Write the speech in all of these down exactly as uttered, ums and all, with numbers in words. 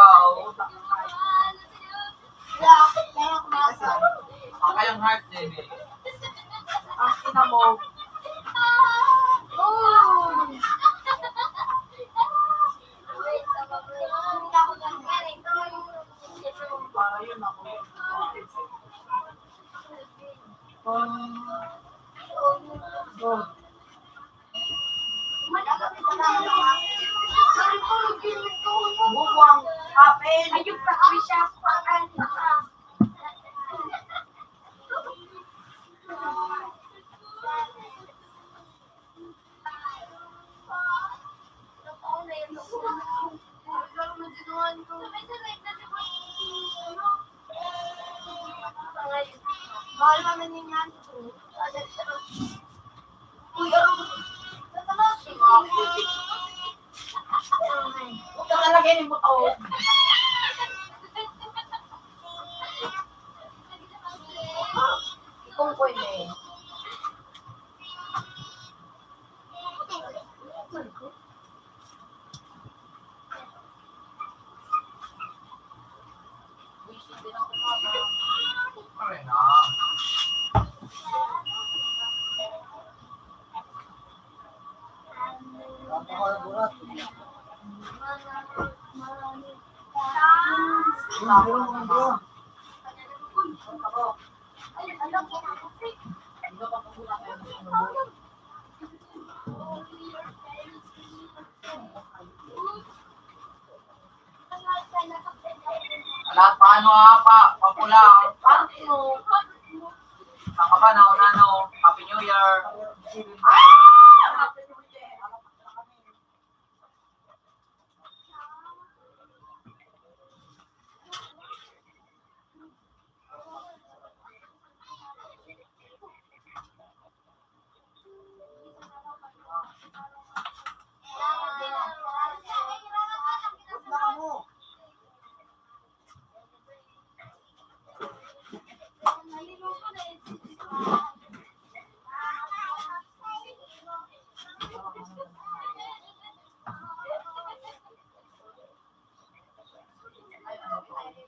Ikaw, ang kayang heart, baby. Ang ina mo. Para yun ako. Oh. Oh. Bubuang apel. Ayun pa, Trisha. Mahal naman yun yan. Uy, ano? Huwag ka talaga yung motor. Itong ko yun eh. Lahat pa ano ha, pa, papula. Saan ka ba? Nauna, no? Happy New Year.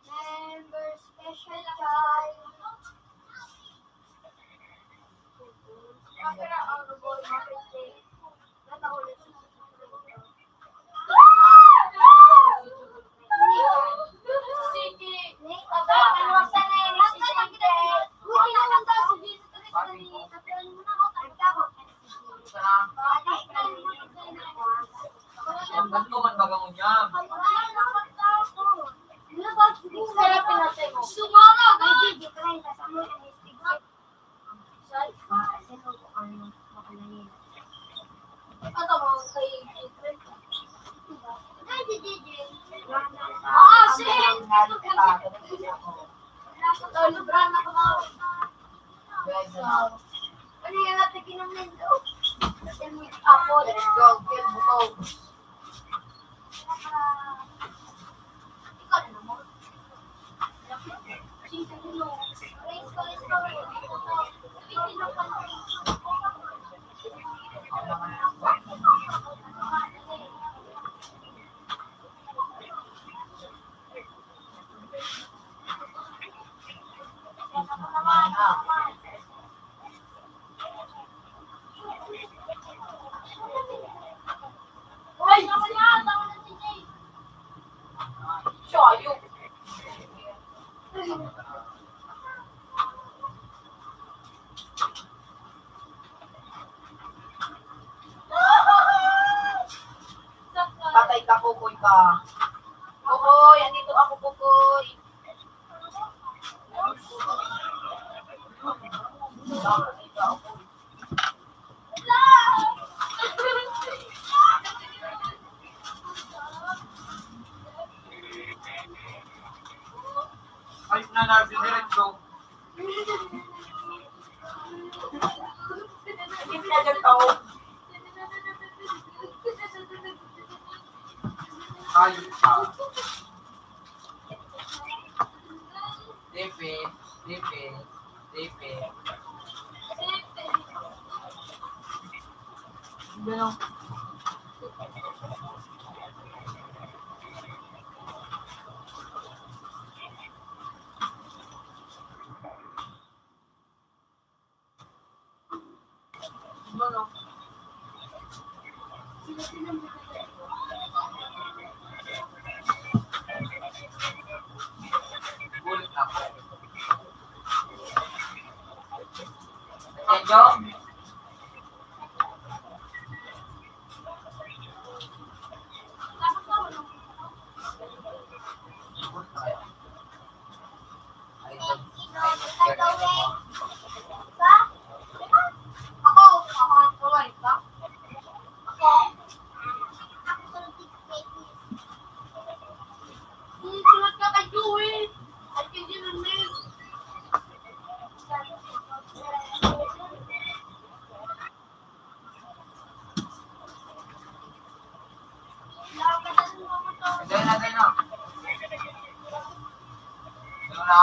Remember, special child. Ang ba't ko man baga ngunyan? Patay ka, Kukoy ka. Kukoy, andito ako, Kukoy. Ay, na, na, diretso. Hindi na ganito. Ay, ah. Dipit, dipit, dipit. Ganun. Medyo? Dahil na, dahil na. Dahil na.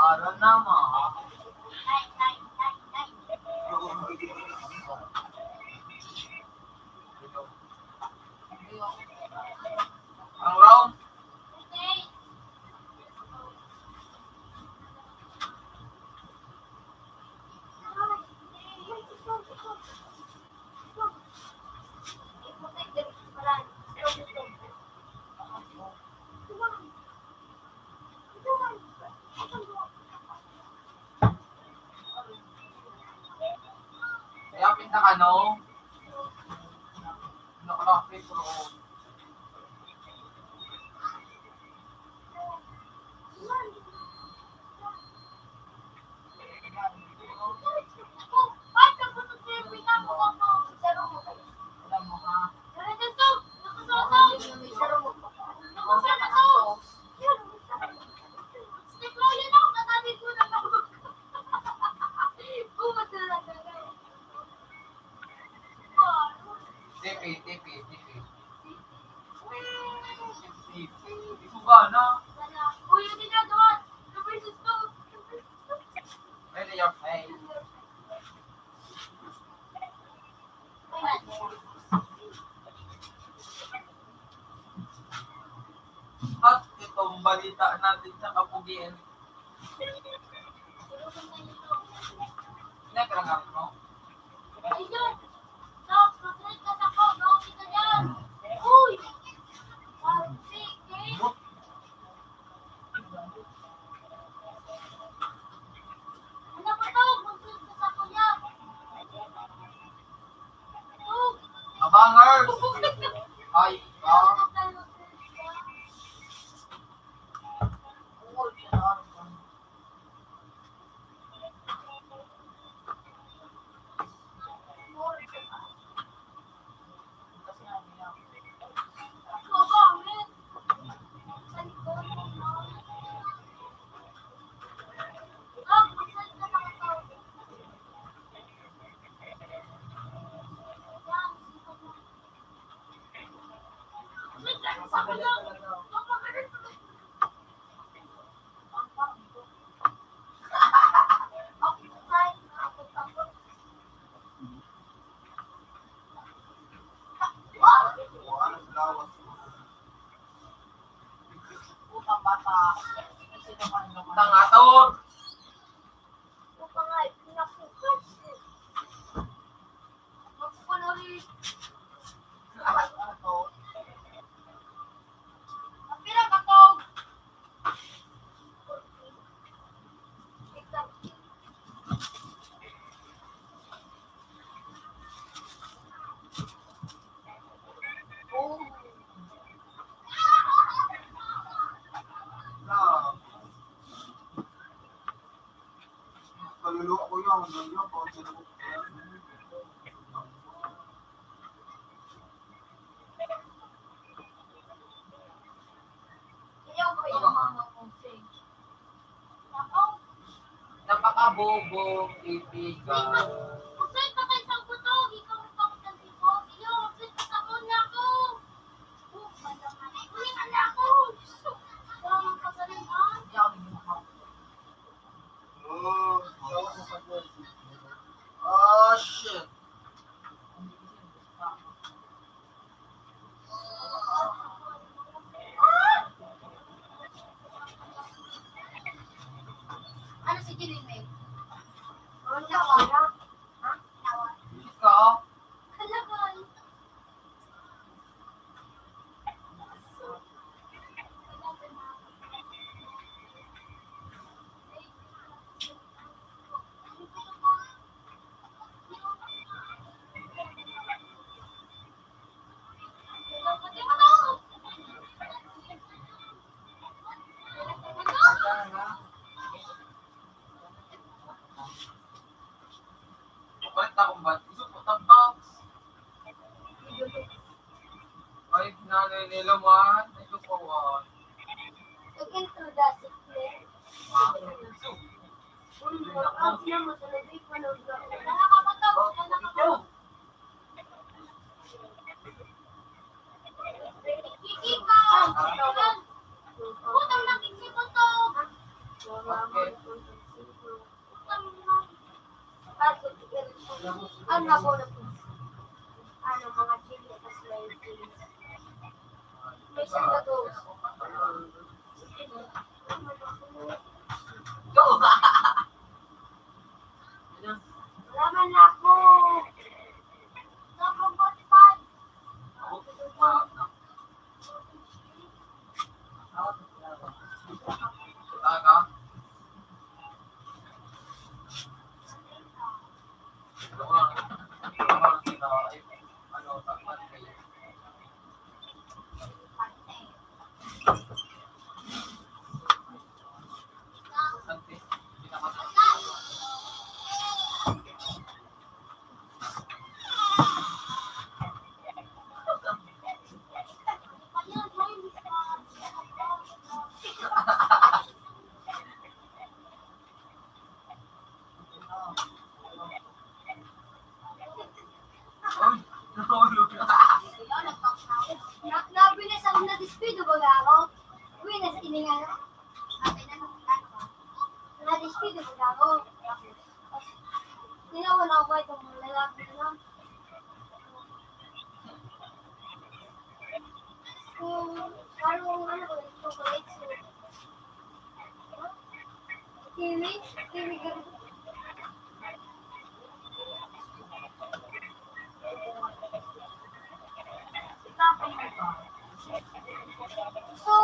Aran na, ma. Ang round. Kaya pinta ka, no? Nakalapit, bro. Tipi, tipi, tipi. Tipi. Isuga na. Ready your face. At itong balita natin sa kapugian. Nagkakaroon mo? Abangers! Ay, ah. Tangaton. Kaluluwa ko yun, yun, yun, kung sino ko. Ayaw ko yung mga musik. Ako? Napakabobo, kaibigan. Masay pa kayo sa butog, ikaw ang pakitang tipo. Iyo, masay pa sa una ko. Oh, madama. Uy, ala ko. Wala mang kasalanan. Oh, shit. Ano si Jeline, May? Ano ka? Ha? Ikaw? Kalaban. Palit akong bat. Gusto ko, tagtags. Ay, nanay nila man. Ito po, ah. Looking through the secret. Ah, so, Uy, ang sila mo sa labi, panood na. Nakakapatog, nakakapatog. Kikikaw! Putang na, kiksipon to! Ano na po na po? Ano, mga chili, tas may chili. May sandagos. Wala man ako. Sobrang forty-five. Talaga? Ano ko lang, ano ko lang, ano, takpan kayo. Na, na, binis ako, na-despido ba ako? Binis, ini nga, na-despido ba ako? Tinawan ako itong mga lalaki na lang. So, parang ano, chocolate, so, Kiwi? Kiwi, kiwi. So,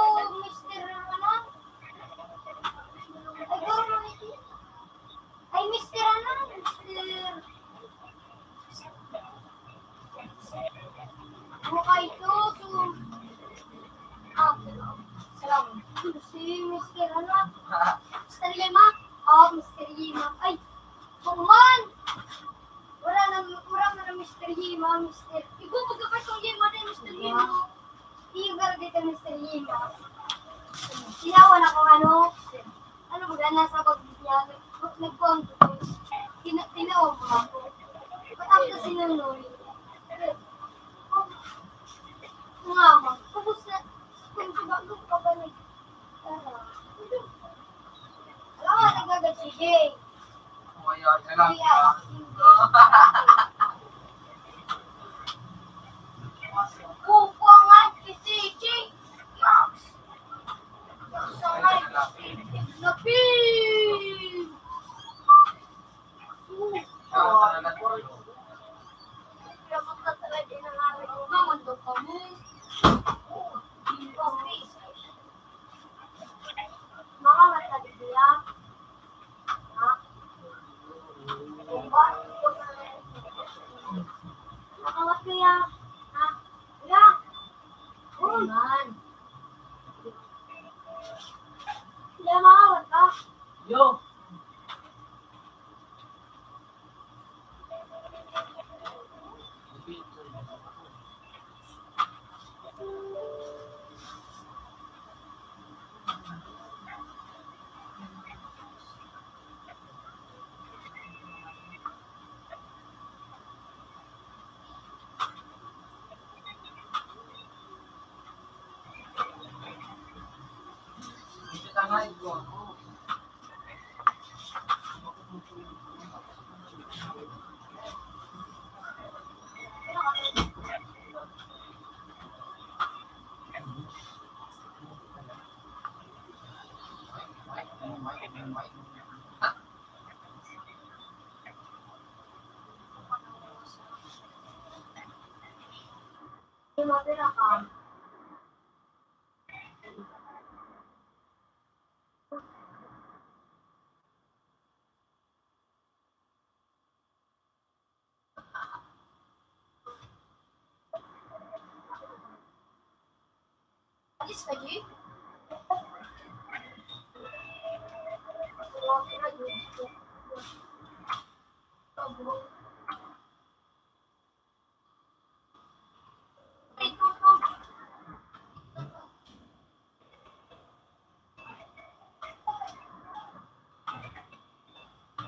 Mister ano? Ay, guro mo ito? Ay, Mister ano? Mister Mukha ito, so, ah, salamat. Si Mister ano? Mister Lima? Oo, Mister Lima. Ay, oo man! Wala na, wala na, Mister Lima, Mister. Igo, magkakas ang Lima na, Mister Lima. Iyo, pero dito, Mister Lima. Tinawan ako, ano? Ano ba, nasa pag-, nagkuhan ko. Tina-, tinawan mo ako. Ba't ako sinunoy? Nga, mag-, tapos na, kung bago ka pa nag-, ano? Alam mo, nagagad si Jay. Kaya, yan lang. Kaya, hindi. Kukuha nga si Jay. Max. Lapin! Mga mata di diya. Ha? Makawat kaya? Ha? Kuya! Uy! Man. Kuya, makawat ka? Yo!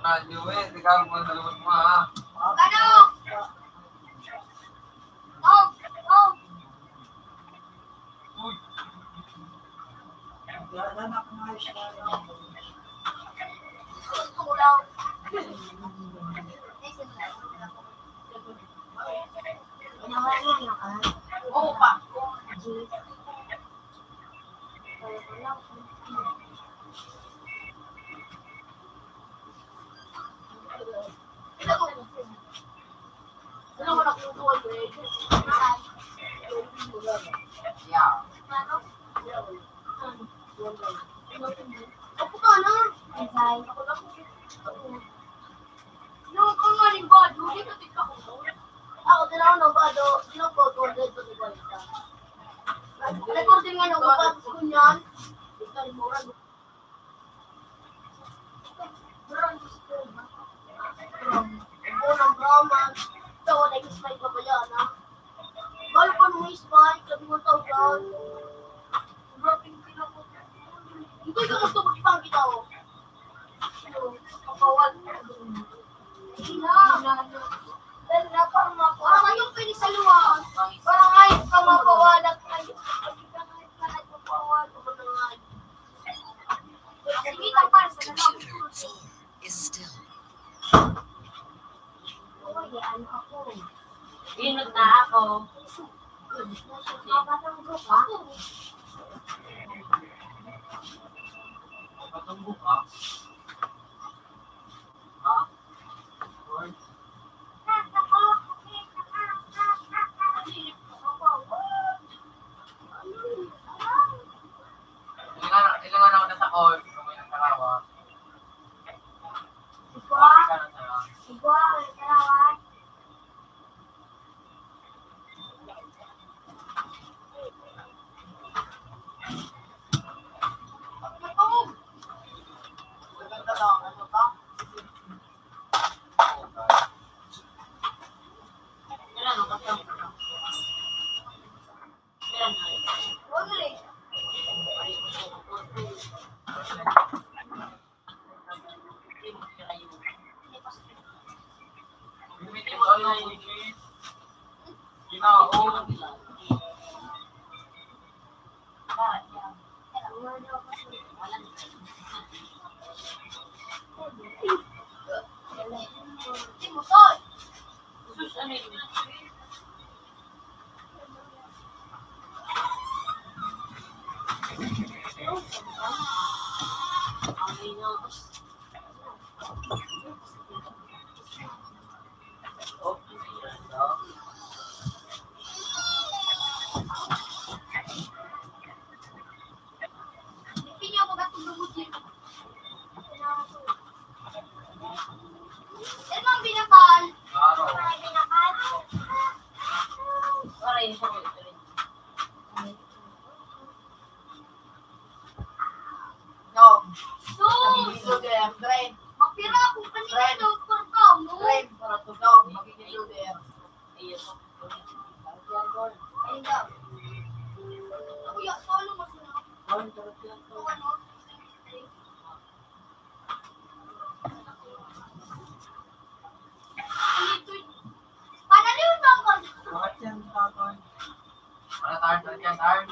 Radyo, eh, di ka mo sa lubot mo, ha? Ano? Oh, oh. Uy. Gusto ko lang. Ginawa niya na, ah. Oo pa. Yeah. Opo ka na. Isay. Yung kung manimbado, hindi ka tigka ko. Ako, tinaw na ba do? Sino po, two hundred twenty-five ka? Recording nga, nagpapas ko niyan. Ikaw, mura. Unang drama. Ito, wala yung smile pa ba yan, ha? Balo pa nung smile, sabi mo tao yan. Grabe yung kinakot. Hindi ka gusto magpangkita, oh. Kapawal. Hindi na. Dahil na, parang mapa-, parang ayaw pwede sa luwas. Parang ayaw ka mapawala. Ayaw ka, ayaw ka, ayaw ka, ayaw ka, ayaw ka. Inot na ako. Patunggo ka? Ha? Ilan, ilan ako na sa call, kung may nagkarawa. Igwa. Igwa, may nagkarawa. Emang binakal. Binakal. Aray, sorry. No. Sus! Magiging lugar, Dren. Mapira akong paningin Dren. Doktor ka mo. Dren, para to daw, magiging lugar. Ayun daw. Ako yung solo mo sila. Dren, sarap yan, Dren. Ano? Panaliw na ako. Bakit yan, Tatay? Ano, Tar? Ano yan, Tar?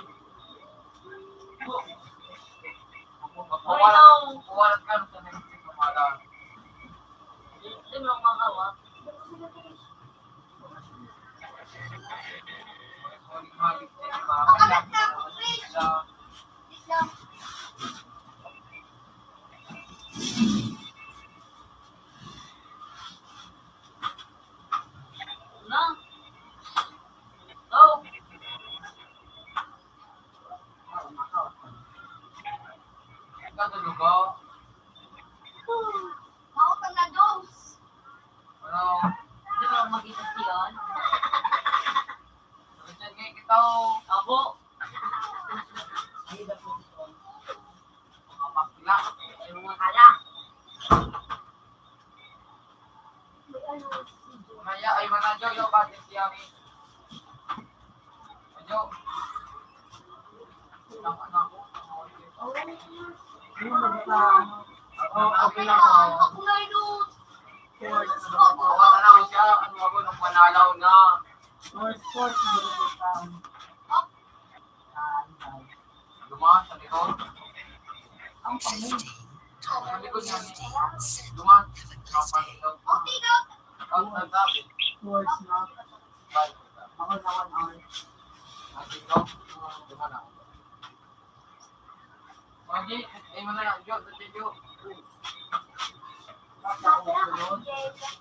Mapuwalat, mapuwalat ka sa next week, Mama. Hindi mo lang makawa. Makalat na ako, please. Please lang. Na. Oh. Katulog ko. Mautang na dos. Ano? Di ba mag-isip yun? Richard, ngayon kita, oh. Abo. Ay, dapat ito. Mga bakla. Ay, mga kala. Maya, ay, mana, Jo, Jo, bakit siya, mi? Jo. Tama na ako. Yung basta, ano, oh, okay lang ako. Sports. Wala na ako siya, ano ako, nung manalaw na. Sports, sports, sports. Dumaan sa likod. Ang pangin. Sa likod niya. Dumaan. Kapag ikaw. Ang nagsabi. Towards na. Ako na one hour. Ang ikaw. Dumaan na. Magi, eh, mana, Jo, sa Jo.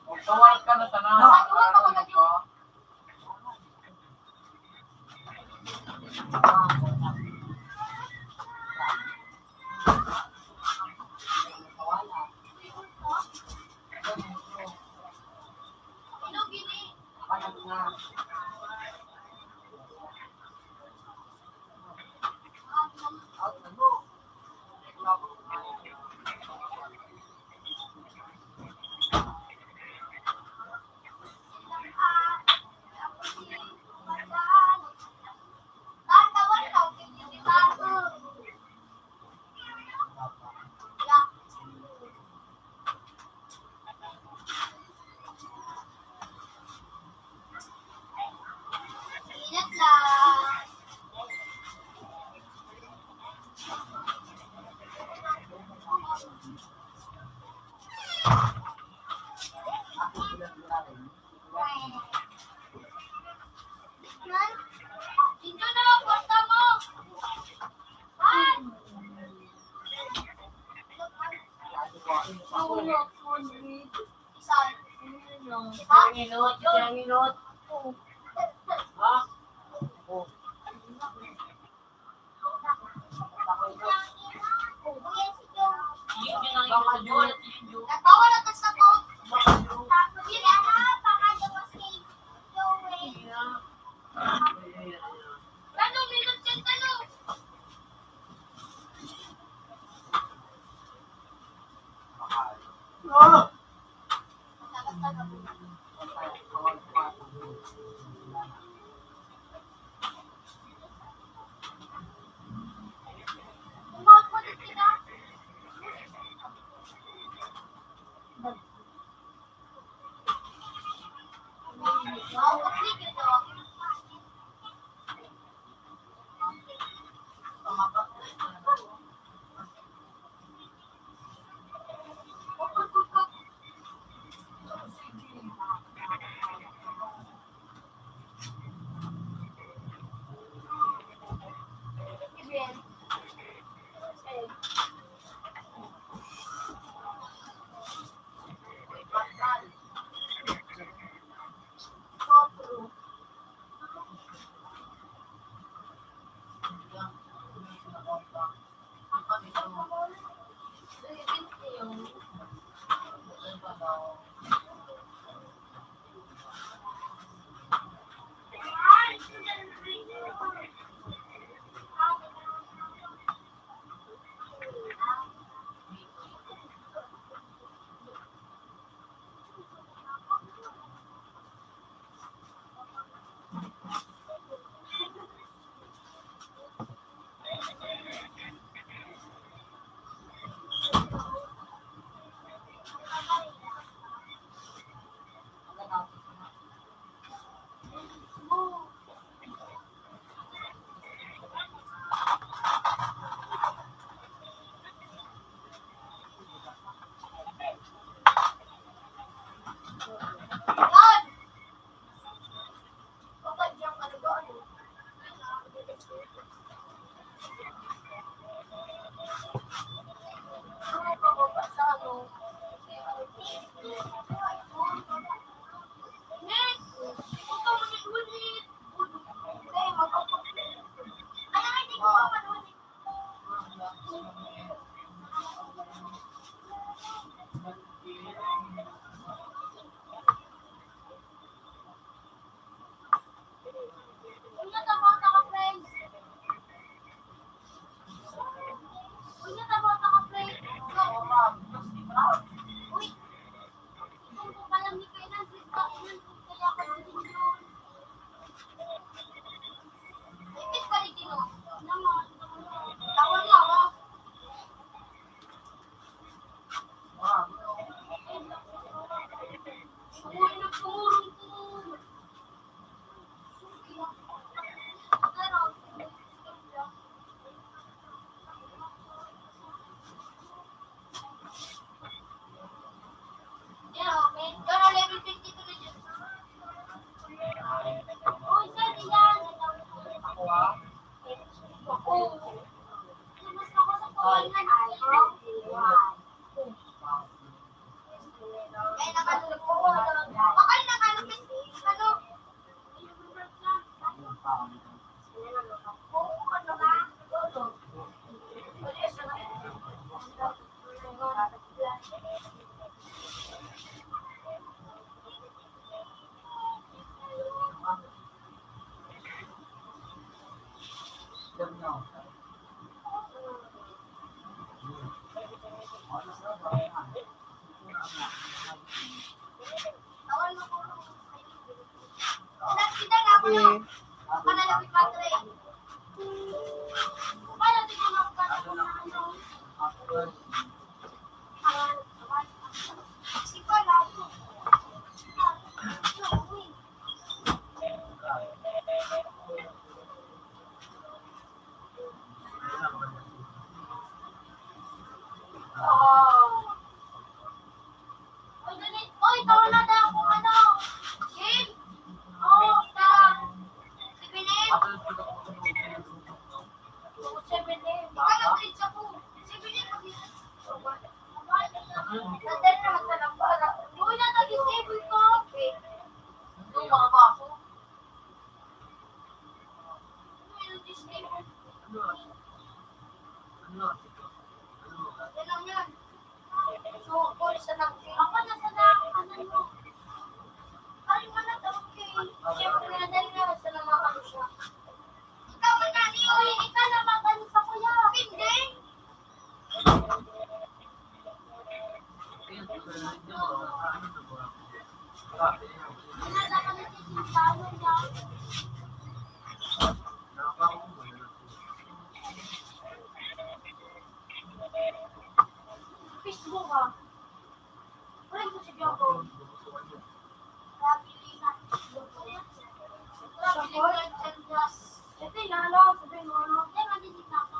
Magtawag ka na sana. Ano ka? Ingat lang. Dito na lang, kwarta mo. Ah! Wala po, wait. Isa. Isang inot, isang inot. Ha? Oh. Natawa na tas ako. Tapos yun, ano, pangalan ko si Joey. Ano, minsan yan, ano? Ah! Nandun naman sa lampara. Doon na nag-disable ko. Yung mga baso. Yung disable. Yan lang yan. So, call sa nag-, ako na sa nag-, ano mo? Ay, wala daw, okay. Siyempre, nadali na sa mga ano siya. Ikaw, manali, uy, ikaw na mag-ano sa kuya. Hindi. Facebook, ah. Friend ko si Joko. Ito yung ano, sabi mo, ano? Yan, madinig na ako.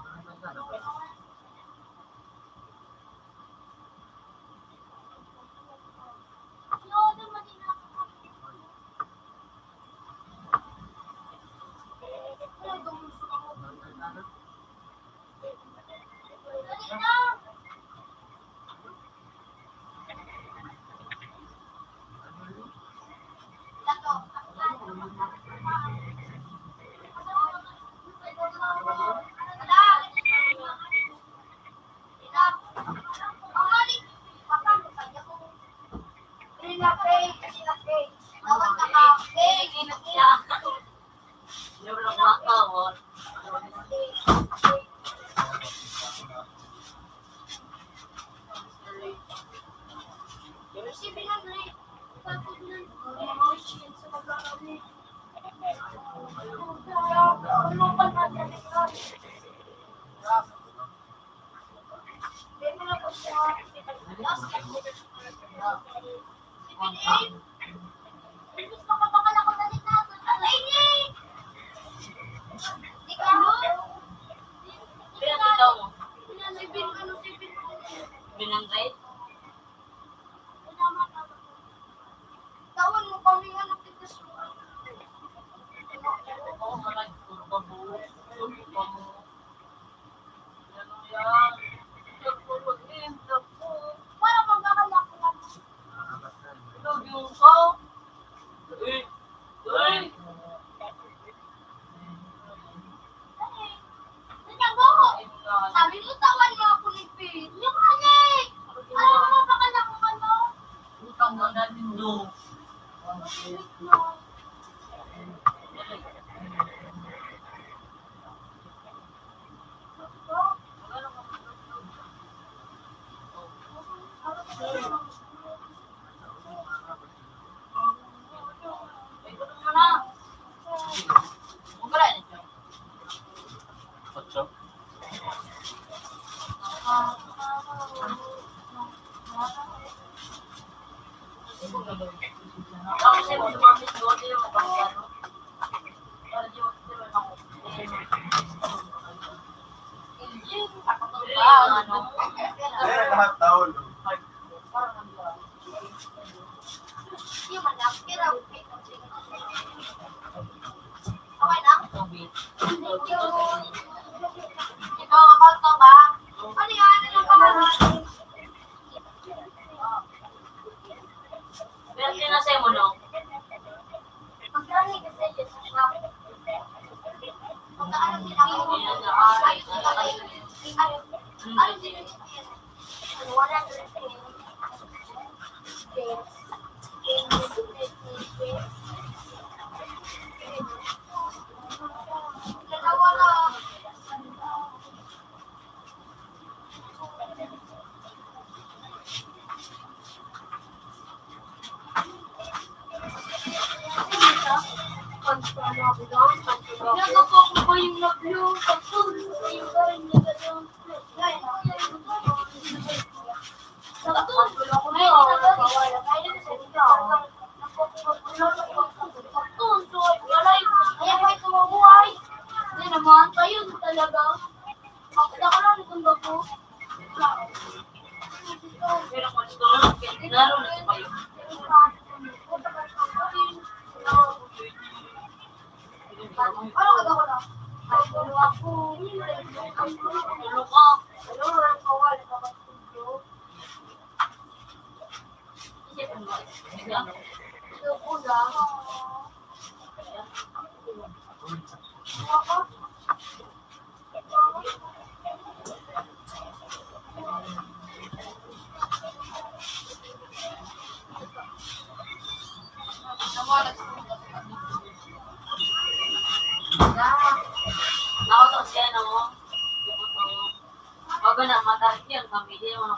Binanggay? Tawan mo kami nga nakikisuan. Oo, mga kurba mo. Kurba mo. Ano yan? Kurba mo. Para magkakalakuan. Ito, yung ko. Uy! Uy! Sabi mo, tawan mo ako ni Pete. Yung halik! Alam mo, napakalakuan mo. Utang mo na nindo. Otso. Pero lahat taon. Pero sinasay mo, no? Nagkakapo ko yung nablo. Pagtulog ko yung kain na gano'n. Pagtulog ko yung kain na gano'n. Pagtulog ko yung kain na gano'n. Kaya pa ito mabuhay. Hindi naman, tayo talaga. Kapit ako lang itong bago.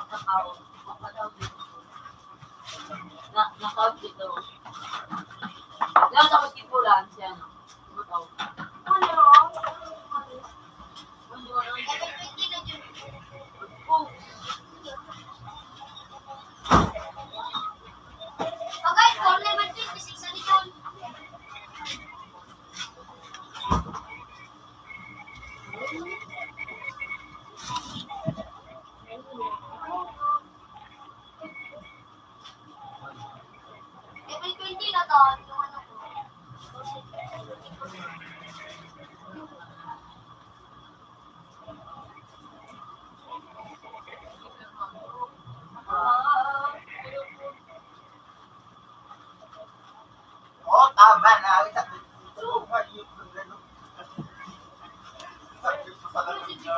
Nakaw. Nakaw dito. Nasa basketball, ah, siya, no? Nakaw. Pagay, corner man, twenty-six sa likod. April twenty na to, yung ano ko. Oh, tama na. Ang sabi ko, "Ano ba yung ano?" Sabi ko sa kanila,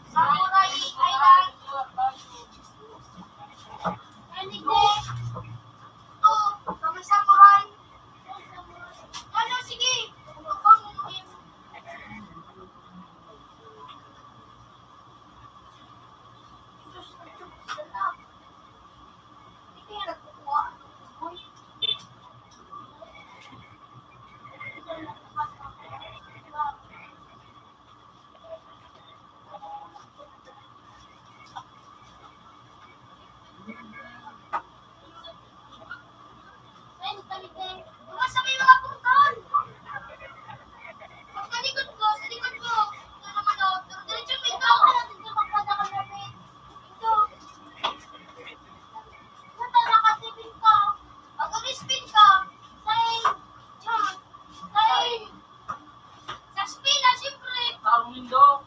Samurai Island. Anigde. Oh, kami samurai. Ano, sige. Sa Espina, siyempre. Tarong nindo.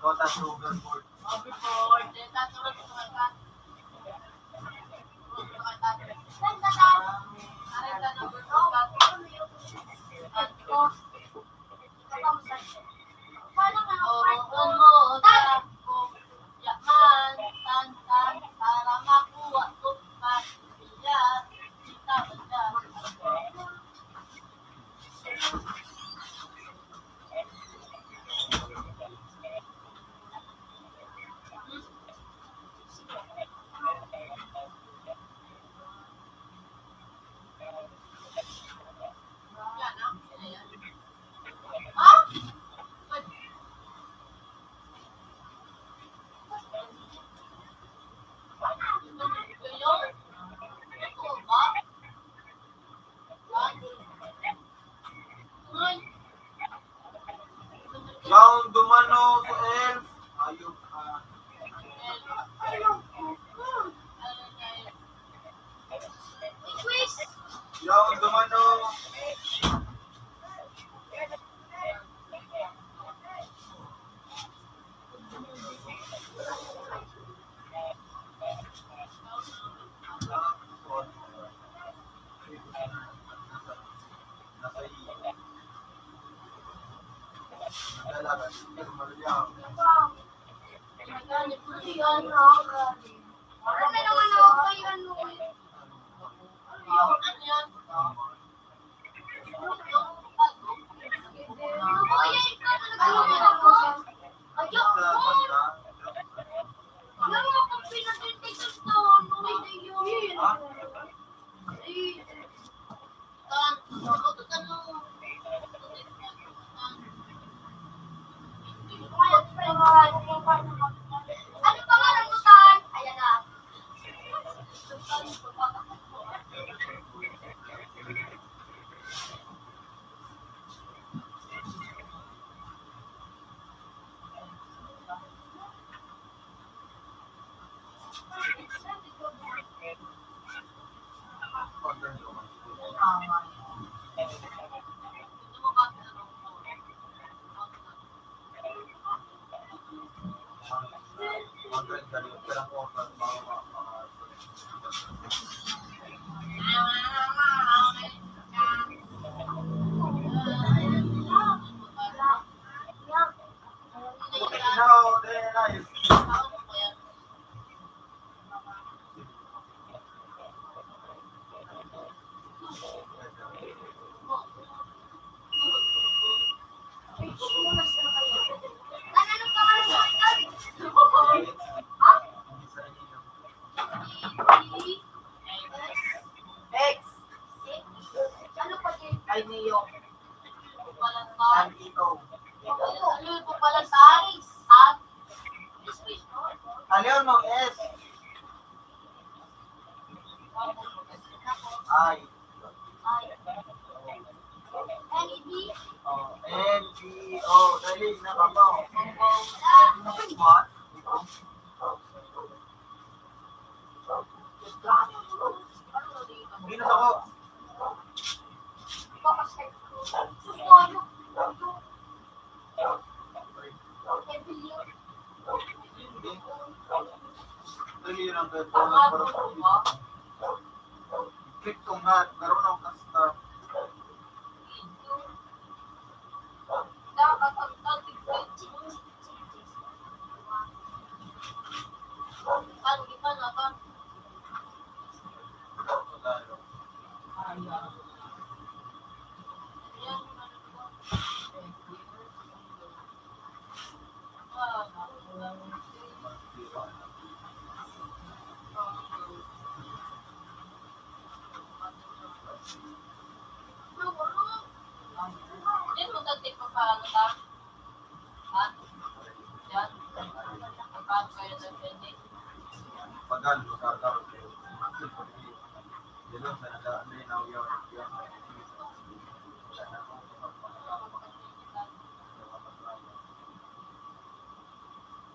Kota Sugar Board. Yaon dumano sa elf. Ayok ka. Yaon dumano. Ano pangalan mo, Tan? Ayan na. X. Ano pa din? Ay, Neo. An E O. Ano yung pala sa X? At Alion mo, S. I. N E D. Oh, N E O. Dali, nakabaw. What? Ako. Dali lang kayo. Click kong hat, naroon ako sa stop. Diyan mo dati pa paano ta? Ha? Diyan? Paano kayo sa pwede? Pagal, magkakaroon kayo. Diyan sa nag-, may nauyaw, nauyaw.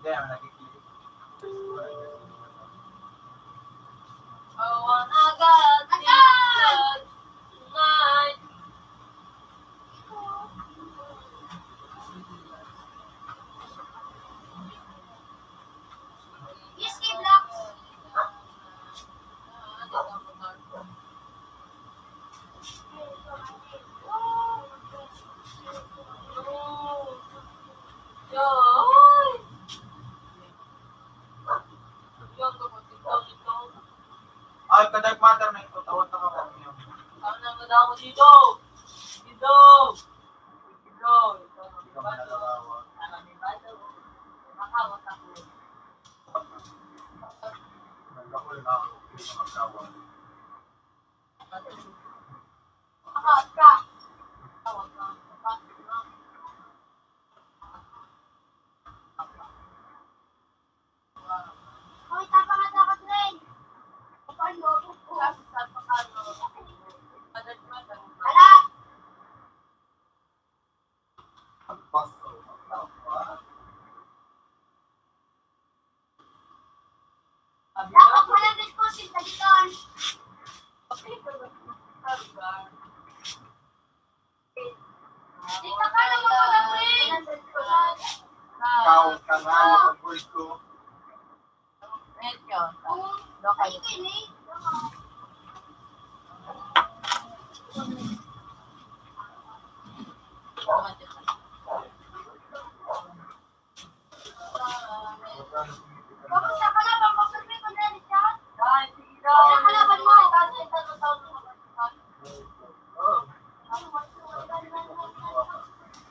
Kaya nakikinig. I wanna get inside tonight. Yes, K-Blocks. Ay, kadag matter na ito. Tawag na ka pa niyo. Tawag na ka ako dito. Dito. Dito. Ikaw na nagagawa. Nakawat ako. Naglakol na ako. Hindi na magkawa. Hoy, tapa nga dapat, Ren. Ala! Dapat walang discussion sa dito. Di ka pa naman mag-agree. Ikaw, kangalo ang gusto. Medyo. Local. Kamusta ka na? Bang pagsabi ko na ni John? Ay, sige daw. Ano kalaban mo?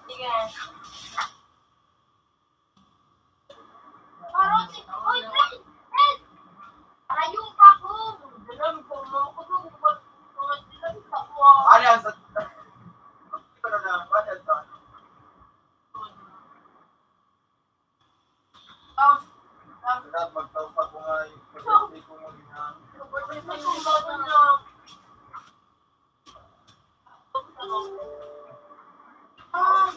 Sige. Parang si, oy, Fred! Fred! Ayun pa ako. Dalam ko, mga kudo, mga dalam sa kuwa. Ano yan sa, ano yan sa, Lahat magtawag pa ko nga, eh. Pag-birthday ko muli na. Pag-birthday ko muli na. Ah.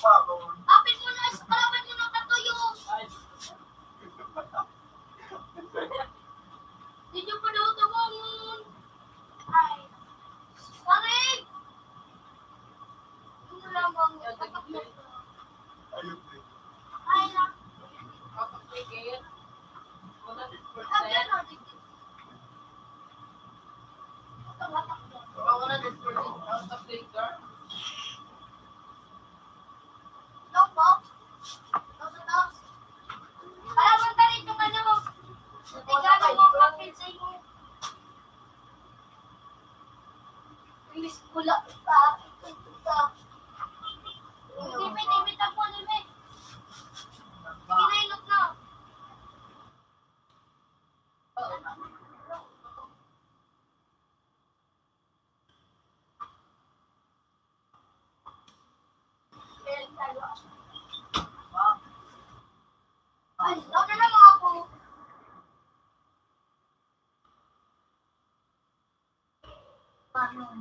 Apit mo na sa kalaban mo ng katuyo. Di nyo pa daw tawangon. Ay. Pare! Ano lamang? Ay, na. Sabi ano, digdi. Ito, watak mo. Ito po. Ito sa taas. Kaya mo tayo itong ano, sa tigano mo, kapit sa inyo. Miss, wala pa. Ito, ito. Hindi, hindi, hindi, hindi, hindi. Sige na, inot na. Ay, okay lang ako.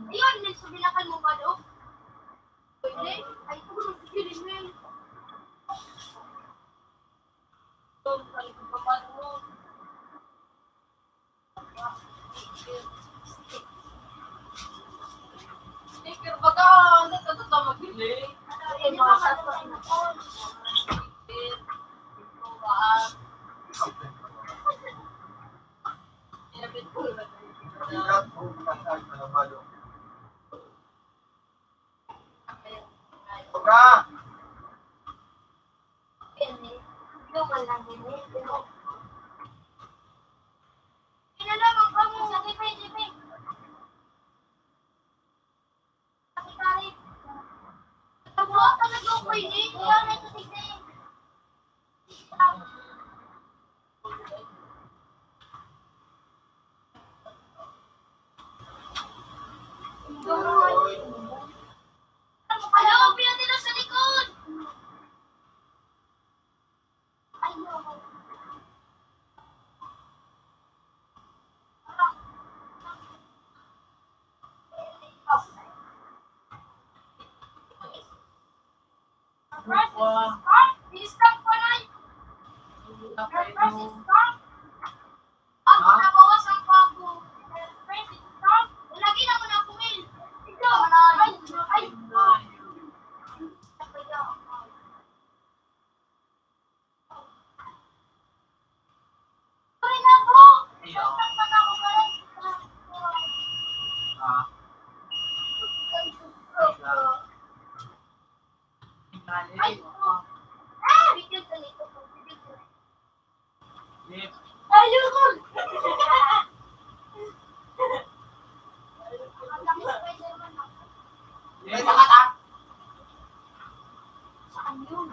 Ayun, may sabi na kayo ba, Dok? Pwede? Ay, ito, gusto ko rin, men. Sticker ba ka? Ano ka, ano ka maghiling? Sticker. Ito, ah. Sobra! Ayaw, pinatira sa likod! Ayaw. Ang nabawas ang bago. Lagi na mo na pumil. Ikaw, ay, ay, ay. Ayoko! May sakata. Saan yun?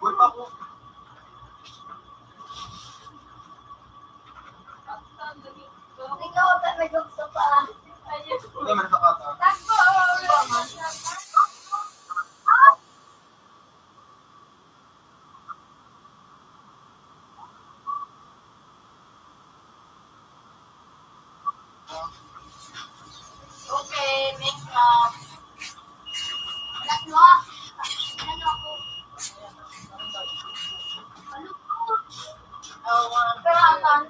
Uy, pa po. Ikaw talagang sa paa. Hindi, may sakata. Takbo! Okay, makeup. Anak mo, ah. Ano ako? Ano po? Oh, ah, pero ang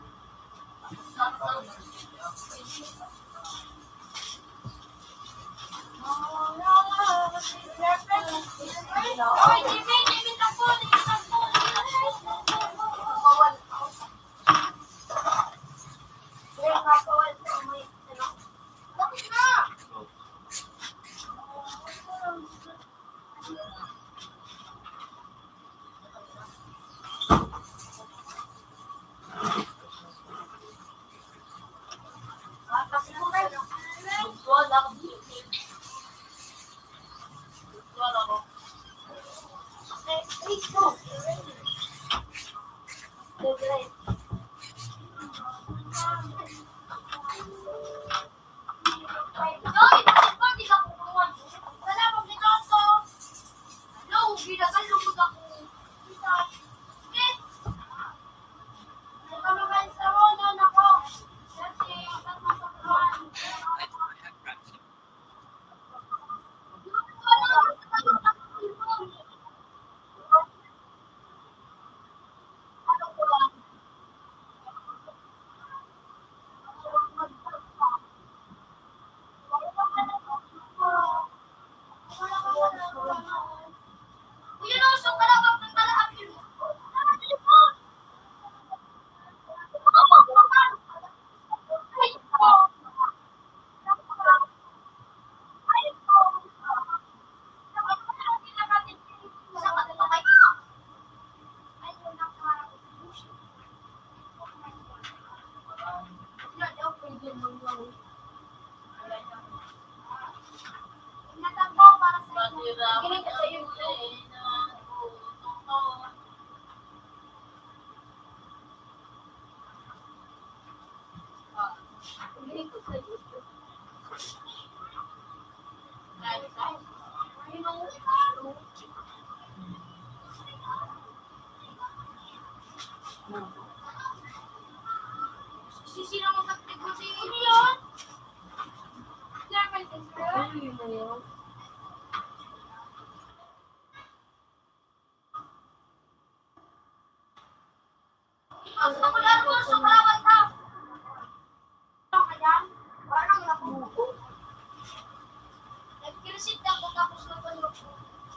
Nagkirisit ako tapos nagpano-,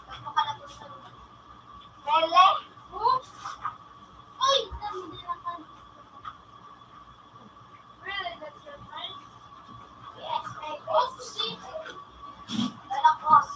nagpakalabas na naman. Mele? Hmm? Uy! Dami din ang kan-, really, that's your friend? Yes, my friend. Oopsie! Lalakos.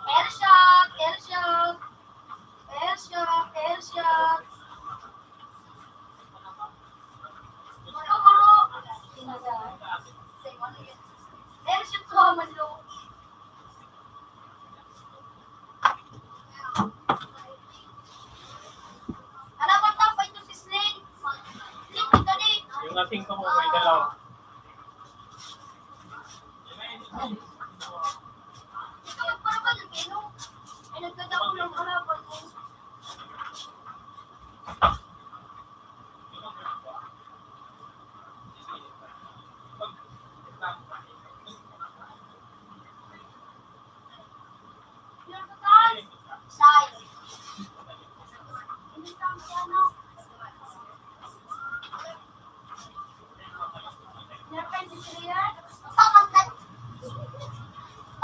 Air shot! Air shot! Air shot! Air shot! Air shot! Ano ba ito? Ito si Sling. Sling, ito ni. Yung ating ko mo, may dalawa. Ito, nagparaban ng kilo. Ay, nagkataon ng kalaban.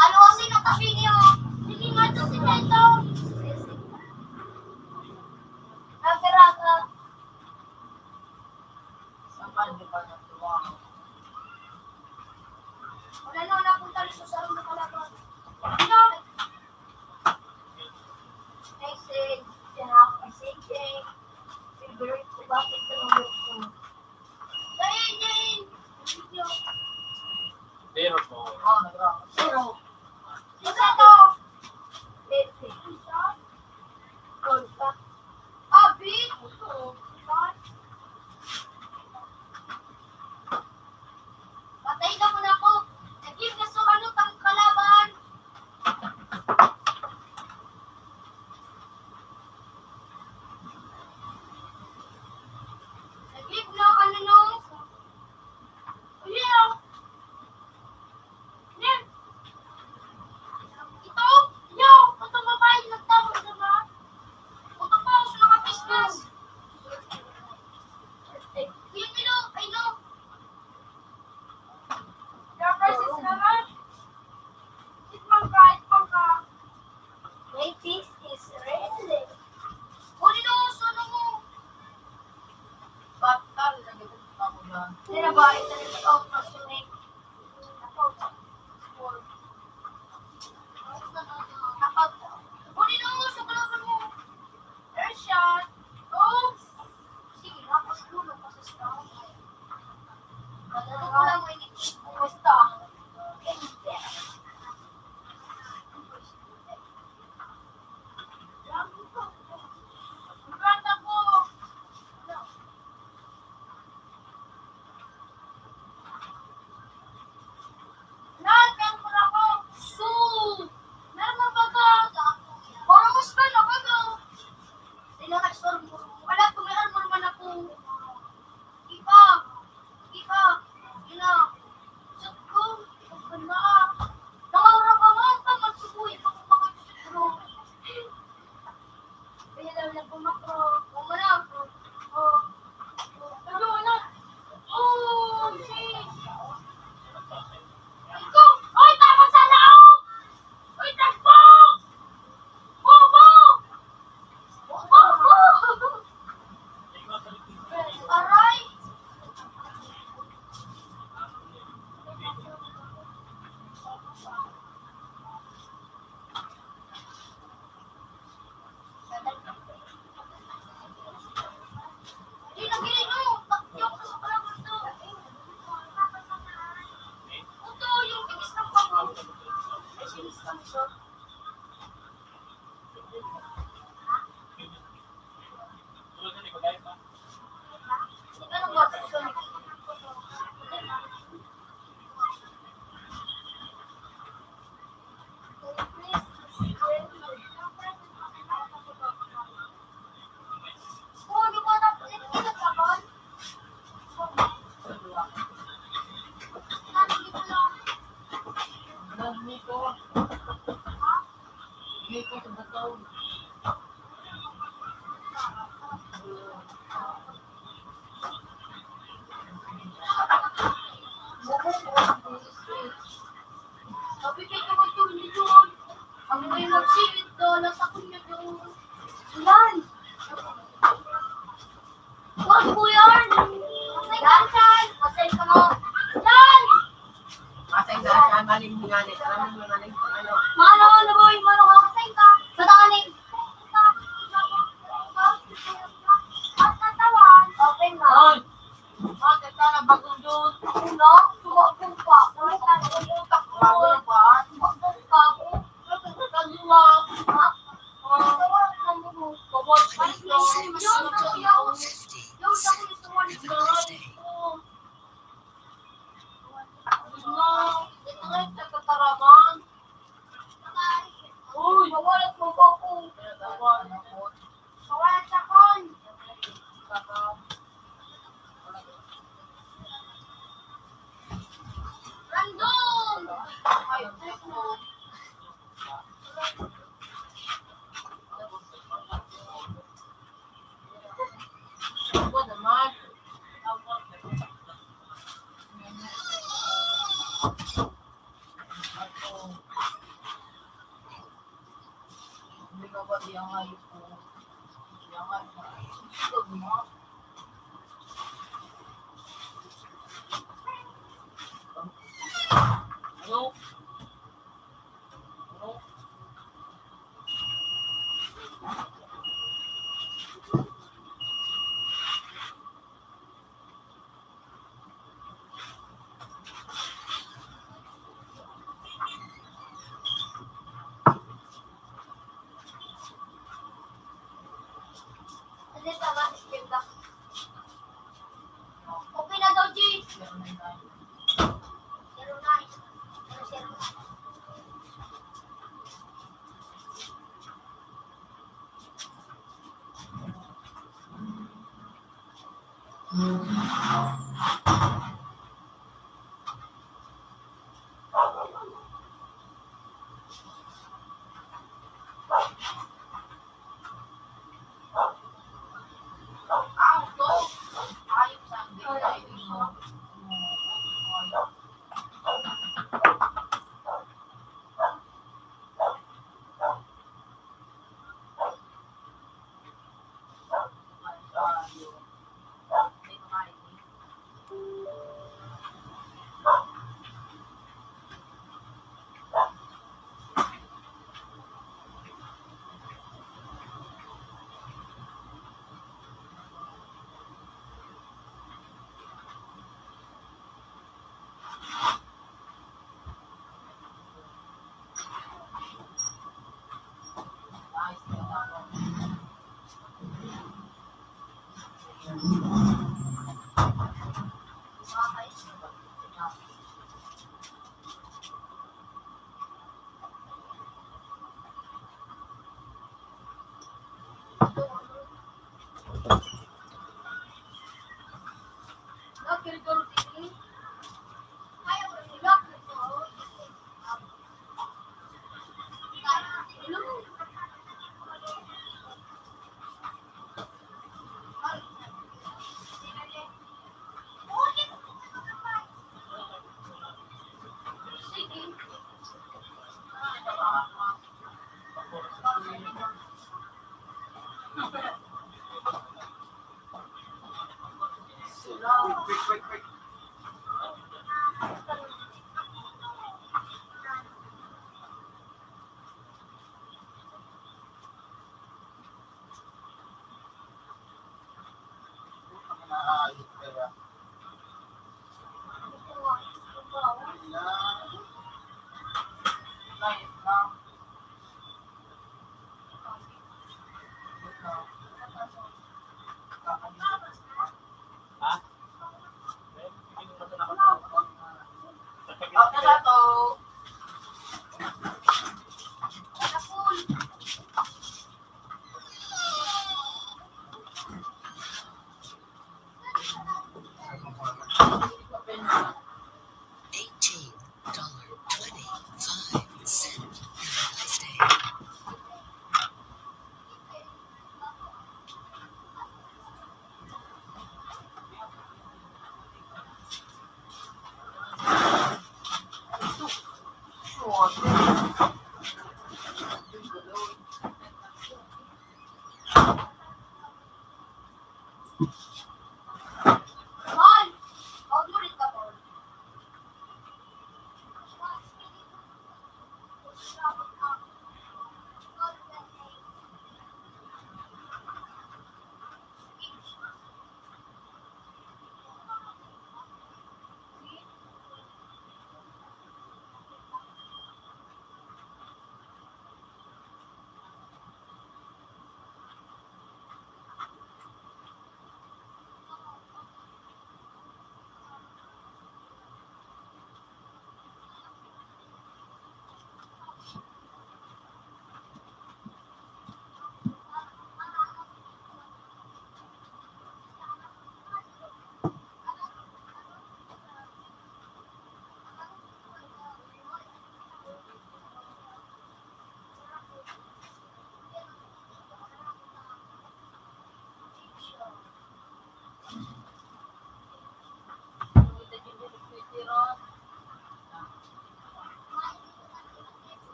Paluwasin ang tabi niyo. Sige nga, ito si Tito. Nagkaraga. Wala na, wala pong tali sa sarong na kalaban. Ano? Message. Siya na ako, message. Favorite ko, bakit ka naman gusto? Dahil, dahil. Video. Zero po. Oh, nag-rock. Zero. Isa to. Fifty. Isa. Contact. Abi? Patay na muna po. Naging kaso ano pang kalaban? Naging na ano no? Uy, ah. Sabi kay Kamaton, "Ang may magsigit na nasa kunya daw." Ilan? Wag mo yan! Yan, San! Pasensya ka mo! Yan! Pasensya ka, mali mo nga, Alex. Ano mo nga, Alex? Ano? Mano, ano, boy? Mano ka? Pasensya ka. Sa taning. At katawan. Open mo. Ay! Bakit ka nabagong doon? Una, sumagot pa. Bago na ba? Sumagot pa. Nagkakaliwa. Uy! Mawalat mo po ako. Mawalat ako. Random! Ay, Open na daw, G. Zero nine. Zero nine.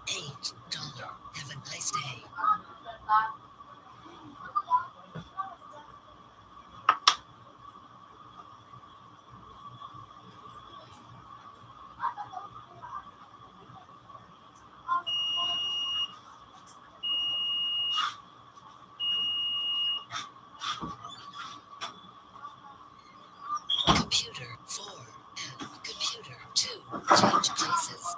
Eight dollar. Have a nice day. Computer four and computer two change places.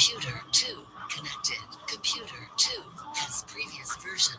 Computer two connected. Computer two has previous version.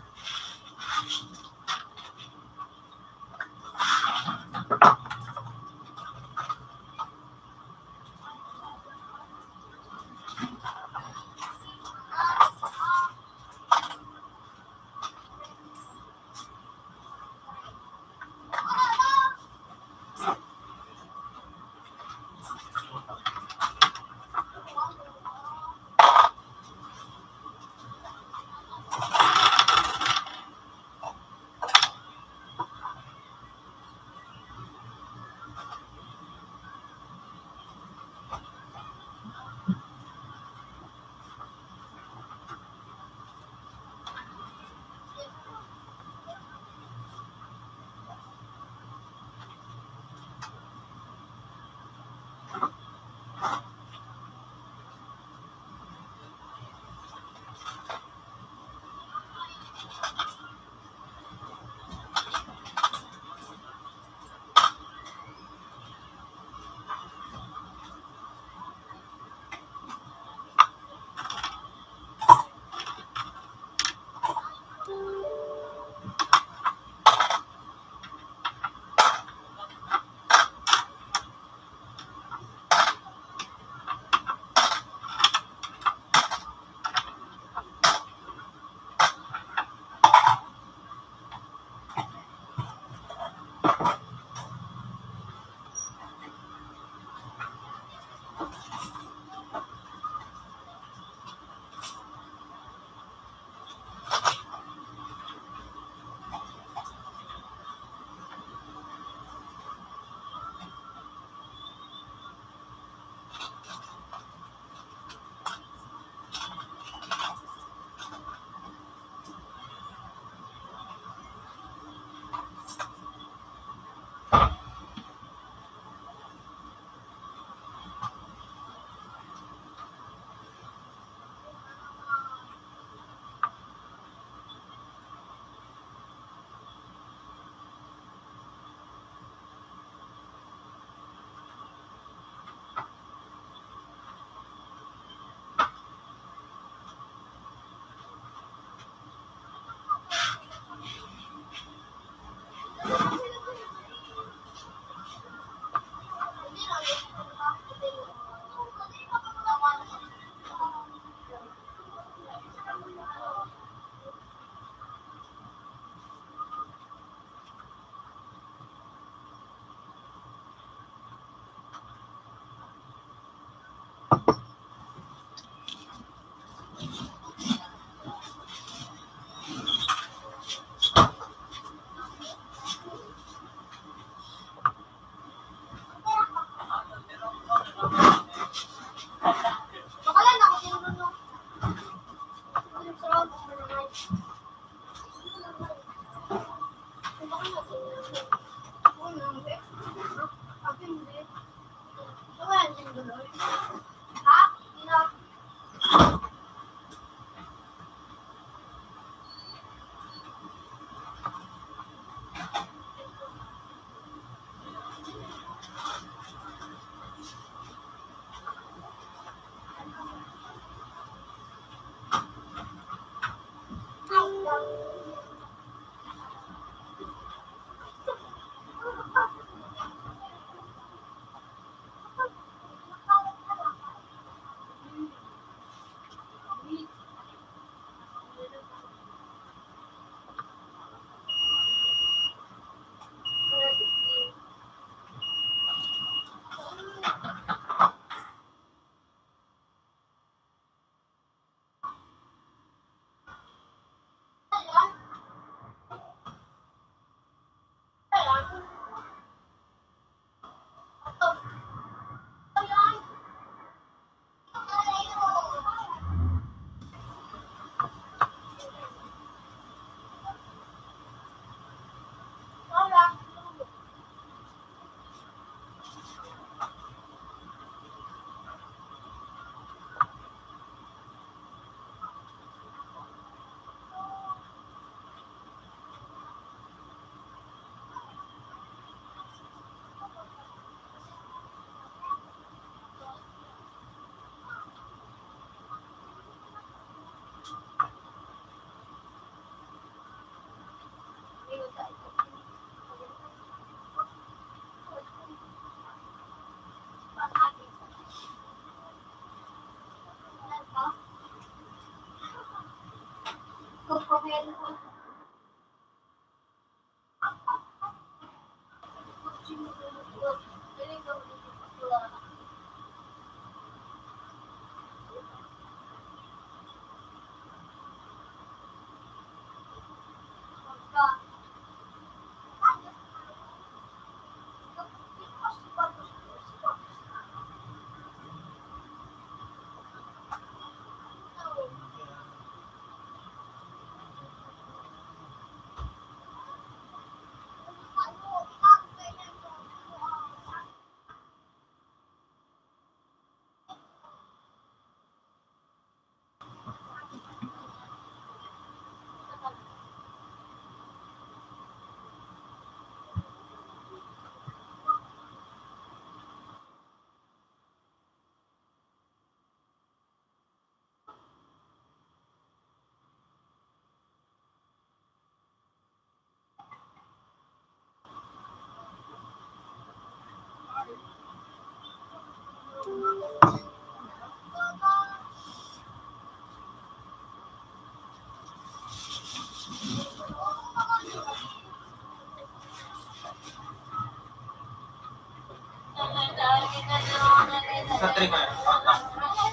Sa three ko yan.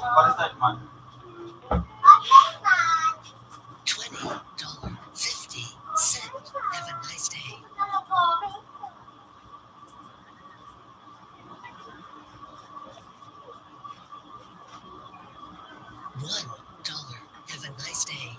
Para sa man. Twenty dollar fifty cent. Have a nice day. One dollar. Have a nice day.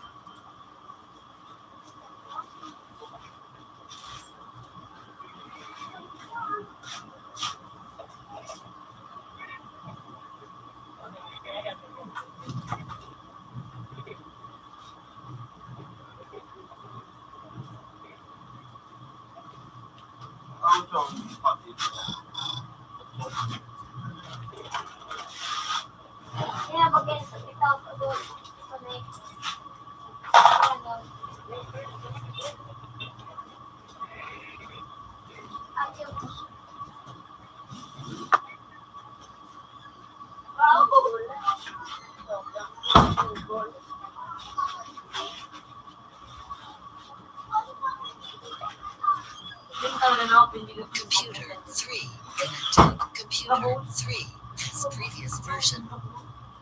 Computer three connected. Computer three has previous version.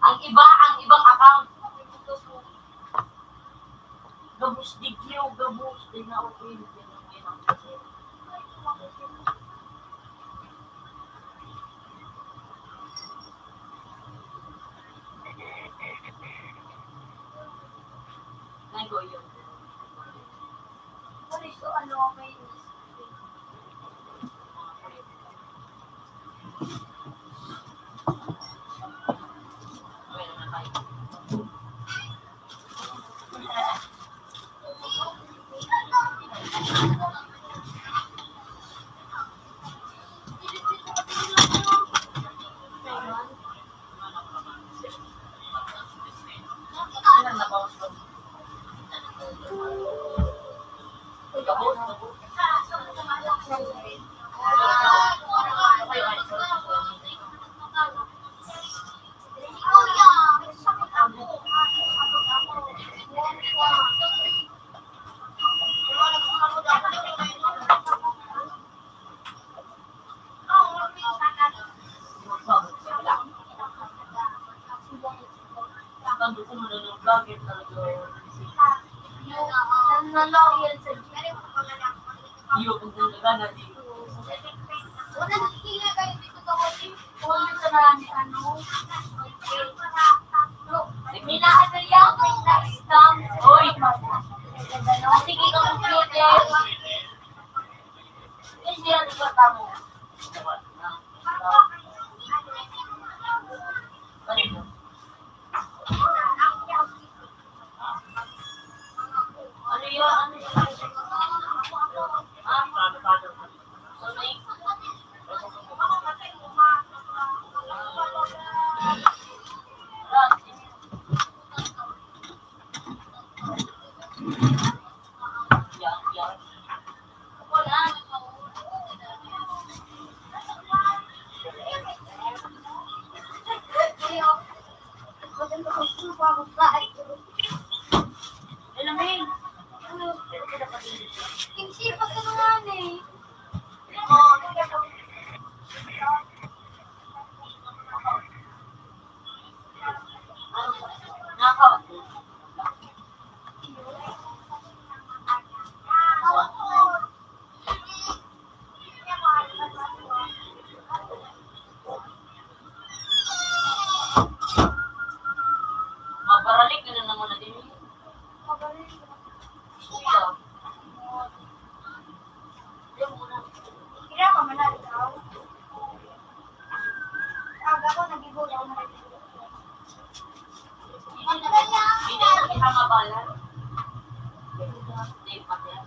Ang iba, ang ibang account. Gabos digyo, gabos din na okay. Ay, go yun. Sorry, so ano, may Sige, computer. Hindi yan, iba tamo. Ano yun? Ano yun? Ah, Hindi pa sa mga ano eh. Mabaralik na naman na din. Mabaralik. Kira ka man na ikaw? Aga ko, nag-ibo ako na. Hindi na kita mabalan. Hindi pa yan.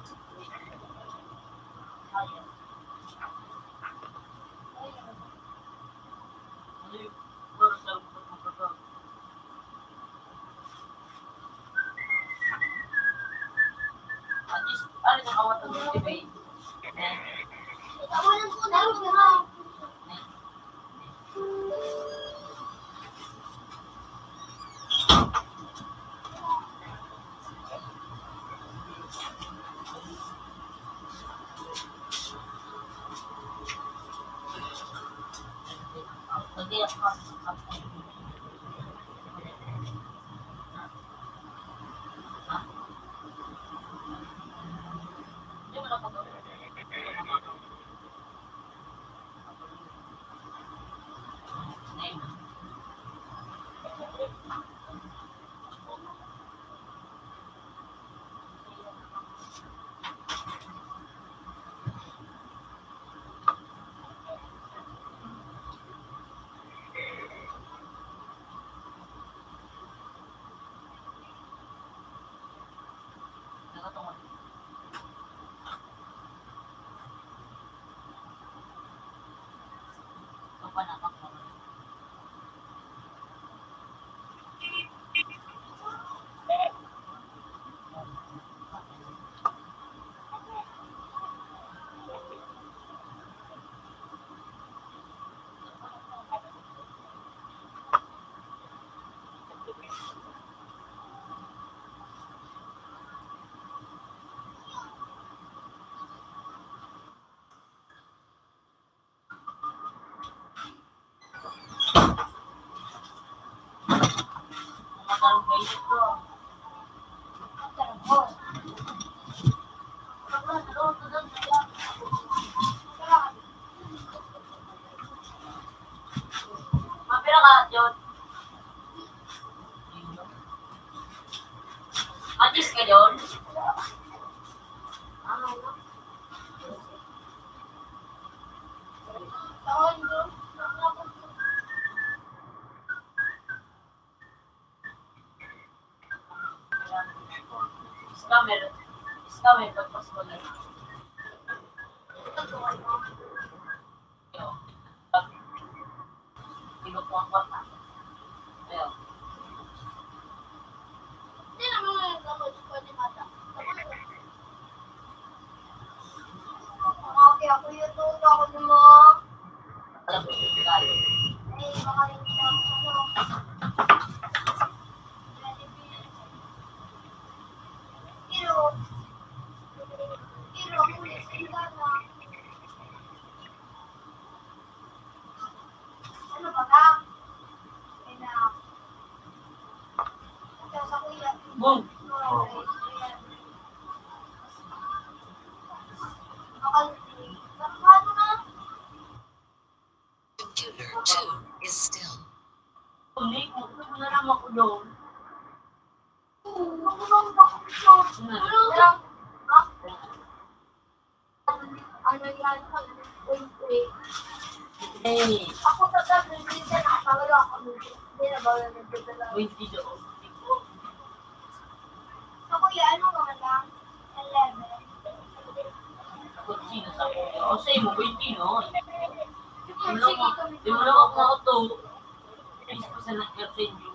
Mapira ka, John? Atis ka, John? Scammer. Scammer, pagpasok na. Iba po ang kwarta. Ayun. Hindi naman nagkakot ko ni Mata. Okay, ako yung tuto, ako yung mga Alam mo, yung regalo. Ay, baka yung isang ano. Pero, pero, huli sila na. Ano ba ka? Kaya, ito sa kuya. Boom! Bakal, ano na? Computer two is still. Ulit, magpapanaram ako doon. Oo, magpapanaram ako doon. Ano yan? Hey. Ako sa sabi, minsan nakakawala ako. Hindi na ba yun nagdadala? Twenty doon. Ako yan, ano naman lang? Eleven. Ako, sino sa ako? O, sa imo, twenty, no? Di mo lang ako, di mo lang ako, ako to. Please, pasalamat sa inyo.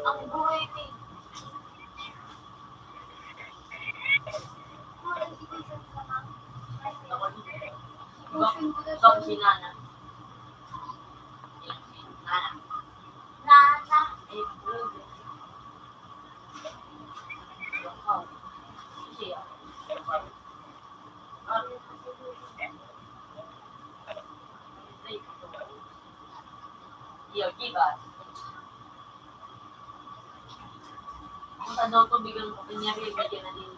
Ang buhay ni Ikaw, ikaw si Nana. Nana. Nana. Ikaw. Siya. Iyo, di ba? Kung sa daw to, bigyan ko, kunyari, bigyan na din.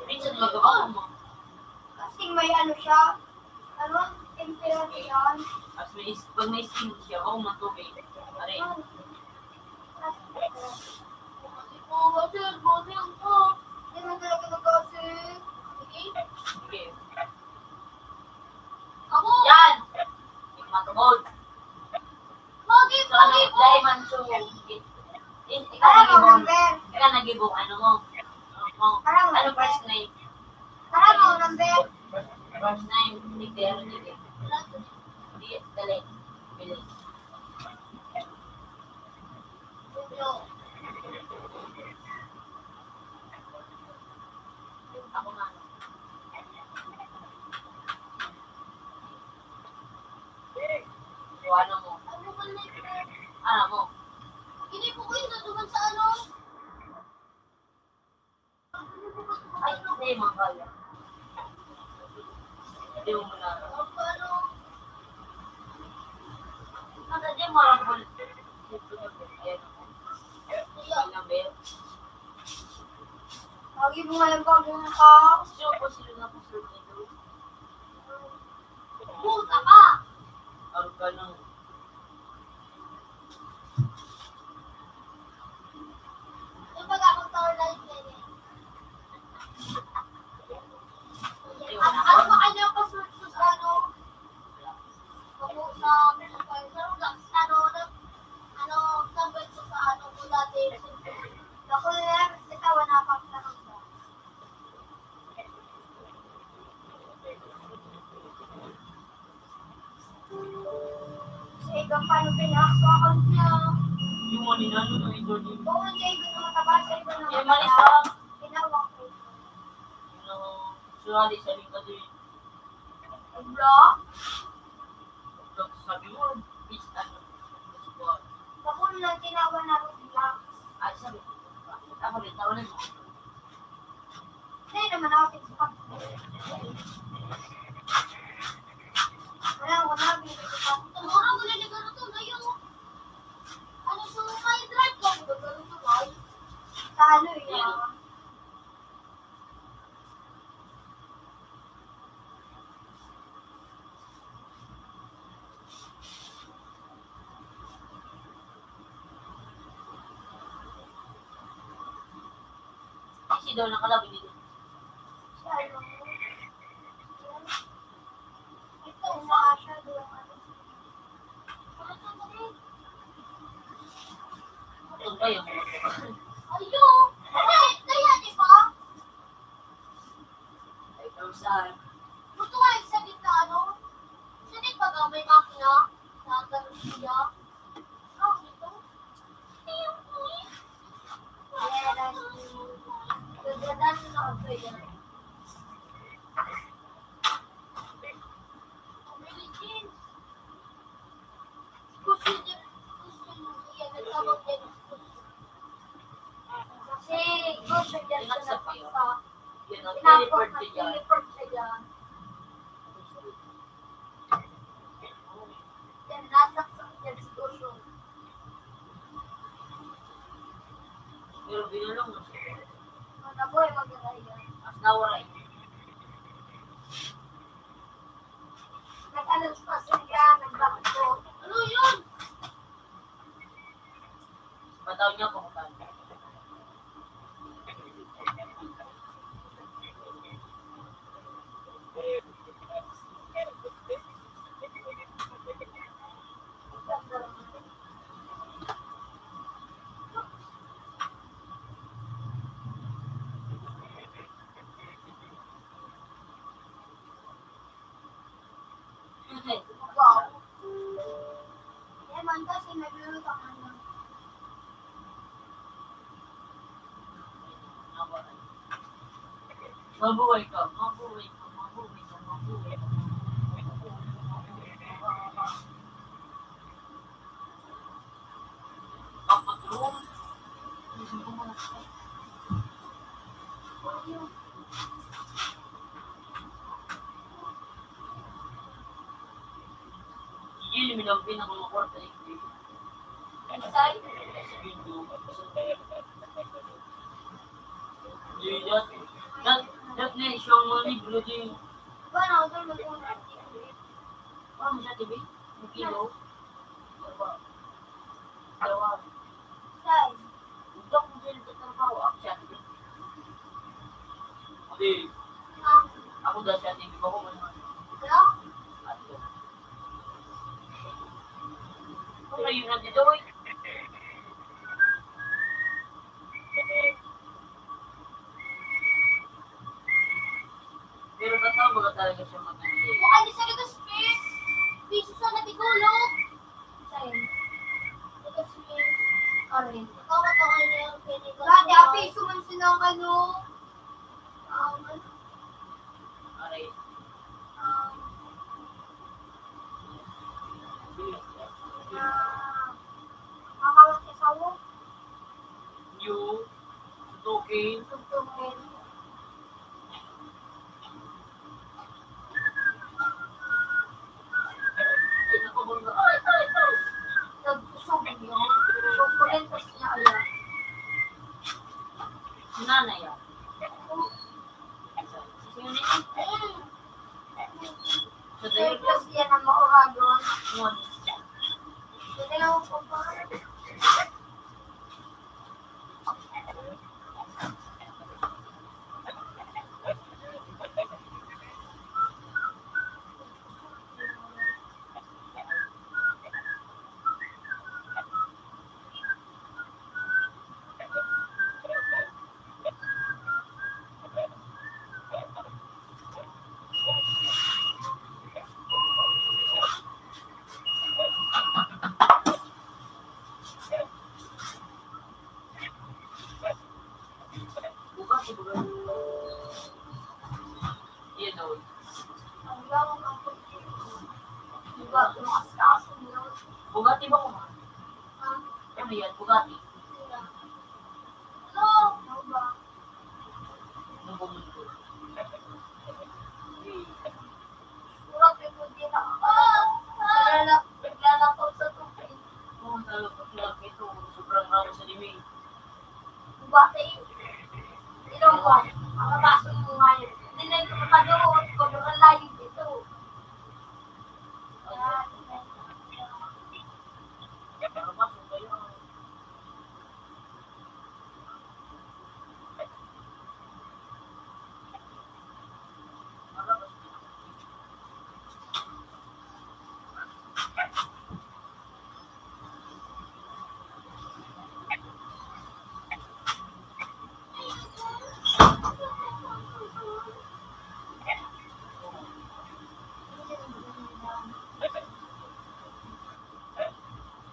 Minsan magawa mo. Kasi may ano siya, ano, temperature yan. As may is-, pag may skin siya, bako matubig. Pare. Kasi, oh, sir, bote ako. Hindi mo talaga mag-, sige. Sige. Ako. Yan! Yung matubod. Pogi, so, ano, pogi, pogi. Dahil man, so, i-, i-, ikaw nag-ibon. Ikaw nag-ibon, ano mo? Ano mo? Ano first name? First name, hindi, pero hindi. Hindi, dali. Bili. Ako nga. So, ano mo? Ano mo? Hindi po ko yun, natuman sa ano? Ay, hindi mo kaya. Hindi mo na. Ano, di mo alam kung ayan ako. Ayan ang bell. Lagi mo nga lang pag-uwi ka. Sure po sila na po, sir, dito. Puta ka! Ang ganun. Yung pag-abot ka online, pwede. Ano, ano ba kanya pa sa, sa, ano? Sa, sa, ano, ano, sa, ano, sa, ano, sa, dati. Ako na lang, ikaw, wala pang tanong ba? Sa iba pa, yung pinaakto account niya. Yung mga ninano na ito din. Oo, sa iba na mataba, sa iba na mataba. Yung mga isa. Tinawag ko. Yung, sumali sa lingkod yun. Block? Block, sabi mo, pista. Tapos lang, tinawag na ako block. Ay, sabi ko, ako rin, tawanan mo. Hindi naman ako six pack. Wala, wala, hindi ko pa. Siguro wala na gano'n to, ngayon. Ano, so, may drive ka, wala gano'n to, ay. Sa ano, yun? Kasi daw nakalabi dito. Ito, umaasya doon. Ito ba yung... Ayo! Kaya, kaya, di ba? Ay, ikaw saan? Gusto nga yung sakit na ano? Sakit pag may makina, na ganun siya. Ah, ito. Ayan, ang gaganda na ako yan. Gusto niya, gusto niya, nagtawag niya, gusto niya. Kasi gusto niya siya na paksa. Pinaport, pinaport siya dyan. Yan, nasaksak dyan si Gusto. Pero binulong mo siya. Mga boy, magkakahiya. Mas nawaray. Nag-alas pa siya, nagbakbo. Ano yun? Pataw niya kung paano. Kasi nagluluto ka na. Mabuhay ka, mabuhay ka, mabuhay ka, mabuhay ka. Sige, lumilampin ako ng kwarta, eh. Say? That, that, that nation mo ni Brody. Paano ako doon? Paano sa T V? Ang kilo? Dalawa. Saan? Huwag mo sila tatrabaho, ako siya. Hindi. Ah. Ako daw siya, hindi ko naman. Ikaw? Ato. Kung ngayon na dito, eh. Pero totoo ba talaga siya maganda? Baka di sa ligas, Chris. Piso sa natigulog. Sa'yo. Ligas, Chris. Aray. Ikaw, ito, ano yung pinigil ko? Dati, api, sumunod sila ang ano. Um, ano? Aray. Um, na, makawat ka sa mo? Yo, tutukin. Tutukin. Ay, naku, bangga. Ay, ay, ay. Nagkusog niya. Chocolate, tas niya, ayan. Nanay, ah. Sino ni? Sa tayo. Tapos yan ang mauragon. Ngon. Hindi na ako pa. Bukas, bukas. Yan, oh. Ang gawang ang pagkakas. Bugati ba ko, ma? Ha? Ano yan? Bugati? Hello, ano ba? Ano ba mo ito? Surat yung pagkita. Ah! Naglalak-, naglalakaw sa tubig. Oo, talaga, pag ito, sobrang raw sa limit. Bati. Ilonggo. Ang kabaso mo ngayon. Hindi na ito makadoon. Pag ang layo dito.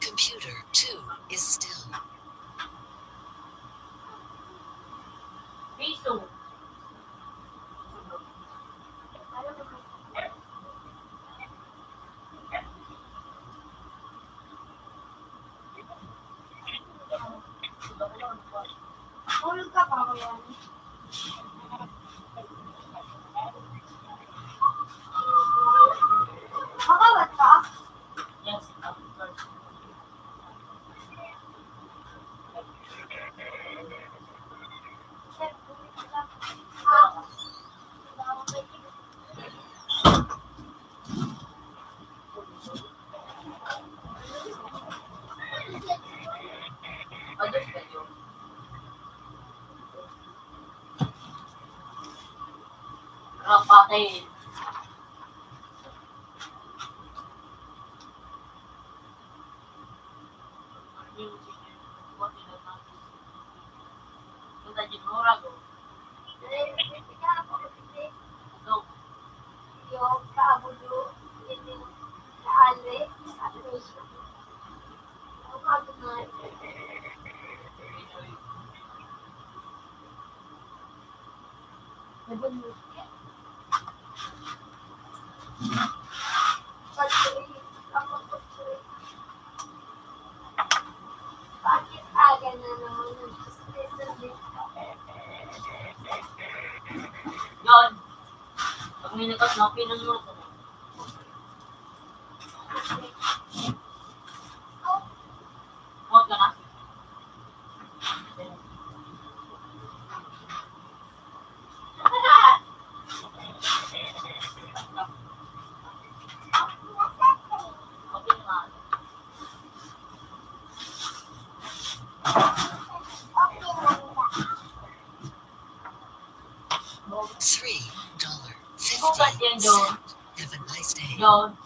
Computer two is still. Piso. Tulog ka pa, Kuya? Makawat ka? Yes, of course. Rapate. John, pag may nakat na, pinang mo. Huwag ka na. Three dollar fifty cent. Have a nice day. John.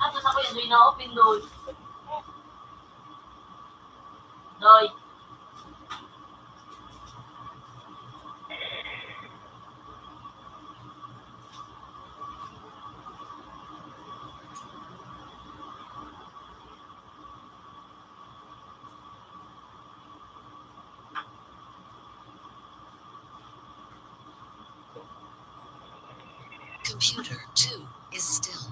Ato sa kuya, doy na open, doy. Doy. Computer two is still.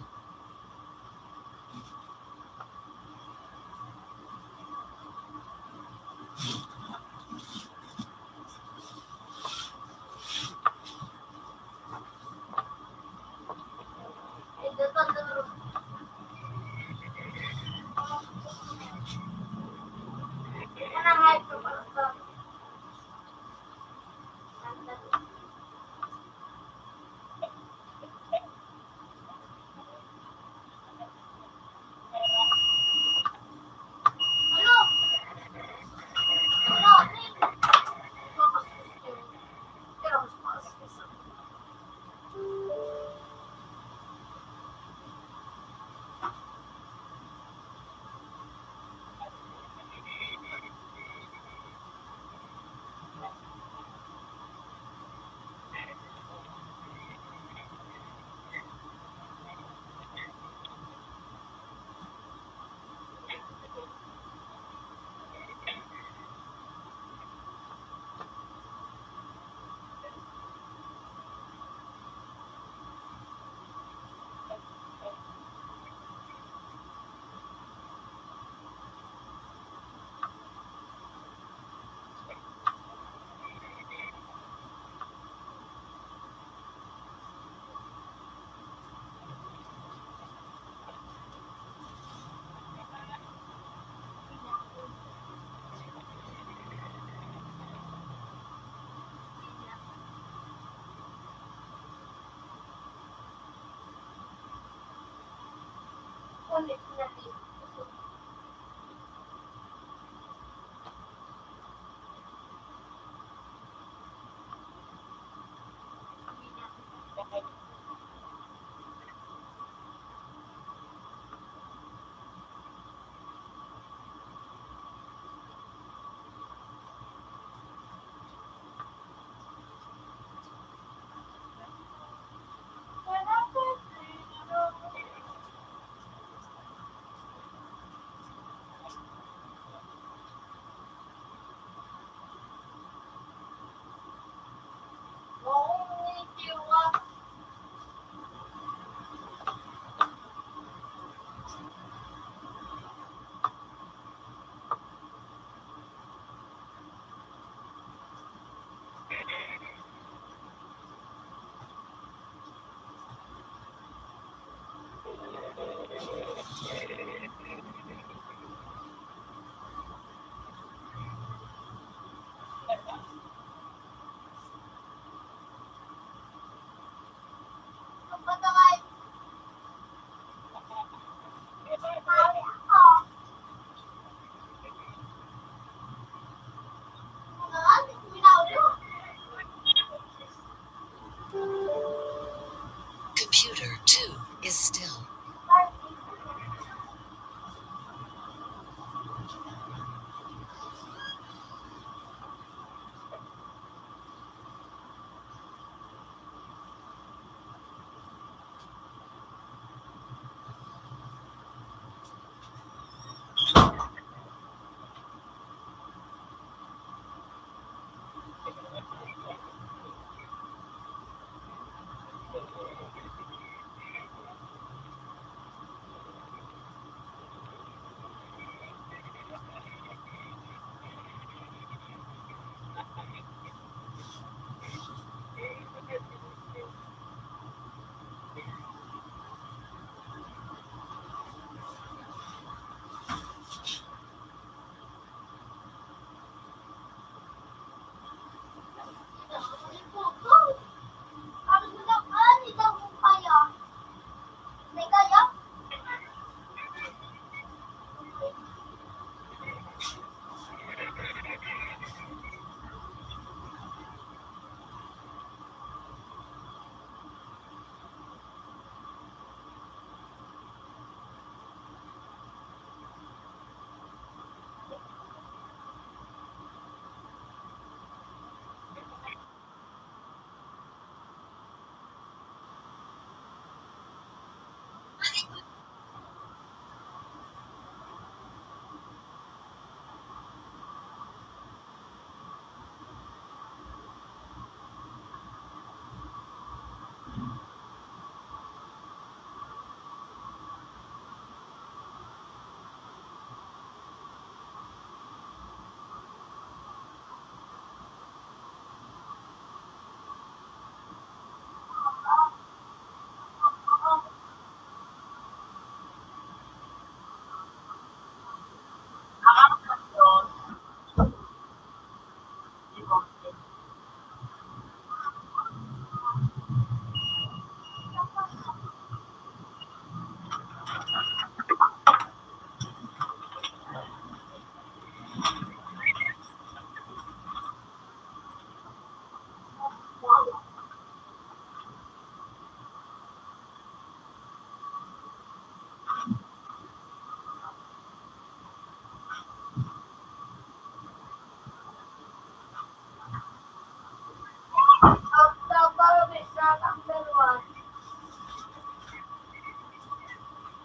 Computer two is still. Computer two is still.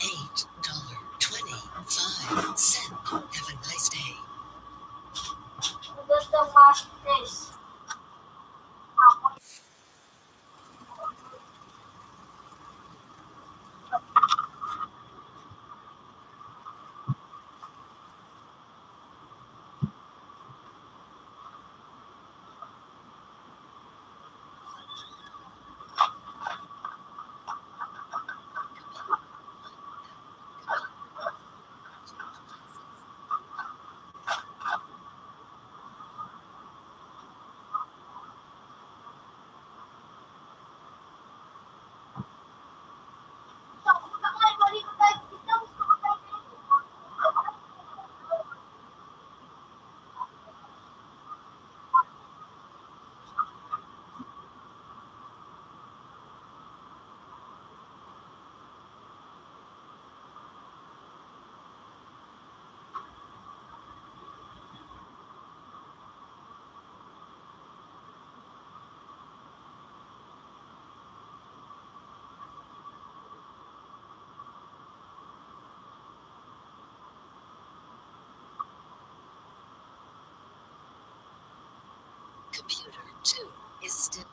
Eight dollar twenty-five cent. Have a nice day. Computer two is still.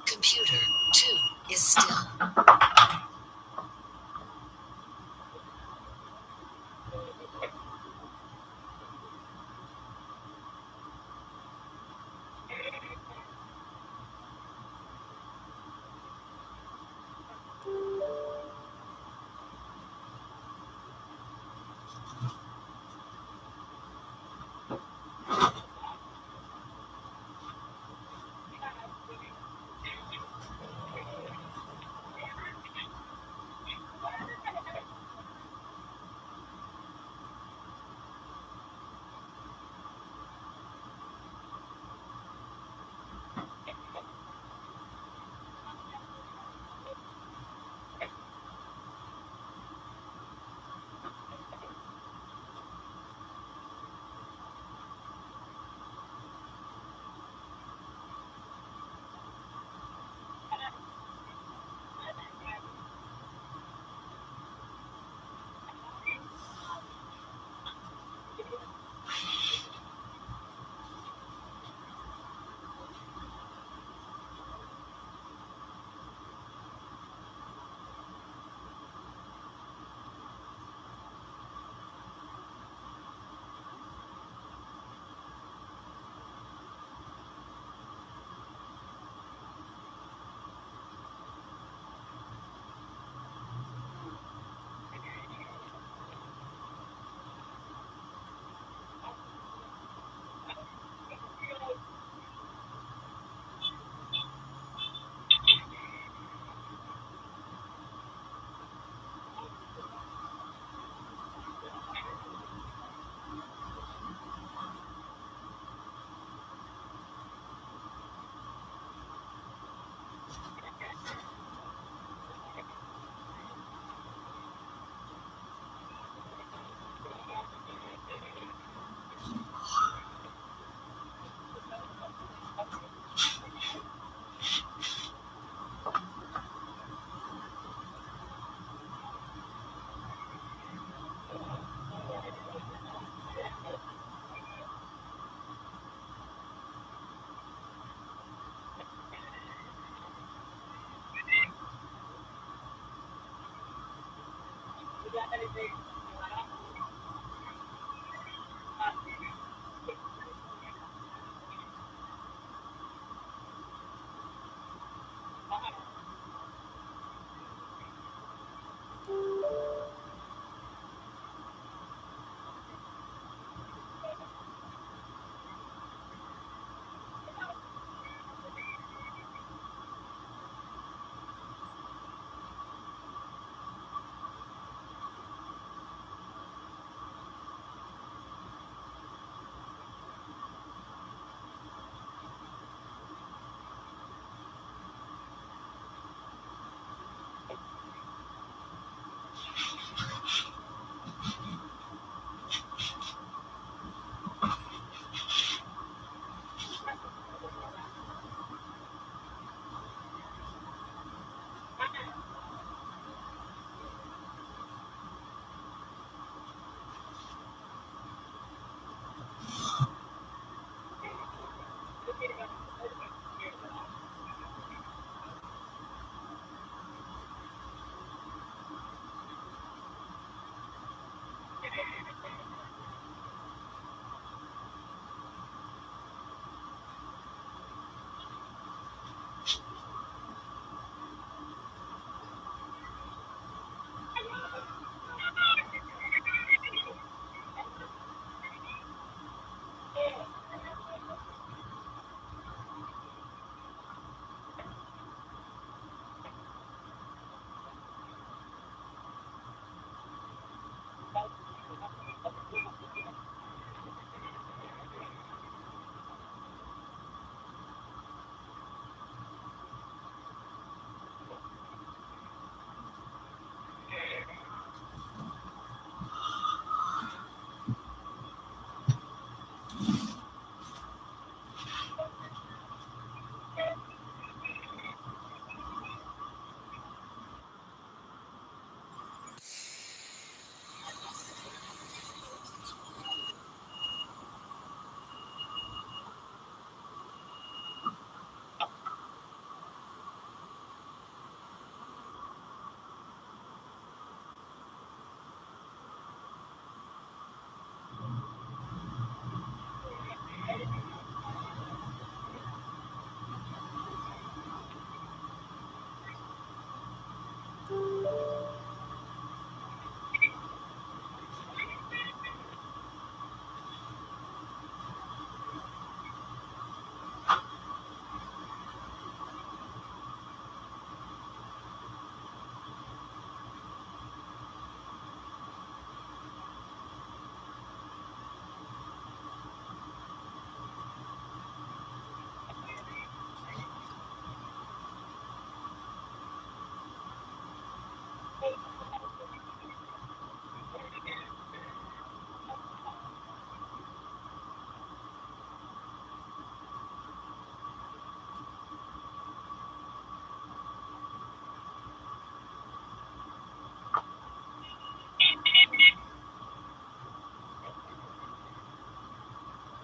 Computer two is still.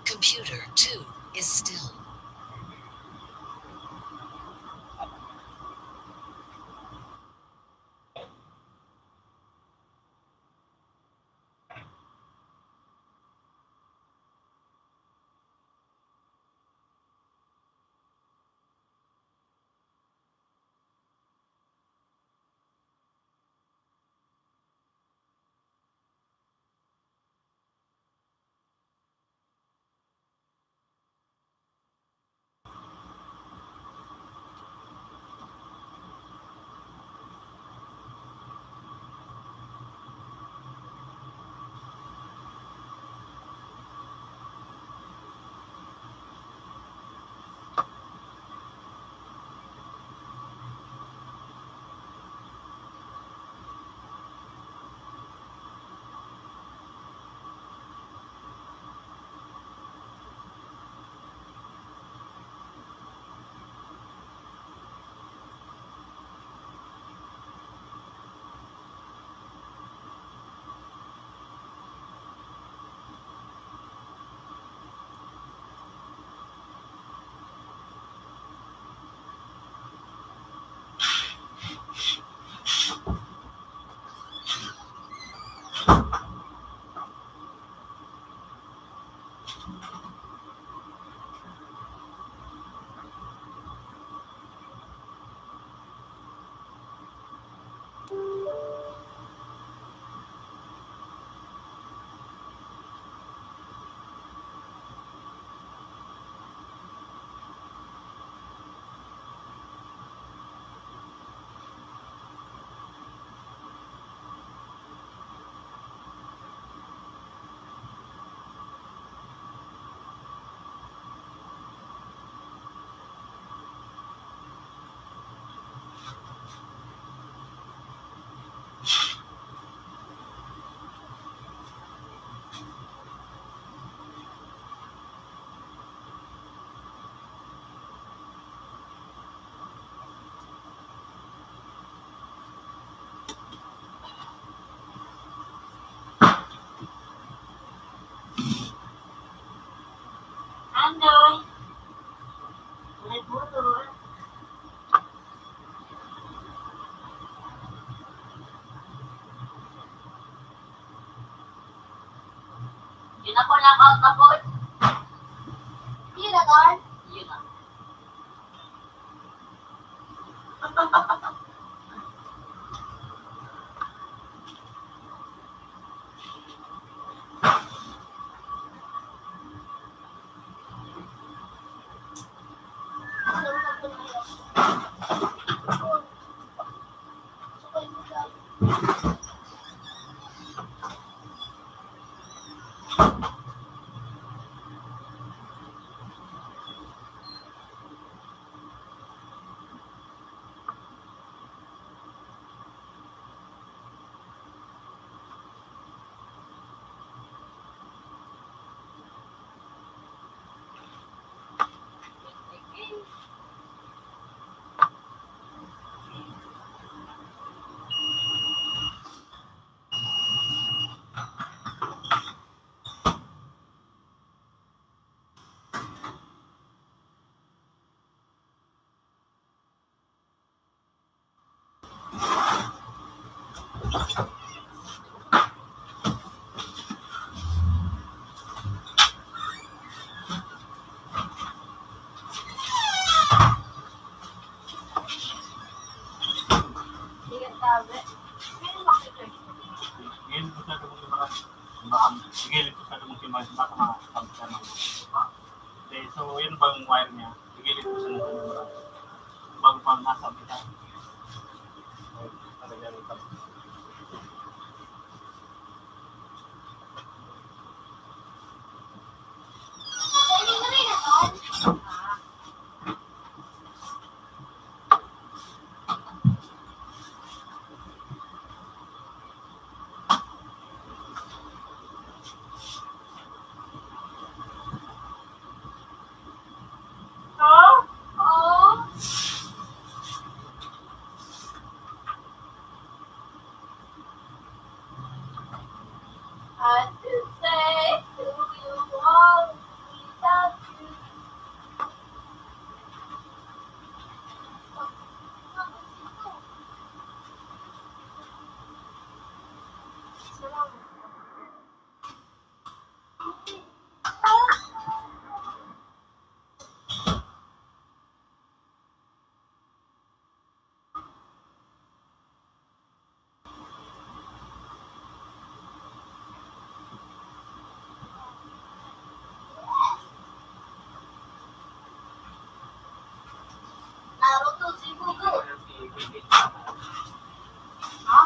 Computer two is still. Nako, knockout na po. Yun na, Don. Yun na. Ngayon po sa tumang lumakas. Sige, po sa tumang lumakas. Baka makakapag-, ano. Okay, so yun bang wire niya? Sige, po sa tumang lumakas. Bago pa nasa kita. Talaga rin. Hard to say who you are without you. Naruto si Google. Ha?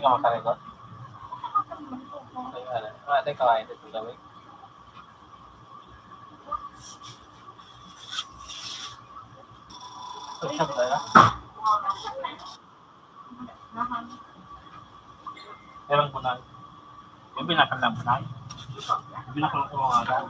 Makarecord? Ay, ano? Wala tayong kawain dito sa gawin. Pag-shop na lang. Pero ang bunal. Yung binakal na bunal. Yung binakal ko mga agad.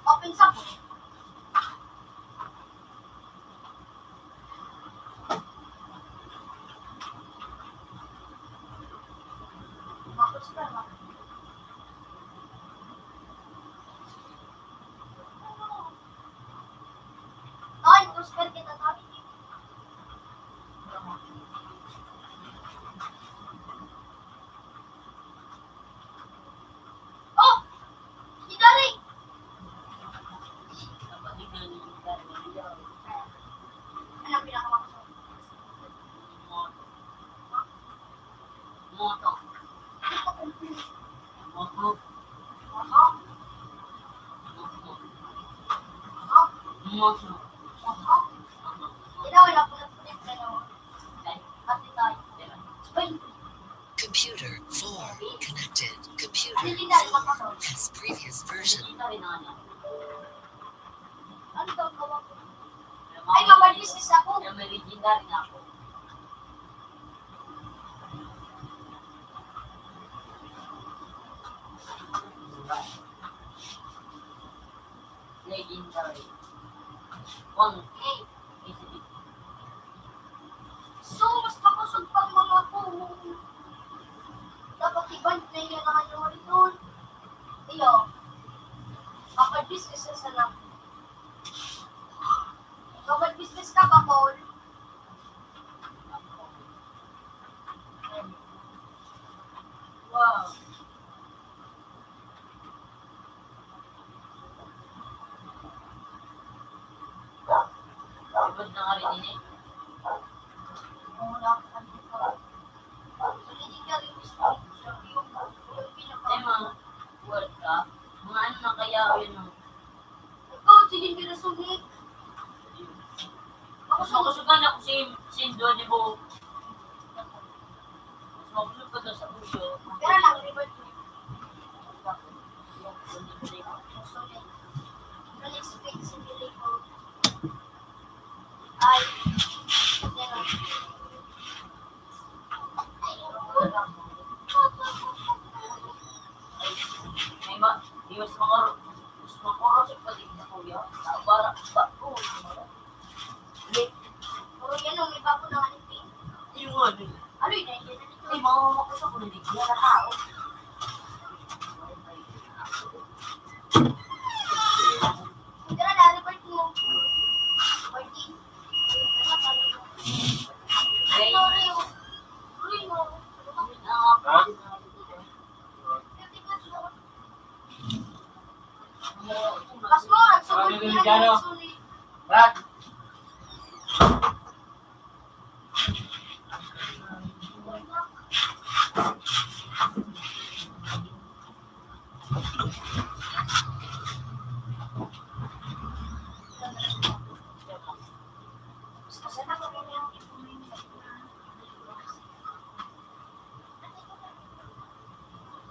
Open sa po. Ay, prosper kita, tabi. Oh! Igari! Ano ang pinakamakusog? Moto. Moto. Moto. Moto. Moto. Ikaw, wala po na po yung ano. Ate Tay. Uy. Computer four connected. Computer four has previous version. Ano daw gawa ko? Ay, mabadis isa ko. May legendary na ako. Legendary. One. So, mas makusog pang mga puno. Dapat i-ban na yun ang ano rin doon. Iyo. Kapag business sa sarap. Kapag business ka pa, Paul. Wow. Likod na nga rin ini. Ay, mga word ka. Mga ano na kaya yun, no? Ikaw, sige, pero sungit. Ako, makusugan ako si, si Dodi Bo. Mas makusog Pero lang, reward mo. Ang next week, si Billy ko. Ay, pero, ay, May ma-, di mas mangor-, mas mangorosip pa din sa kuya. Sa bara, ba, oh, Hindi. Pero yan, oh, may bago na nga ni Pin. Yung ano? Ano yun? Ay, yan na dito. Ay, mga makusa ko na di. Yan na tao. Tara na, revert mo. Revert din. Ay, sorry, oh. Uy, no. Ah. Pastor, ang sunod niya, Brad.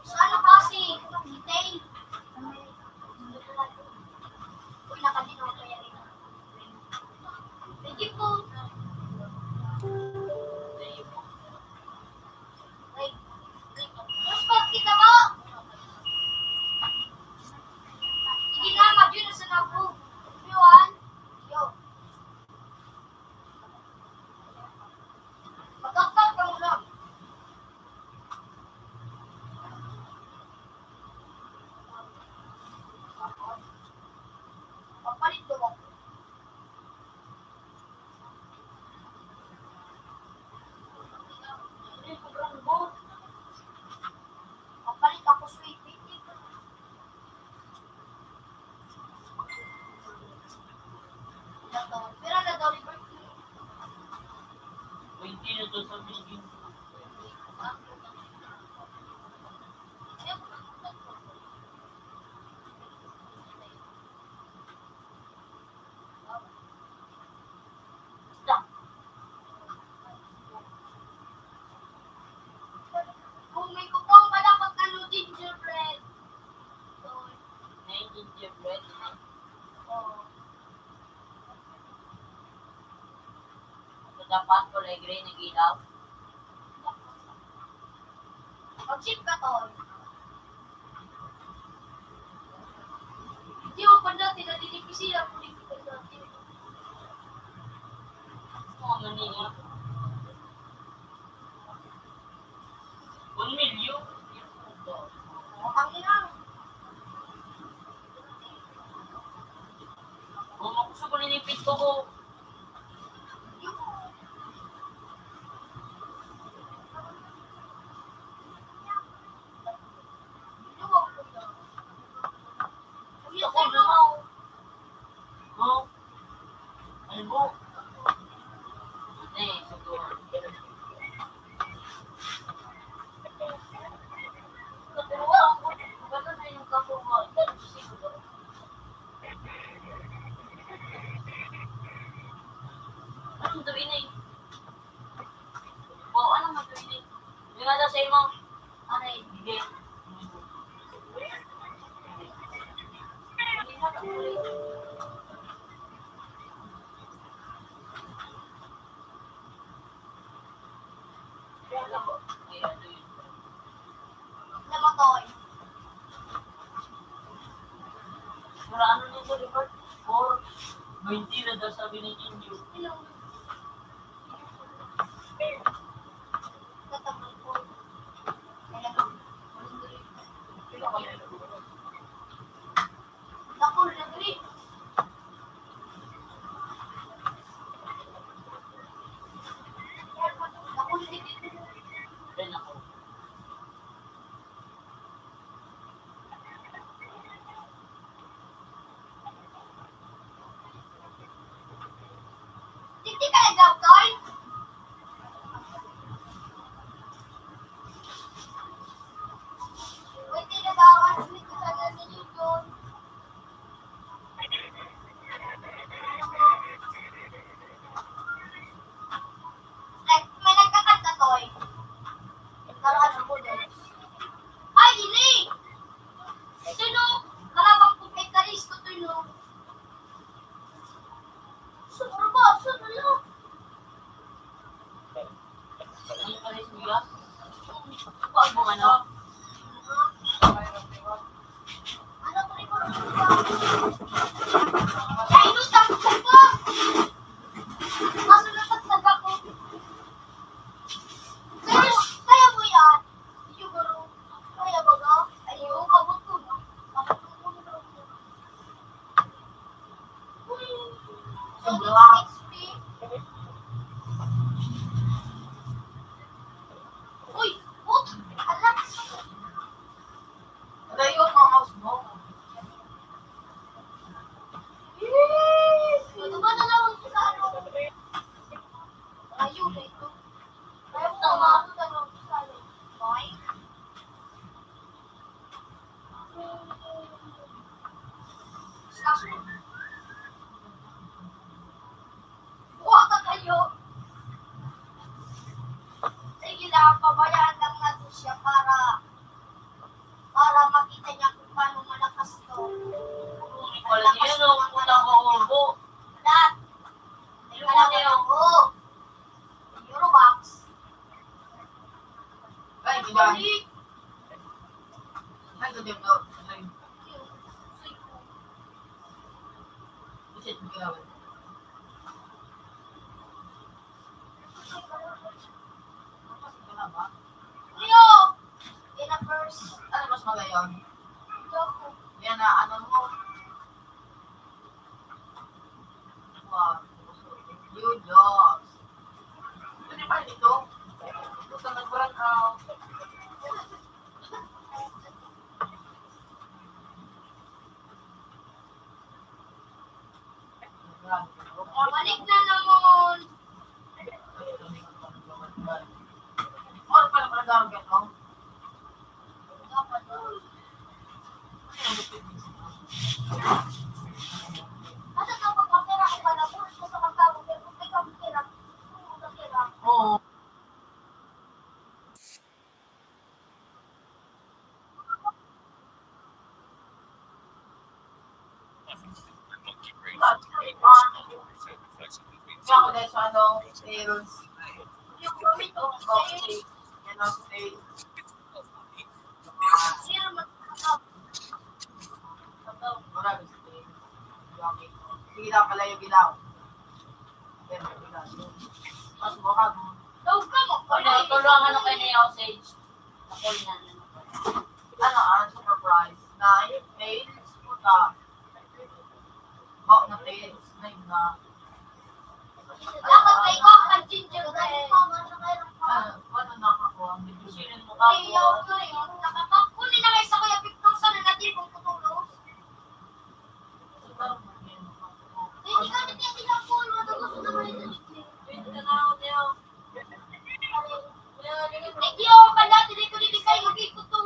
Saan na kasi? Kitay. Uy, nakadinaw ko yan. Thank you po. Ay, ay, ay. Mas pag kita mo. Sige na, mag-yun sa nabo. Everyone. Yo. Magkakak ka muna. Papalit daw ako. Hindi, sobrang good. Papalit ako, sweet. Pero na daw, revert mo. Twenty na daw sa building. Kung may kupon pa dapat na no gingerbread. May gingerbread, ha? Oo. Ito dapat kulay gray na ilaw. Pag-ship ka, Tol. Hindi mo pa dati nadidipisi ang kulit ko dati. Mga Manila. One million? Ang ina. Kung ako sa paninipid ko, ko. Ako na ako. Oh. Ano po? Eh, siguro. Naturuan ko. Ano na yung kakuha? Siguro. Anong gawin eh? O, ano man gawin eh? Yung ano sa imo? Ano eh? Hindi. Hindi na, Namatay. Wala, ano nito, di ba? Four, twenty na daw sabi ni Jinju. Hello. Tatakal ko. Kaya lang, Dakul na diri. Dakul na diri. Titi ka na, Doktor? Uy, put-, ala. Layo ang mouse mo. Yes! Ito ba na lang sa ano? Layo na ito. Layo na lang sa ano? Sa ano? Boy? Buha ka kayo. Sige lang, pabayaan lang natin siya para, para makita niya kung paano malakas to. Wala niya, no? Wala ko ubo. Dad. Wala ko ubo. Eurobox. Ay, di ba? Ay, di ba? Ay. Kasi, di ba? Leo! Yan ang first. Ano mas magayon? Yan na, ano mo? Wow. Yun, Diyos. Pwede ba dito? Gusto nag-brown out. Balik na naman. Ano pala pala daw ang ganun? Hindi ako dahil sa ano, sales. Yung gamit ko, sales. Yan ang sales. Sige daw, palayo, ginaw. Yan, ginaw. Mas mukha mo. Daw ka mo. Ano, tulungan ka na, Sage. Ako na. Ano, ah, surprise? Na, yung sales, puta. Bak na sales, na yun na. Dapat may ikaw ang gingerbread. Ah, ano na ako, ang bibisinin mo ka. Ayaw ko yun. Nakakakuni na kayo sa kuya, fifty thousand na natin kung kutulos. Hindi kami tiyatin ang puno, tapos ito na rin. Pwede na nga ako, Teo. Ay, Teo, pala, hindi ko, hindi kayo mag-ikot to.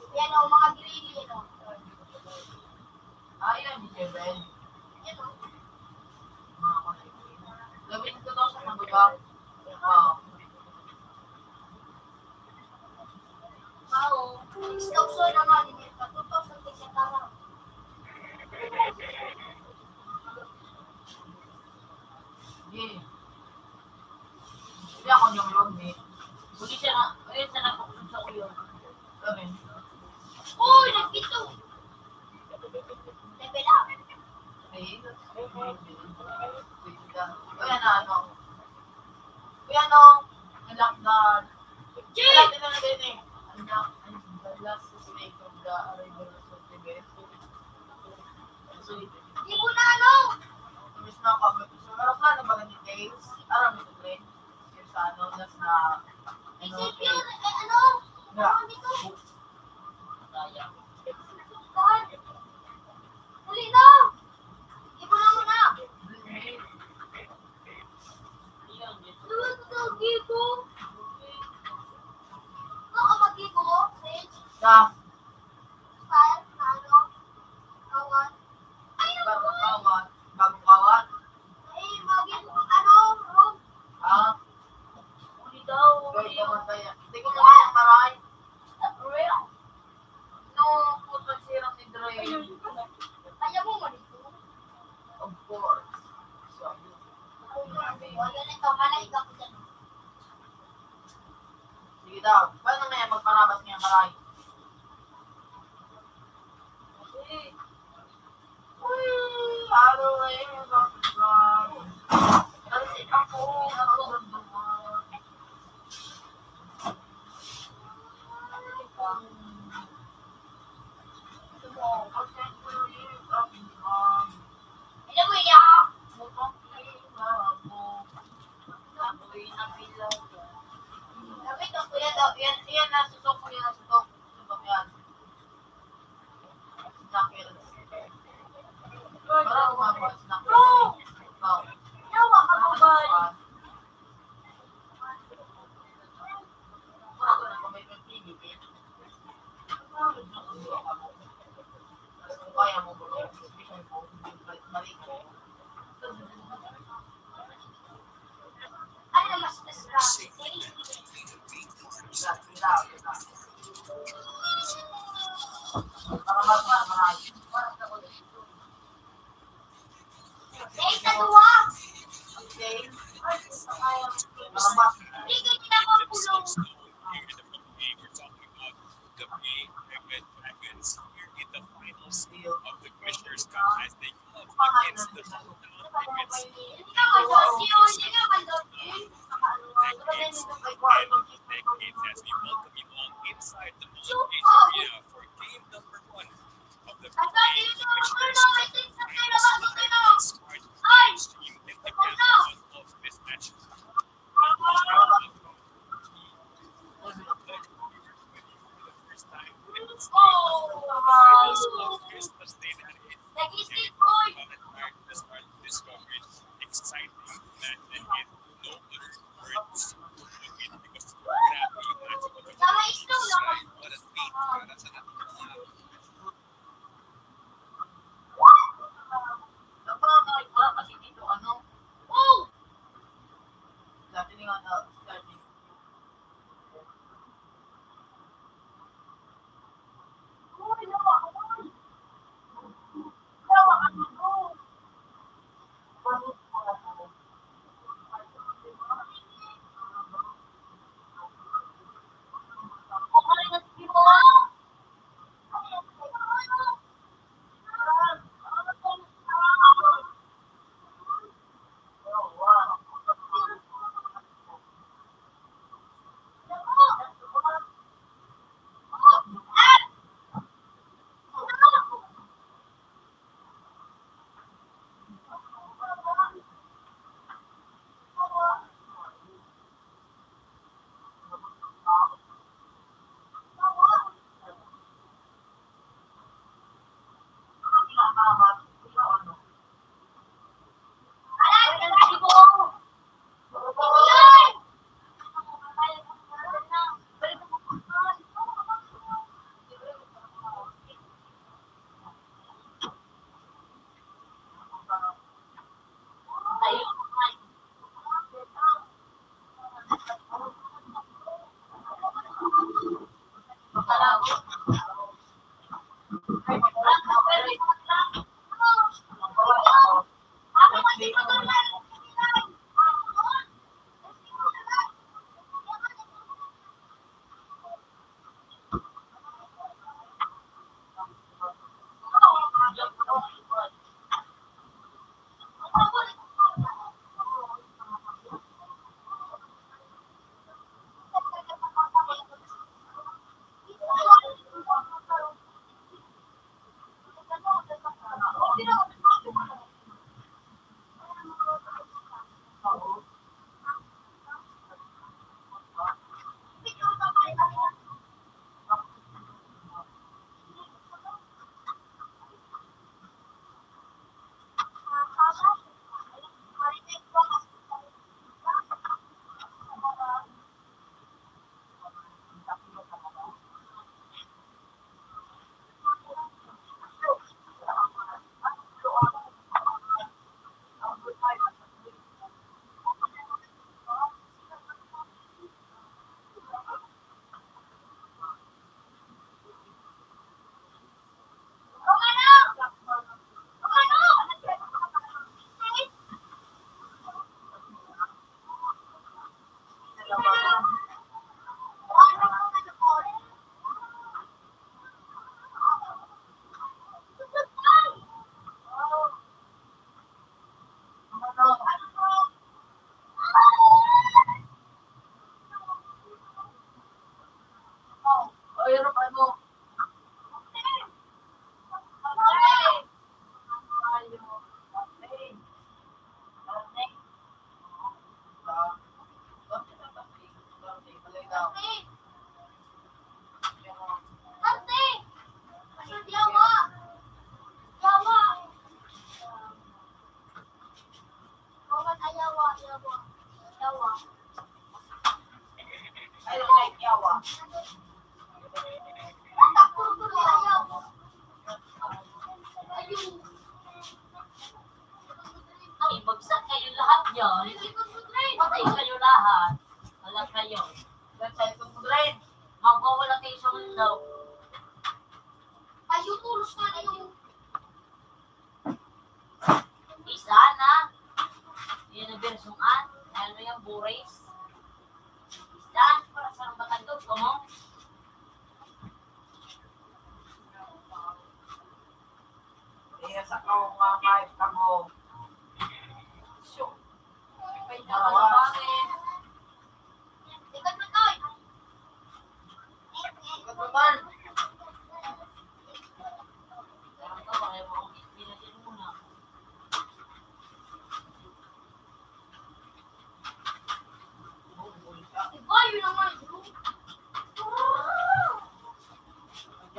Yan o, mga green, yan o. Ah, yan, Mister Ben. Yan o. Mga kapatid. Gawin ko to sa magulang. Oo. Wow. Six thousand naman, hindi pa two thousand din siya tama. Sige. Hindi ako niyang log, eh. Huli siya na, ayun siya na, sa ulo. Sabi. Uy, nagpito! Level up. Ay, ay, ay, ay, ay, ay, ano? Uy, ano? Anak na. Jay! Anak na din eh. Anak, the last mistake of the arrival of the best. So, di mo na ano? Tapos na ako, so, alam na ba ng details? Alam mo ito, Glenn? Yung sa ano, last na, ano, isip yun, eh, ano? Yeah. Ano nito? Dali na! Ibo na muna! Duwag ka, Gibo! Ikaw ang mag-ibo, Sage? Sa? Style, ano? Kawat. Ay, bagong kawat. Bagong kawat? Ay, bagong, ano, room. Ah? Uli daw, uli. Ikaw, ikaw, ikaw. Hindi ko na kaya, maray. Real? No, putang sirang ni Dre. Kaya mo man ito? Of course. Sabi. Ako nga, ito, malay ka ko dyan. Sige daw. Paano nga yan? Magparabas nga yan, maray. Sige. Sa duwa. Hindi kita makulong. Gabi, Red Dragons are in the finals of the Commissioner's Cup as they come up against the Red Dragons. Hindi ka makulong. Hindi ka makulong. Decades and decades as we welcome you all inside the Motion Ace Arena for game number one of the Red Dragons. Smart team and the captain of this match.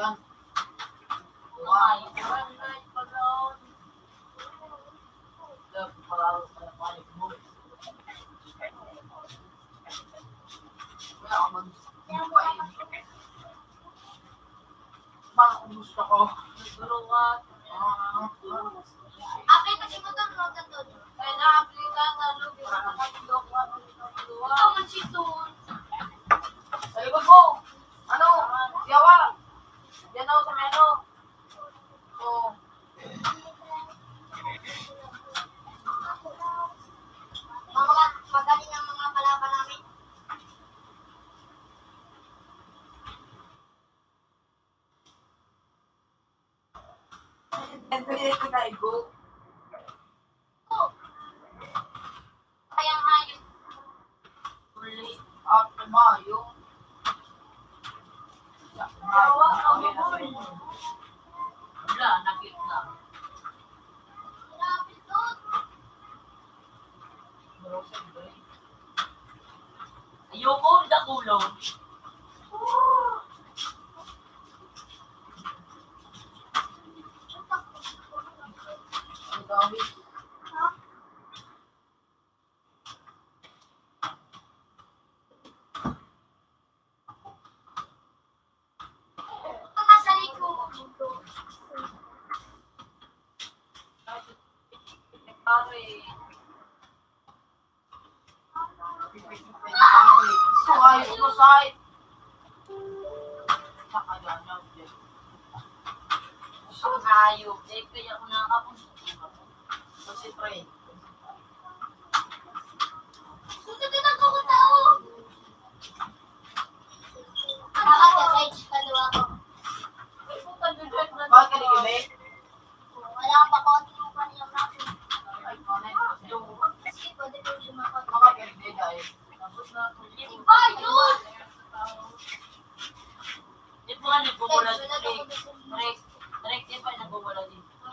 Why? Wala akong mag-, Ba, kumusta ko? Nagduruwat. Ah. Apil kasi mo to, no, tatod. Kaya na-apil ka, talo, di ba, nakatulog, ano, nakatulog. Ikaw man si Tun. Sa likod mo. Ano? Yawa. Yan ako sa may ano. Oo. Magaling ang mga kalaban namin. Ito yung pinaigo. Kaya nga yun. Uli at tumayo. Wala, nakita. Ayoko, dakulon. Ang dami. Mga sa likod. Suhay, suhay. Nakaganaw din. Ang hayop. Eh, kaya ko nakakapun-, Concentrate. Bakit ka, guys? Kaliwa ko. Bakit ka nag-ibig? Wala pa ko, ano yung kanya natin? Ay, ano yun? Kasi pwede ko yung mga Bakit ka nag-ibig, guys? Iba yun! Di ba nga nagmumula dito? Rex, Rex, di ba nagmumula dito?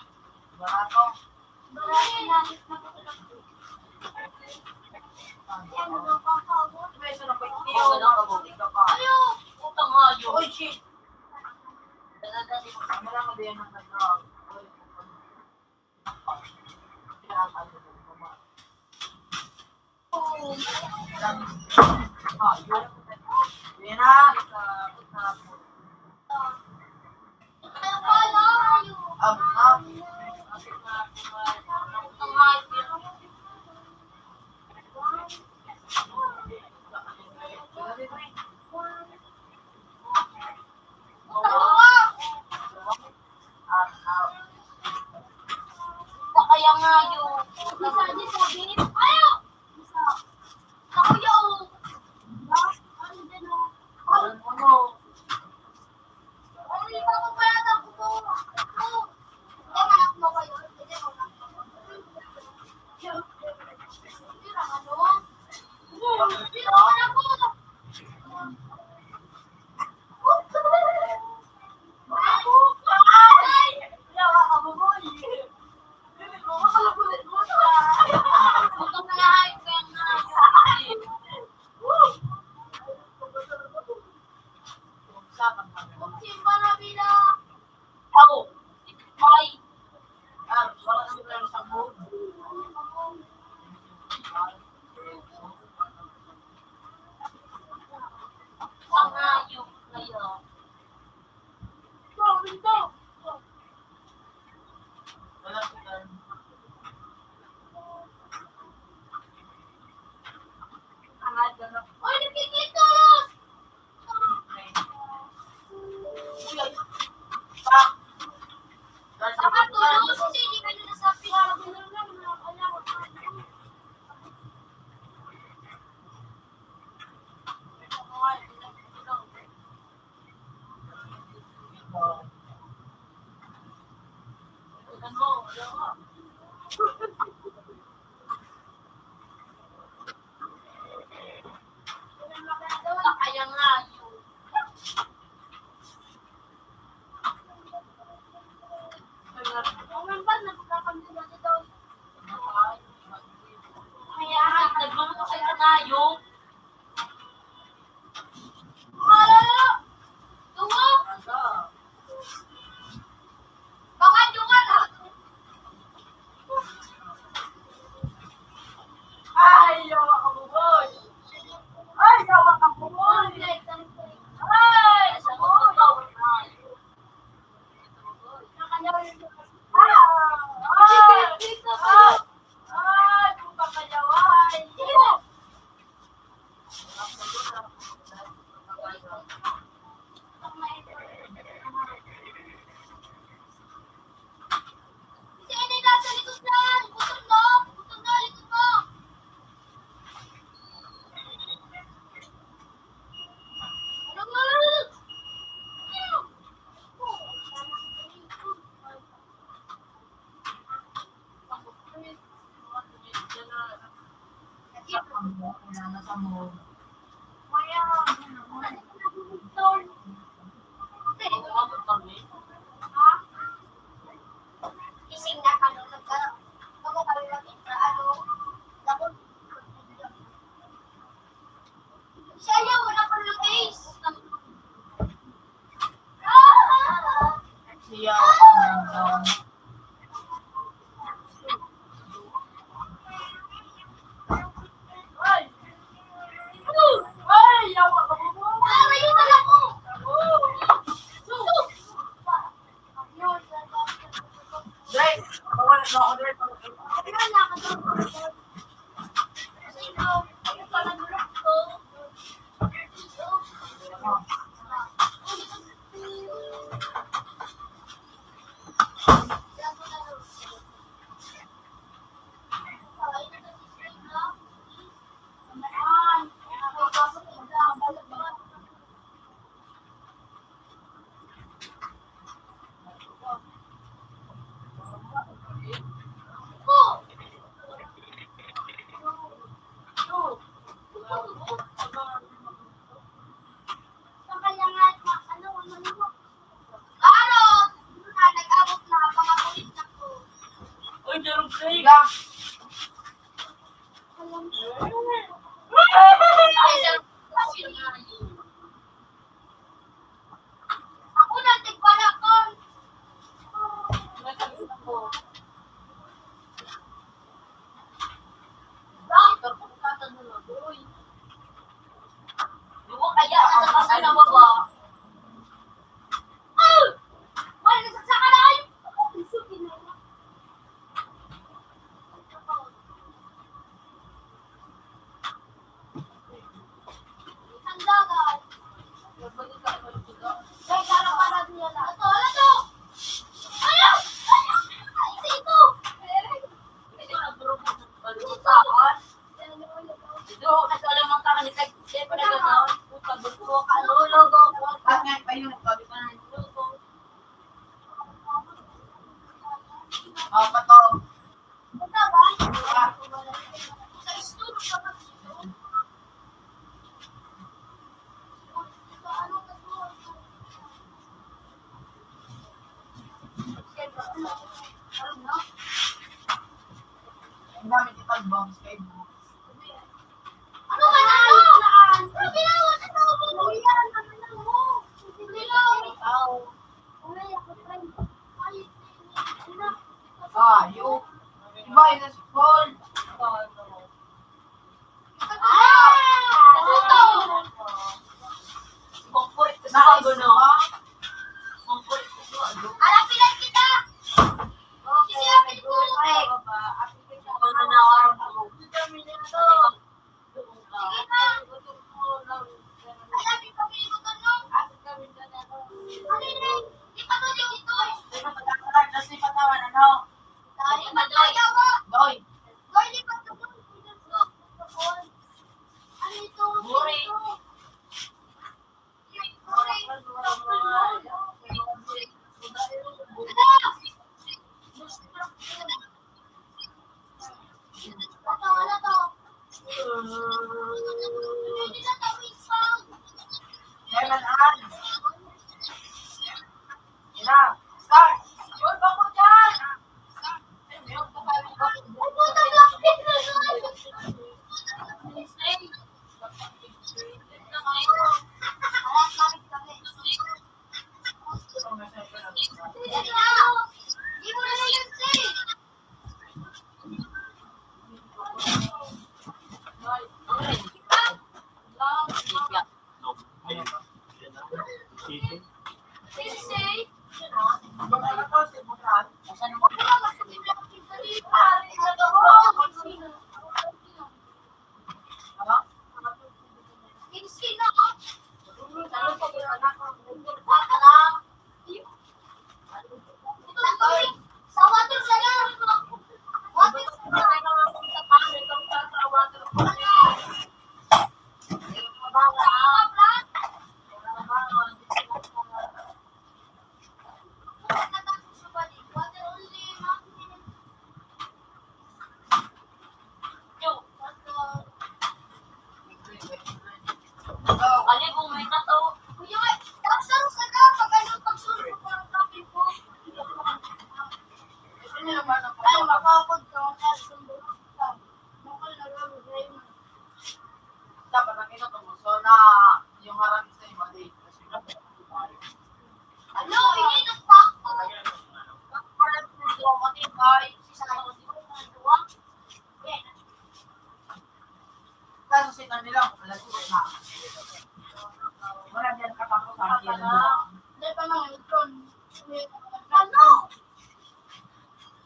Barato. Barato na. Yan, ano pa ako? May isa na pa yung Ayaw! Utang nga yun. Oy, shit! Wala ka din ang nag-, Kaya nga yun. Isa din sa binit. Ayo! Isa. Ako yun. Ano din, oh? Ano? Ano yung mga pala ng buto? Ito. Hindi, anak mo ba yun? Hindi, anak mo. Hindi, ano? Hindi, anak mo. Pangayok kayo. Oy, nakikita! Amo. Siya, wala pa ng ace. Siya, Uy, charong siga! Ako na, tigbalakon. Bakit? Kaya sa baba. Ah! Wala na sa sakalayan. Apat to. Ang dami kitang bombs kay Bombs. Ano ba na? Ano ba na? Ano ba na? Ayo. Iba, yun na si Paul. Ah! Nagutom! Mongkurit ko sa bago, no? Mongkurit ko sa bago. Alam, pilan kita! Sisi, apil ko! Ano na, ano? Sige na! Alam, ipapili ko to, no? Ano yun? Di pa to, di ito, eh. Di pa to, di pa to, ano? Dahil madaya, wa. Doy. Doy, di pa to, di ito. Ano ito? Buri. Lemon, ah. Yan na. Start. Uy, bako dyan.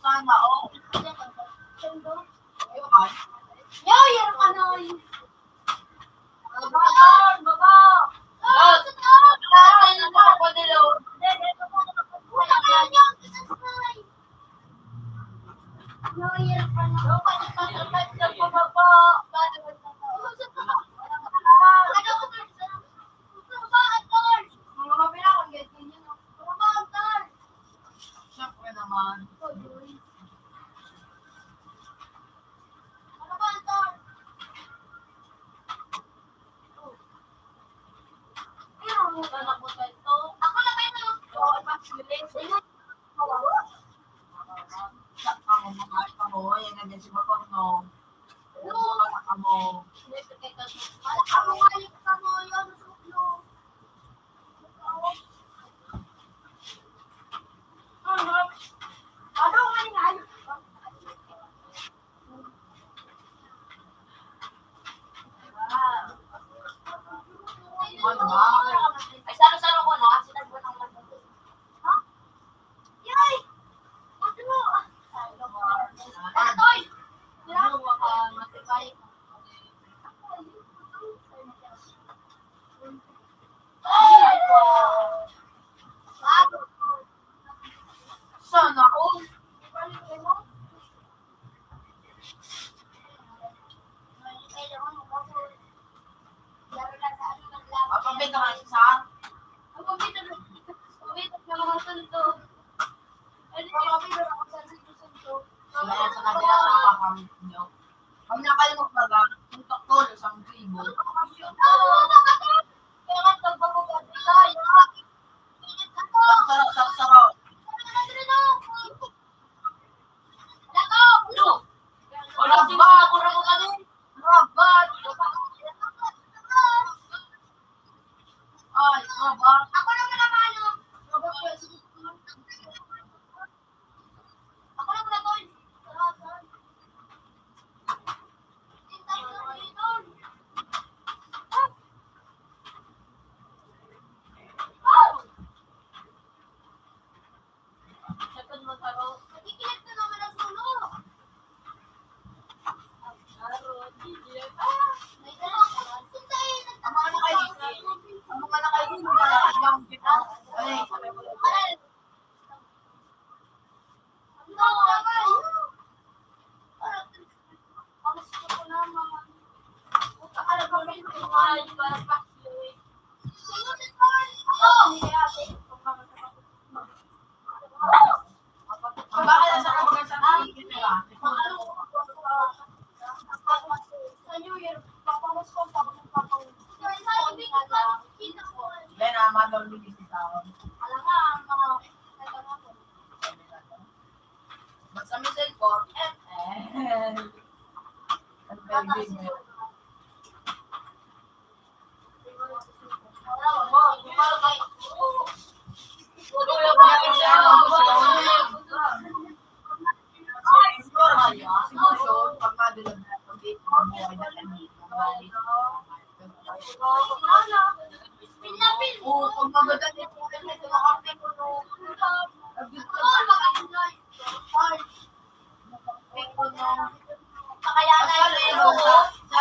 Sana all. Yo, yung ano, yung baba, baba. Baba, baba. Baba, baba. Siyempre naman. Ako na kayo. Sa kamo, mga kamo, yan na din si Bakong, no? Wala kamo. Wala kamo, wala kamo, yun, no? Ano? Ano nga ni nga? Ay, saro-saro ko na. Sinagot ang lagot. Ha? Yay! Ano? Ano to, eh? Ano, maka-, matibay. Sana all. Mapabit ang isa. Mapabit ang, mapabit ang mga sundo. Mapabit ang mga sundo. Sila sa kanila sa pakam nyo. Kami na kayo magbaga, yung doktor, isang gribo. Kaya nga, pagbabaga tayo. Saro, saro, saro. Ano? Wala ba? Ako na mo kami. Rabat. Ay, rabat. Ako na mo naman, ano? Rabat. Ako na mo na, tol. Tintay ko na dito. Second mo, taro. Nakikinig ka naman ang sulo. Ang taro, gigil. Ah! May taro. Ang mga nakaibig, ang mga nakaibig, ang mga nakaibig, ang mga nakaibig. Ay. Ano? Then, ah, madam, hindi si tao. Alam nga, ang mga Basta may cellphone, eh, eh. Ang baby mo. Siguro, pag madala na, pag-ibig mo, ay nakalimit. Oo, pag maganda yung kulay nito, nakapit ko, no? Nagdito na. Ay, nakapit ko, no? Kaya na yung sa, sa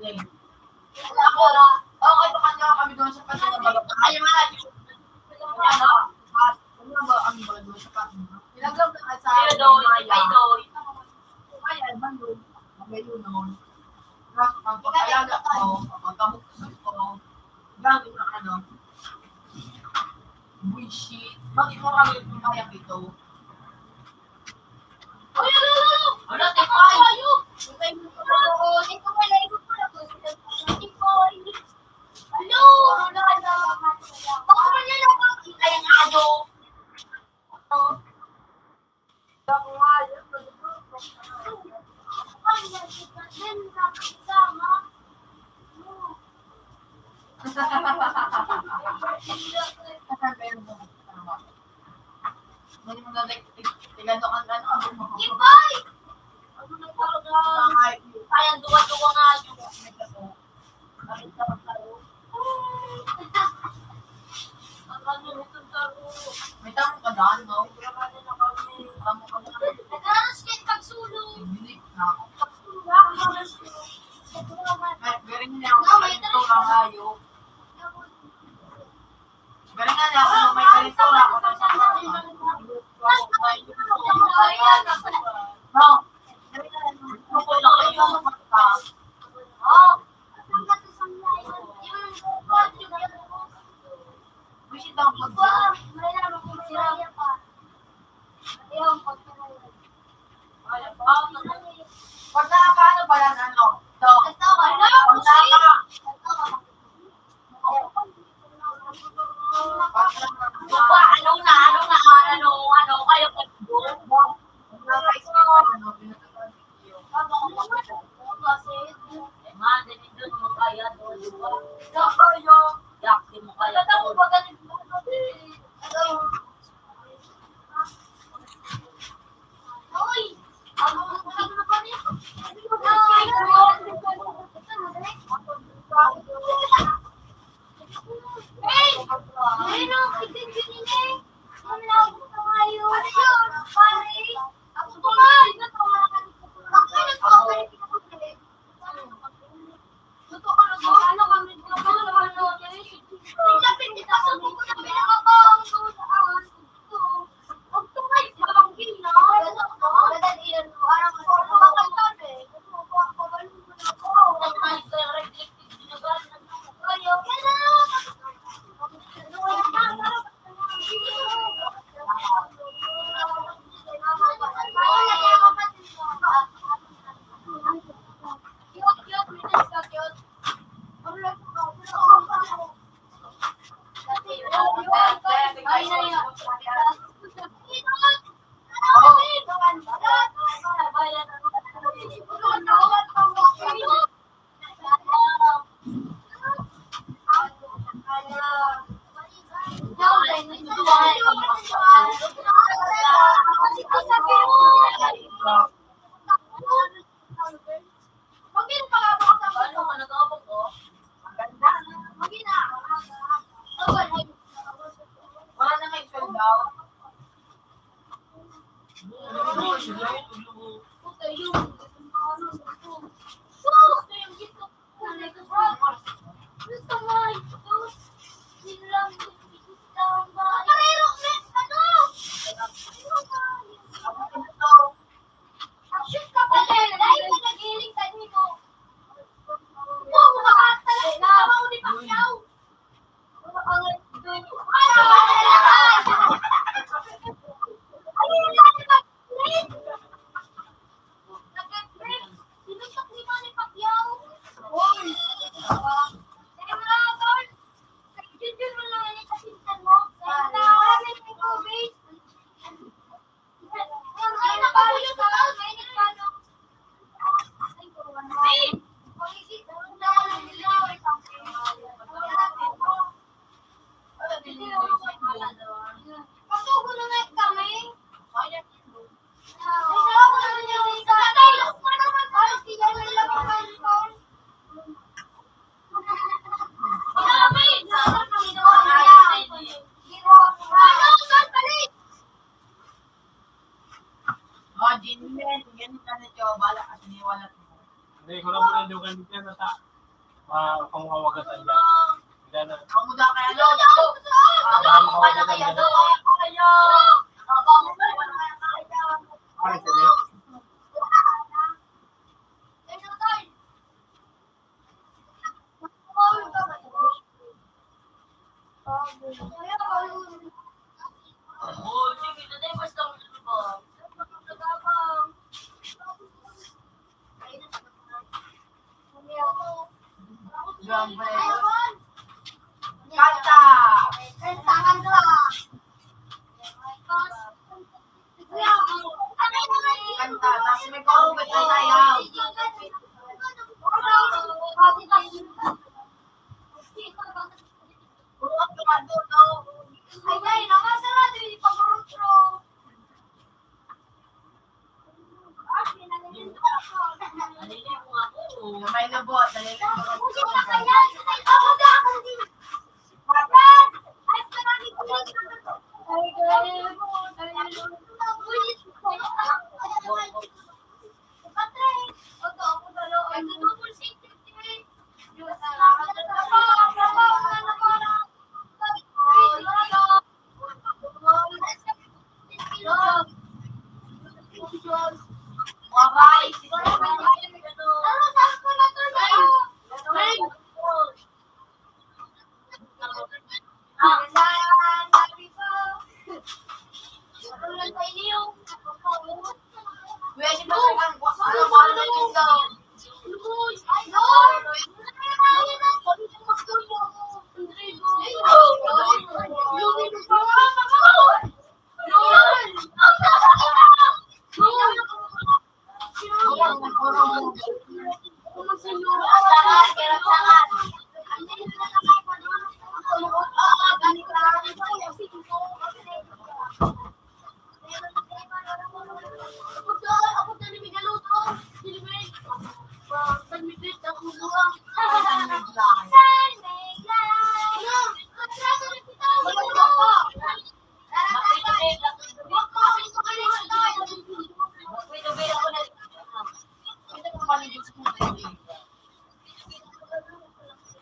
Ako, okay pa kanya kami doon sa Pasig. Ay, mga ano, ano ba ang iba doon sa Pasig? Pinaglaban ka sa Ayun, doon, Maya. Ayun, doon. Kaya, bando, magayon nun. Tapos, ang pag-alaga ko, ang pagkabuksan ko, gamit ng ano, bullshit. Bakit mo kami kaya dito? Ay, ano, ano, ano? Wala, teka, ay. Ay, ano, ano, ano, ano, ano, ano, ano, ano, ano, Hello! Baka man yan ako. Ay, ang ado. Ipay! Ano na talaga? Kayang duwa-duwa nga yun. Ang ano nitong taro? May tamo ka daan, no? Tamo ka daan. Naglalas kayo pagsulong. Hindi na. Pagsulong. Ay, galing niya. No, may tamo ka daan. Galing nga niya. Ano, may karintura ako na sa mga. No. Pag nakakaano pala, ano? Ito. Pag naka- Diba, ano na, ano na, ano, ano, kaya pag Yan yung ano, Joe, bala kasi niwalat mo. Hindi, ko lang muna yung ganito yan, nasa, ah, pangwawagatan niya. Hindi na. Kamuda kaya, no? Baka makawagatan niya. Ay, sige. Kanta! Kanta, kanta! Kanta, tas may paugat na sayaw. Ay, ay, nakasarado yung pag-outro. May lubot, nalilibot.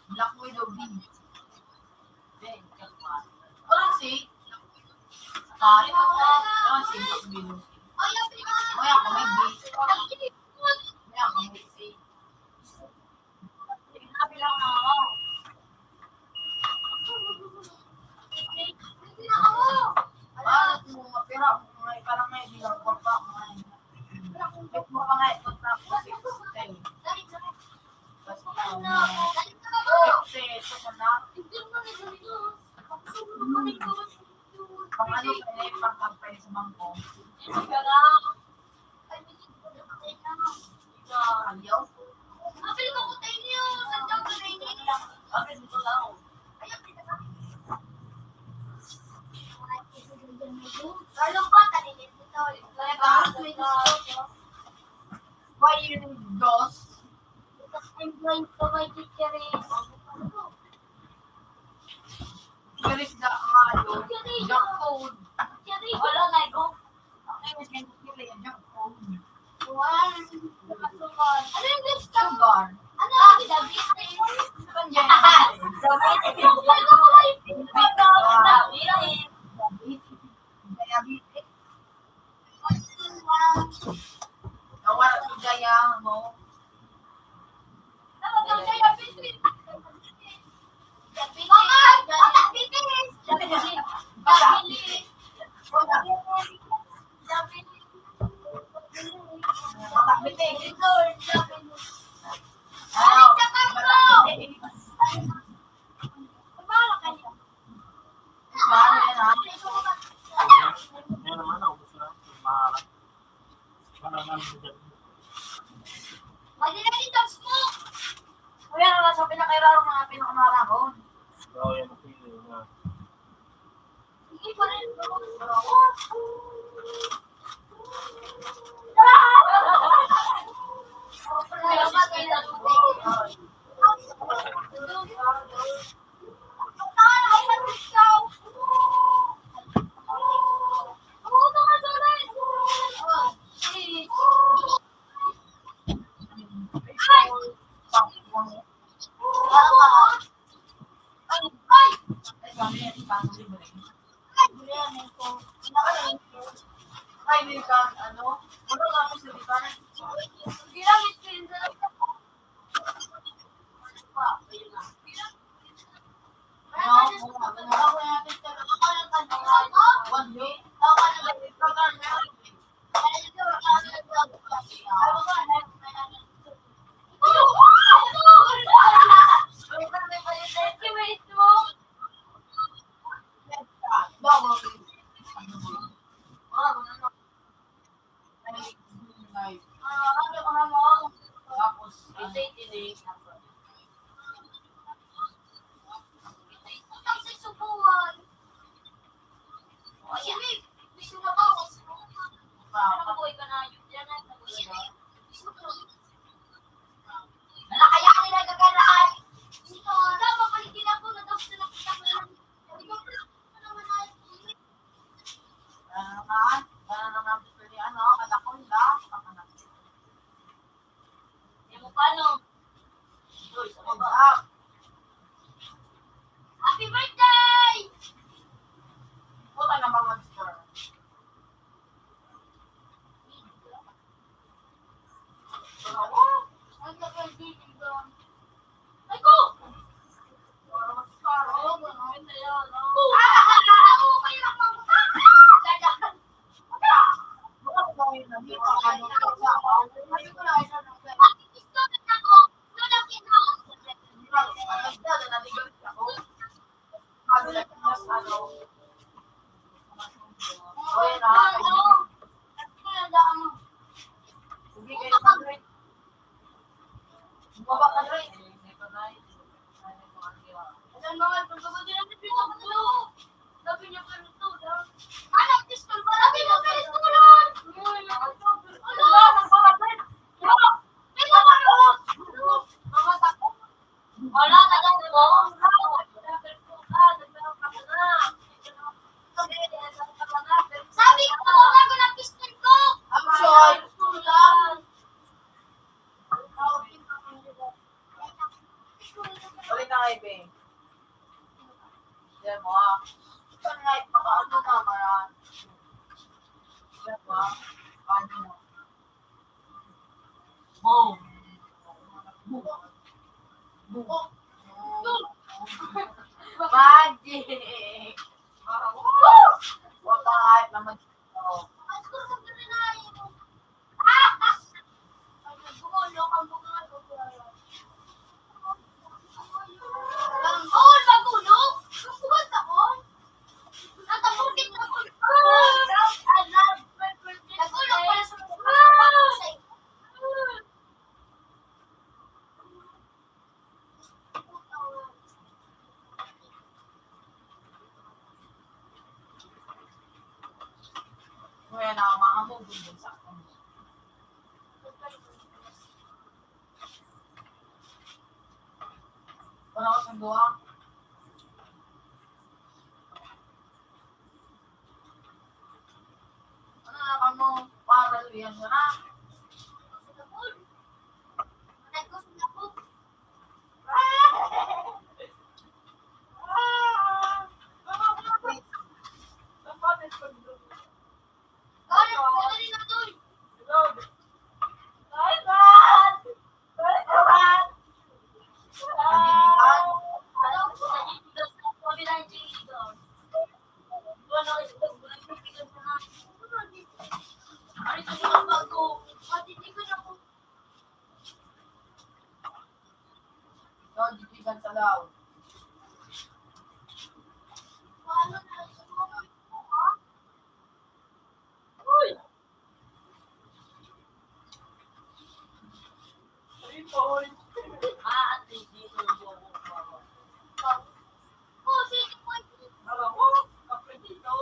Black Widow B. Walang C. Sorry po. Walang C, Black Widow. Kaya ako may B. Kaya ako may C. Bakit mo mapira? May parang may bilang ko pa. Ba't mo pa nga ito? Tapos, eh, basta, eh, ito ko na. Pang ano ka na yung pangkampay sa bangko? Ayaw. Why you dos? Ang going to my teacher eh. Galis na ang ano, junk food. Wala na, go. Ang name is Junk food. Wow. Ano yung gusto? Sugar. Ano yung diabetes? Diabetes. Diabetes. Diabetes. Nawala si Jaya mo. Ano yan, ha? Yan naman, naubos na. Maharap. Pwede na yung jobs mo. Kuya, wala sa pinakairarong mga pinakamarahon. Oo, yan ang feeling na. Hindi pa rin. Tapos, kasi tinig. Ang sisubuan. Sige, gusto na ba? Parang boy ka na yun. Yan ang sabi ko. Wala kaya ang ginagagaraan. Ikaw, wala, papalikin ako, natapos na nakita ko lang. Sabi ko, "Ano naman na yun?" Ah, ma, ah, naman gusto ni ano, katakon lang, pakanap. Yan mo paano? Uy, sa baba. Happy birthday! Puta na mga star. Bumaba ka, Dre. Ano, pistol ba? Sabi mo, pistol! Wala, nagkakita ko. Sabi ko, wala ko ng pistol ko. Action! Ulit ang ipin. Diyan mo, ah. Ito na, ito na, ano na, maran. Diyan mo, ah. Ano na. Boom. Boom. Boom. Magic. What the heck naman? Kaya na, mahamog yung sa akin. Para ko sa duwa. Ano na kamo? Para yan na. Ikaw, didigan sa law. Uy! Ay, paul. Ah, at least dito yung buhok ko. Oh, sige po. Alam mo, kapatid ko.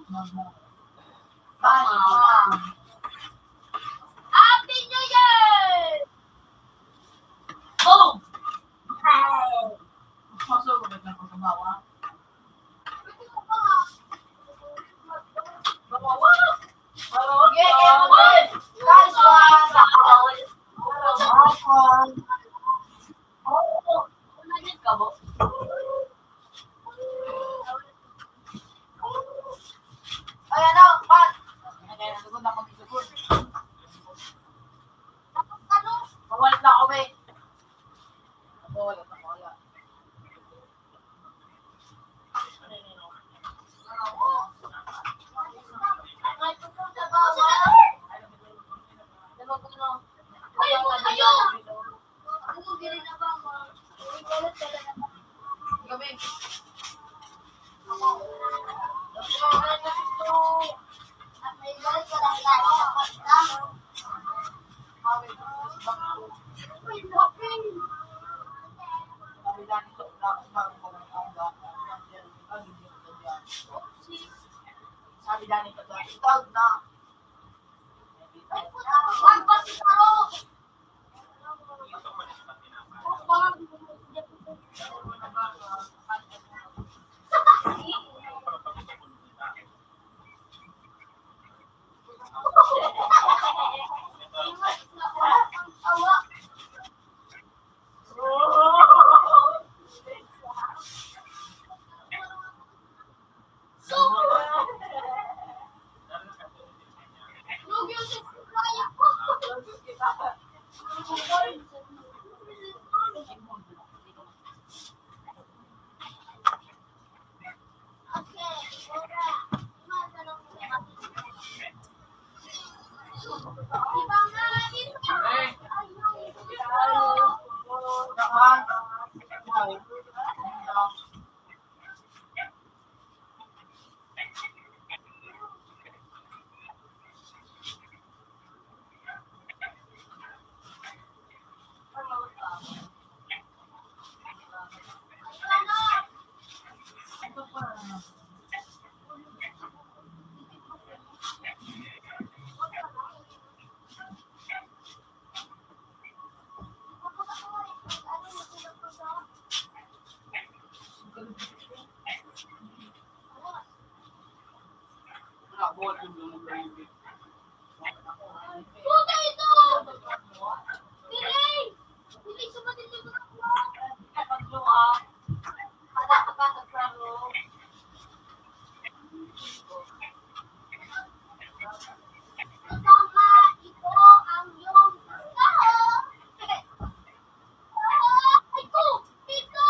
Happy New Year! Boom! Kaso, maganda ko sa bawa. Bawa! Bawa! Yeah, yeah, yeah. Guys, one. Welcome. Ay, ano, Pat? Ay, kaya nalugod na kami, lugod. Tapos ano? Mawala na kami. Mawala na, mawala. Ayun, ayun. Gabi. Sabi dani ko, "Ikaw na." Puta ito! Delay! Delay sa matindog na ulan! Tama, ito ang iyong trabaho! Ay ko! Ito!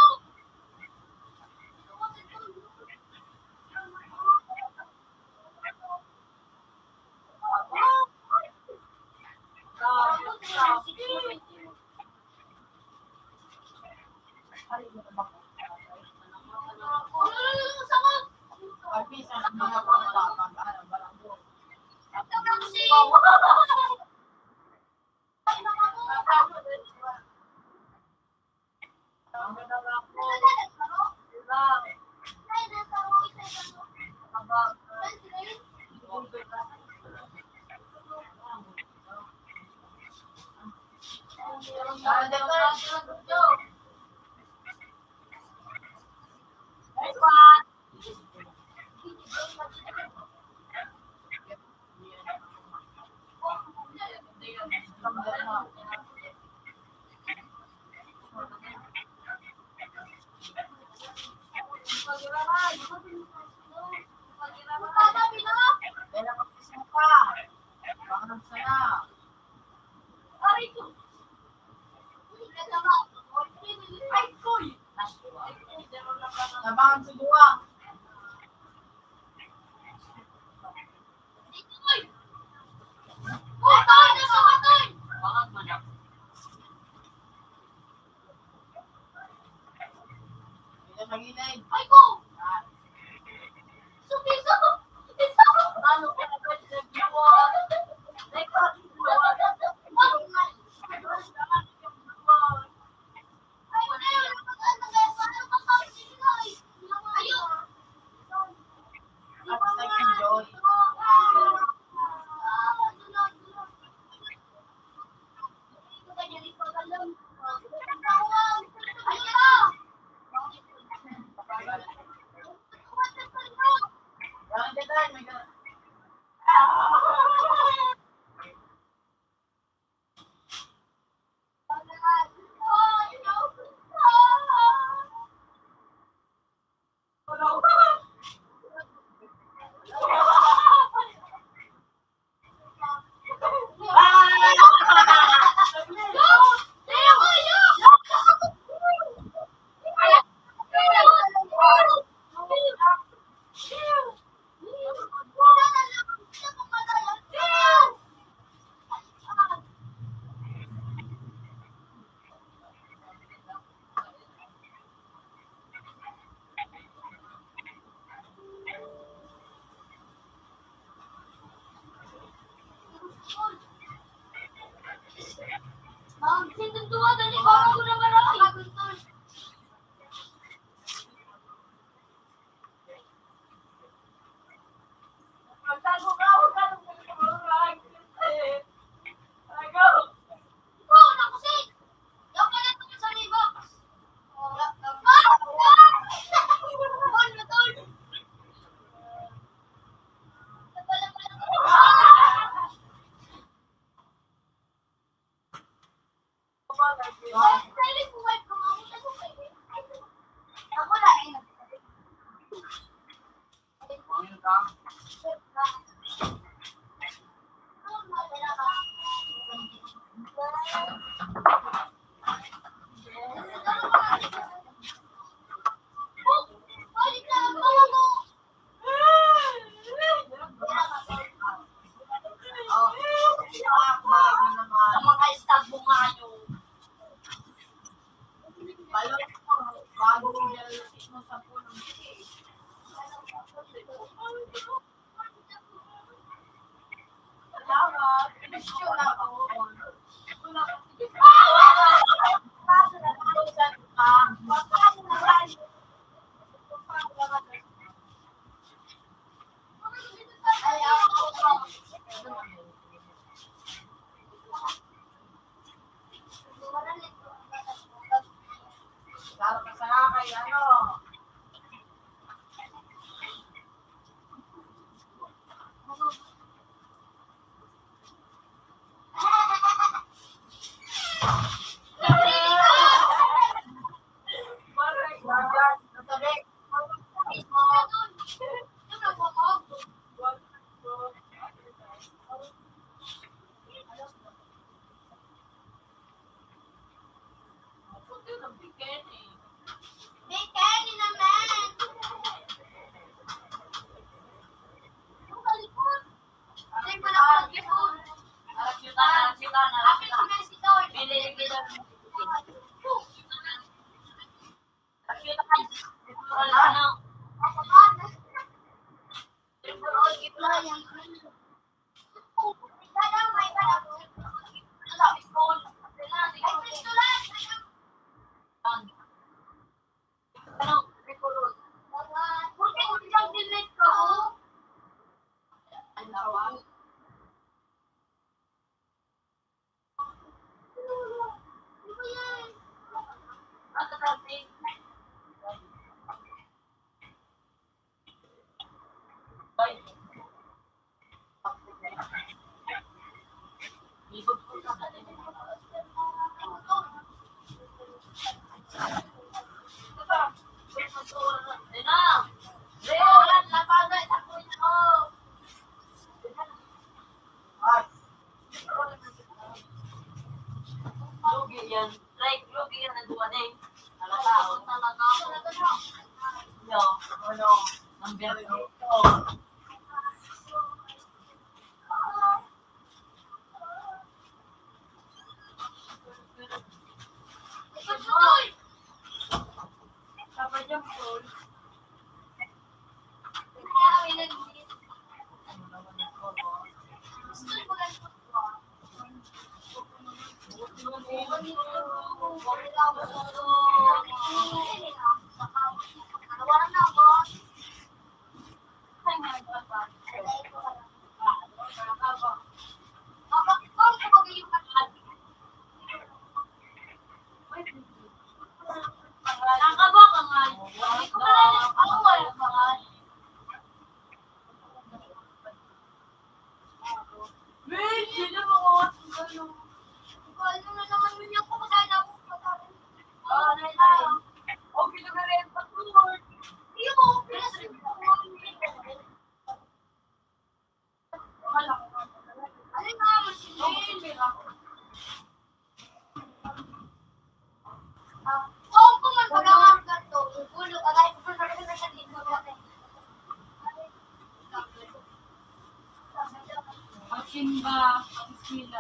Simba, pang-eskwela.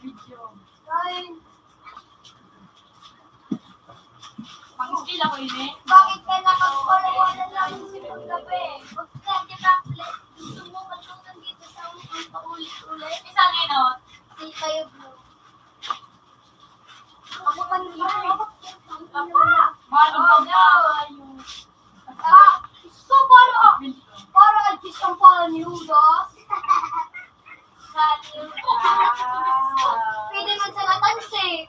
Video. Ay. Pang-eskwela ko ini. Bakit ka nakakawala-wala lang sa gabi? Huwag ka, di ba, gusto mo matuto dito sa ang paulit-ulit? Isang inot. Di kayo, bro. Ako man dito. Mahal ko na. Ah, so para, para adjust ang pala ni Judas. Pwede man sa natansi.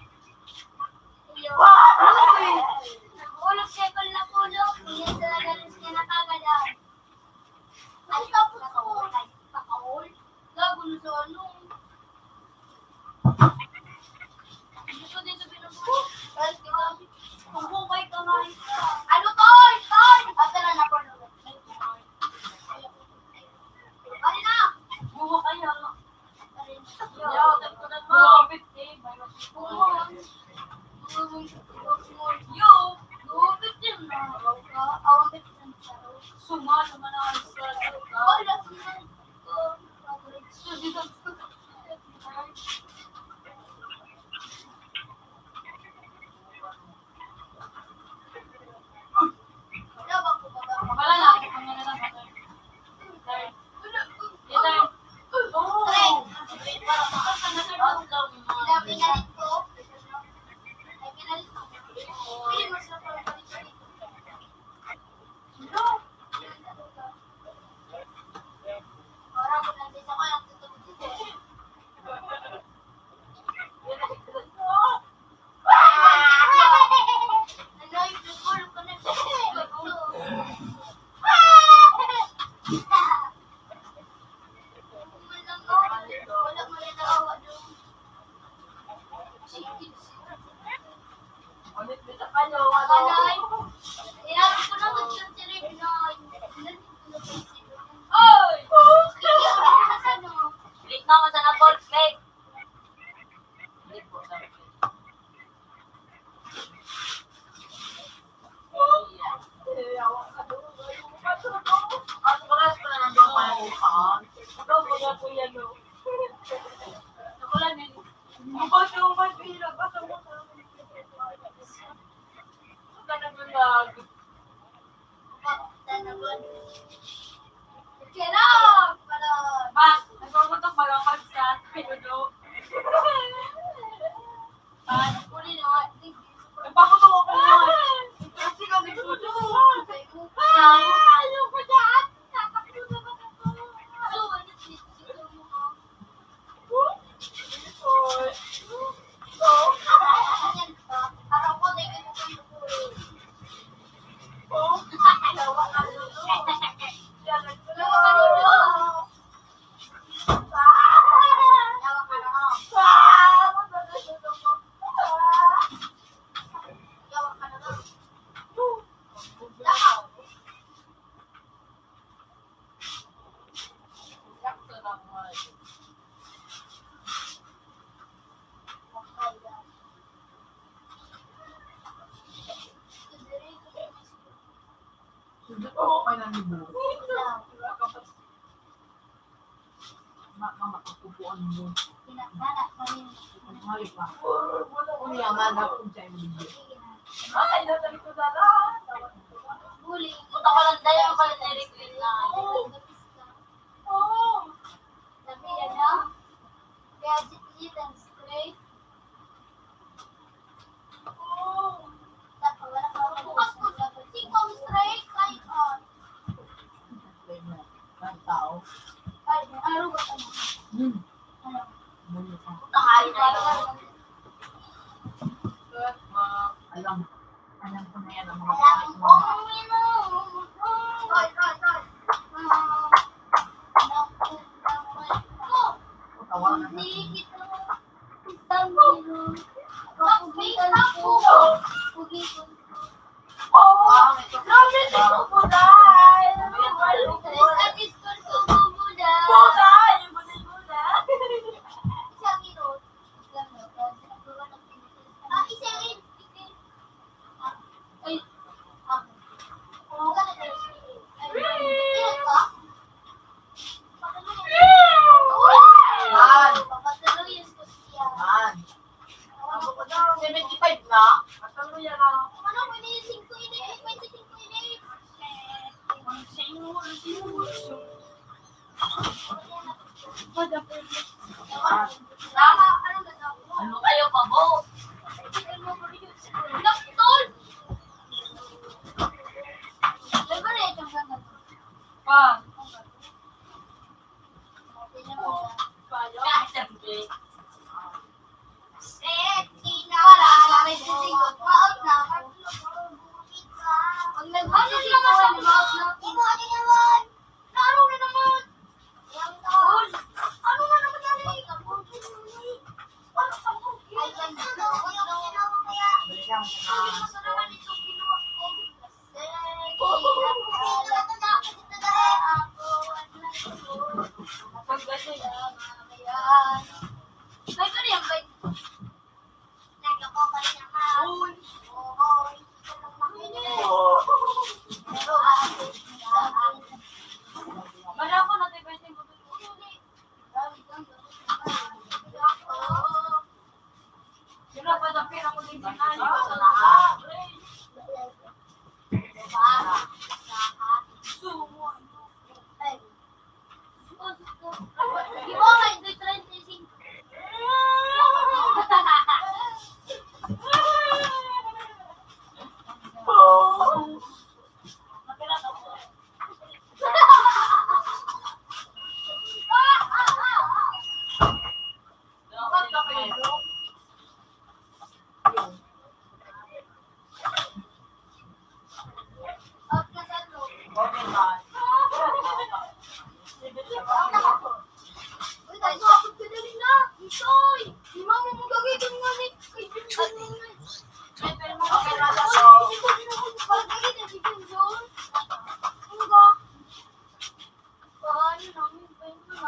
Ulog siya pala na pulo. Hindi sa galing siya nakagalaw. Ay, tapos ko. Pakaol. Gago na sa ano. Gusto din sa binubuo. Ay, di ba? Ang hukay ka nga. Ano, tol? Tol! Ah, tara na, tol. Ano na? Buha kayo. Yo, yo, yo. Suma naman ang sa. Wala, suma. Oy! Click naman sa na-false, click. Bas, nagpaputok ba lang pag sa pinuno? Bas, uli na nga. Nagpaputok ako na. Kasi kami puto. Ay, ayoko dyan. Nakaputo naman ako. Hindi ko ako kailangan ni Boo. Ma-, ma-, makakupuan mo. Ang hayop pa. Kung yaman, dapat kung siya yung bibig. Ay, natalikod na lang. Puta, walang daya yung pala na-recruit na. Oo. Oo. Sabi yan, no? Kaya si Ethan straight. Oo. Dapat wala ka. Bukas ko, singko ang straight, ay, ah. Ang tao. Ay, may araw ba ka na? Hmm. Ano? Ano ka? Ay, na yun. Alam. Alam ko na yan, ang mga pangit mo. Tawa na. Ano kayo pa, bo? Tol! Pa.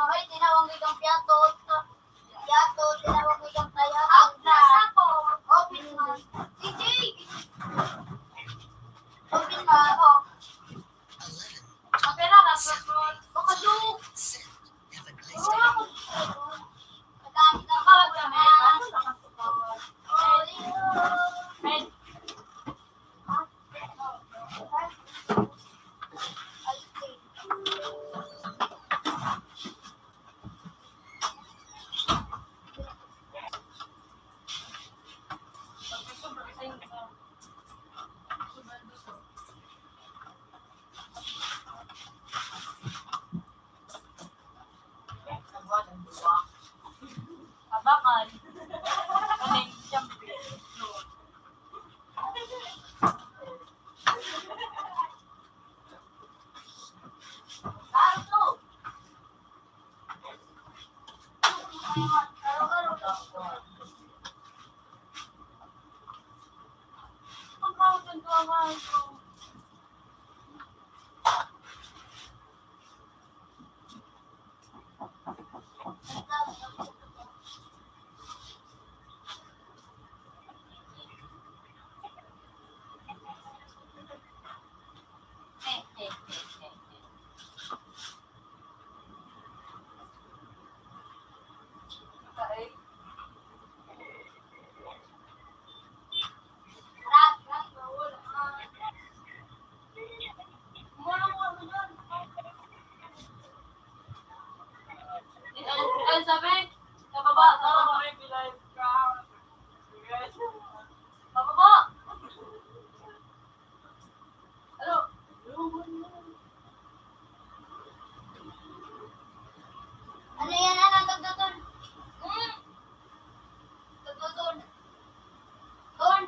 Ay, tinawag mo itong piyatot. Piyatot, tinawag mo itong kaya. Agnes ako. Open man. Si Jay. Open man ako. Kapera, kapera. Baka joke. Magamit ang bawat kamay. Red. Abakan. Kaning siyempre. Ano, ano sabi? Sa baba, sa baba. Pababa! Ano? Ano yan, ano? Tagdaton. Hmm? Tagdaton. Ton.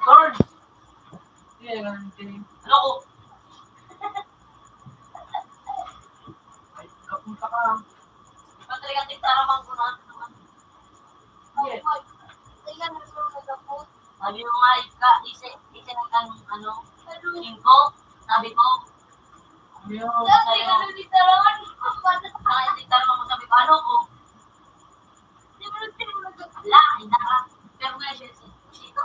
Lord! Ano ko? Ay, kapunta ka. Di ba talaga tigtaraman ko na? Yes. Sabi mo nga, ika, isi, isi na kang, ano, singko, sabi ko. Ano yun? Sabi ko, tigtaraman ko. Ay, tigtaraman ko, sabi ko, ano ko? Wala, ay, naka, pero nga siya, si Chito.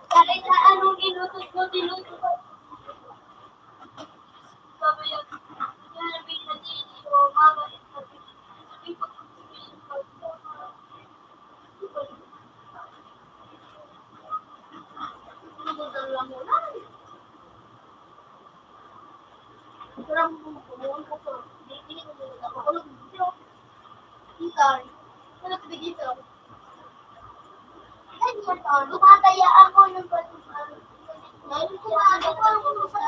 Kahit na anong inutos mo, tinutupa. Lumataya ako ng patutuan. Ngayon ko na ako sa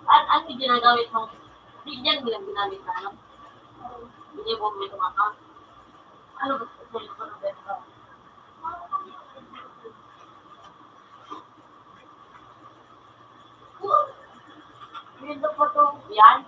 An-, ano yung ginagamit mo? Hindi yan mo lang ginamit na ano? Hindi mo may tumakang? Ano ba? Yan.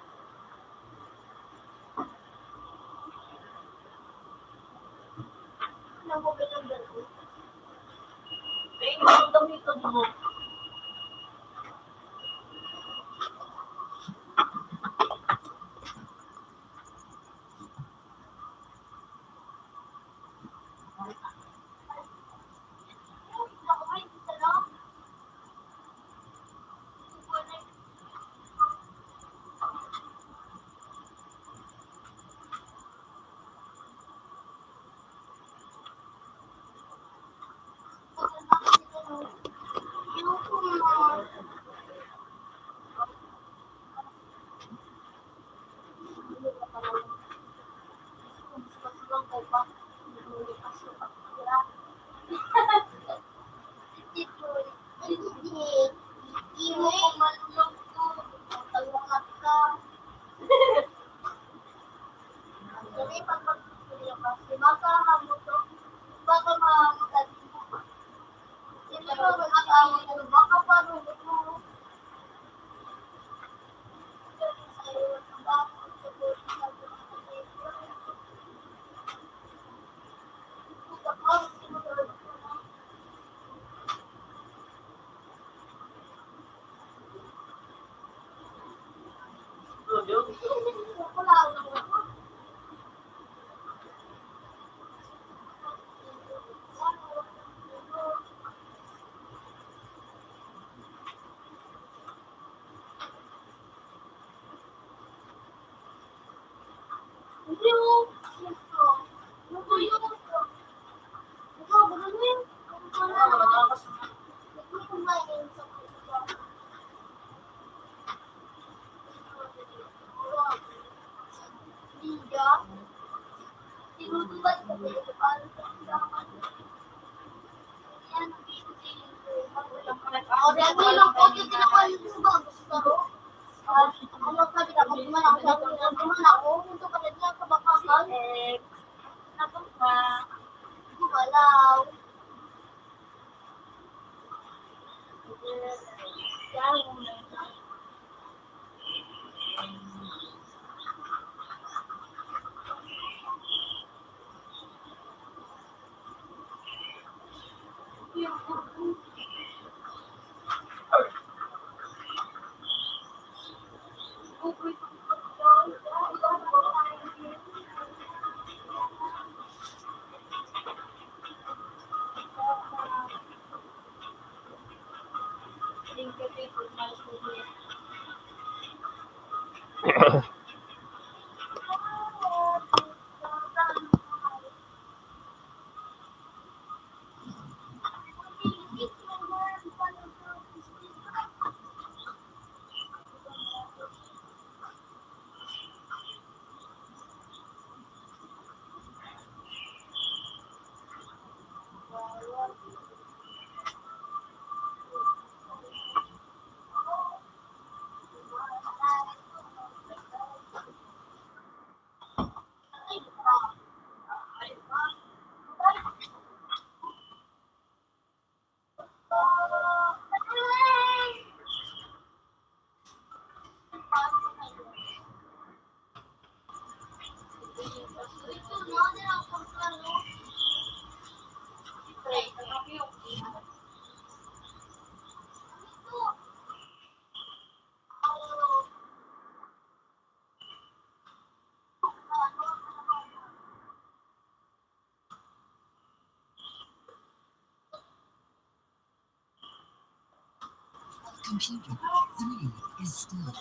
Kaya lang po, yung tinawag yung mga gusto ko. Ah, ano sabi ka, pag duman ako, sabi ko, "Duman ako, punta ka na dyan sa Bakakan." Eh, tapos ba? Hindi ko alam. Computer three is still.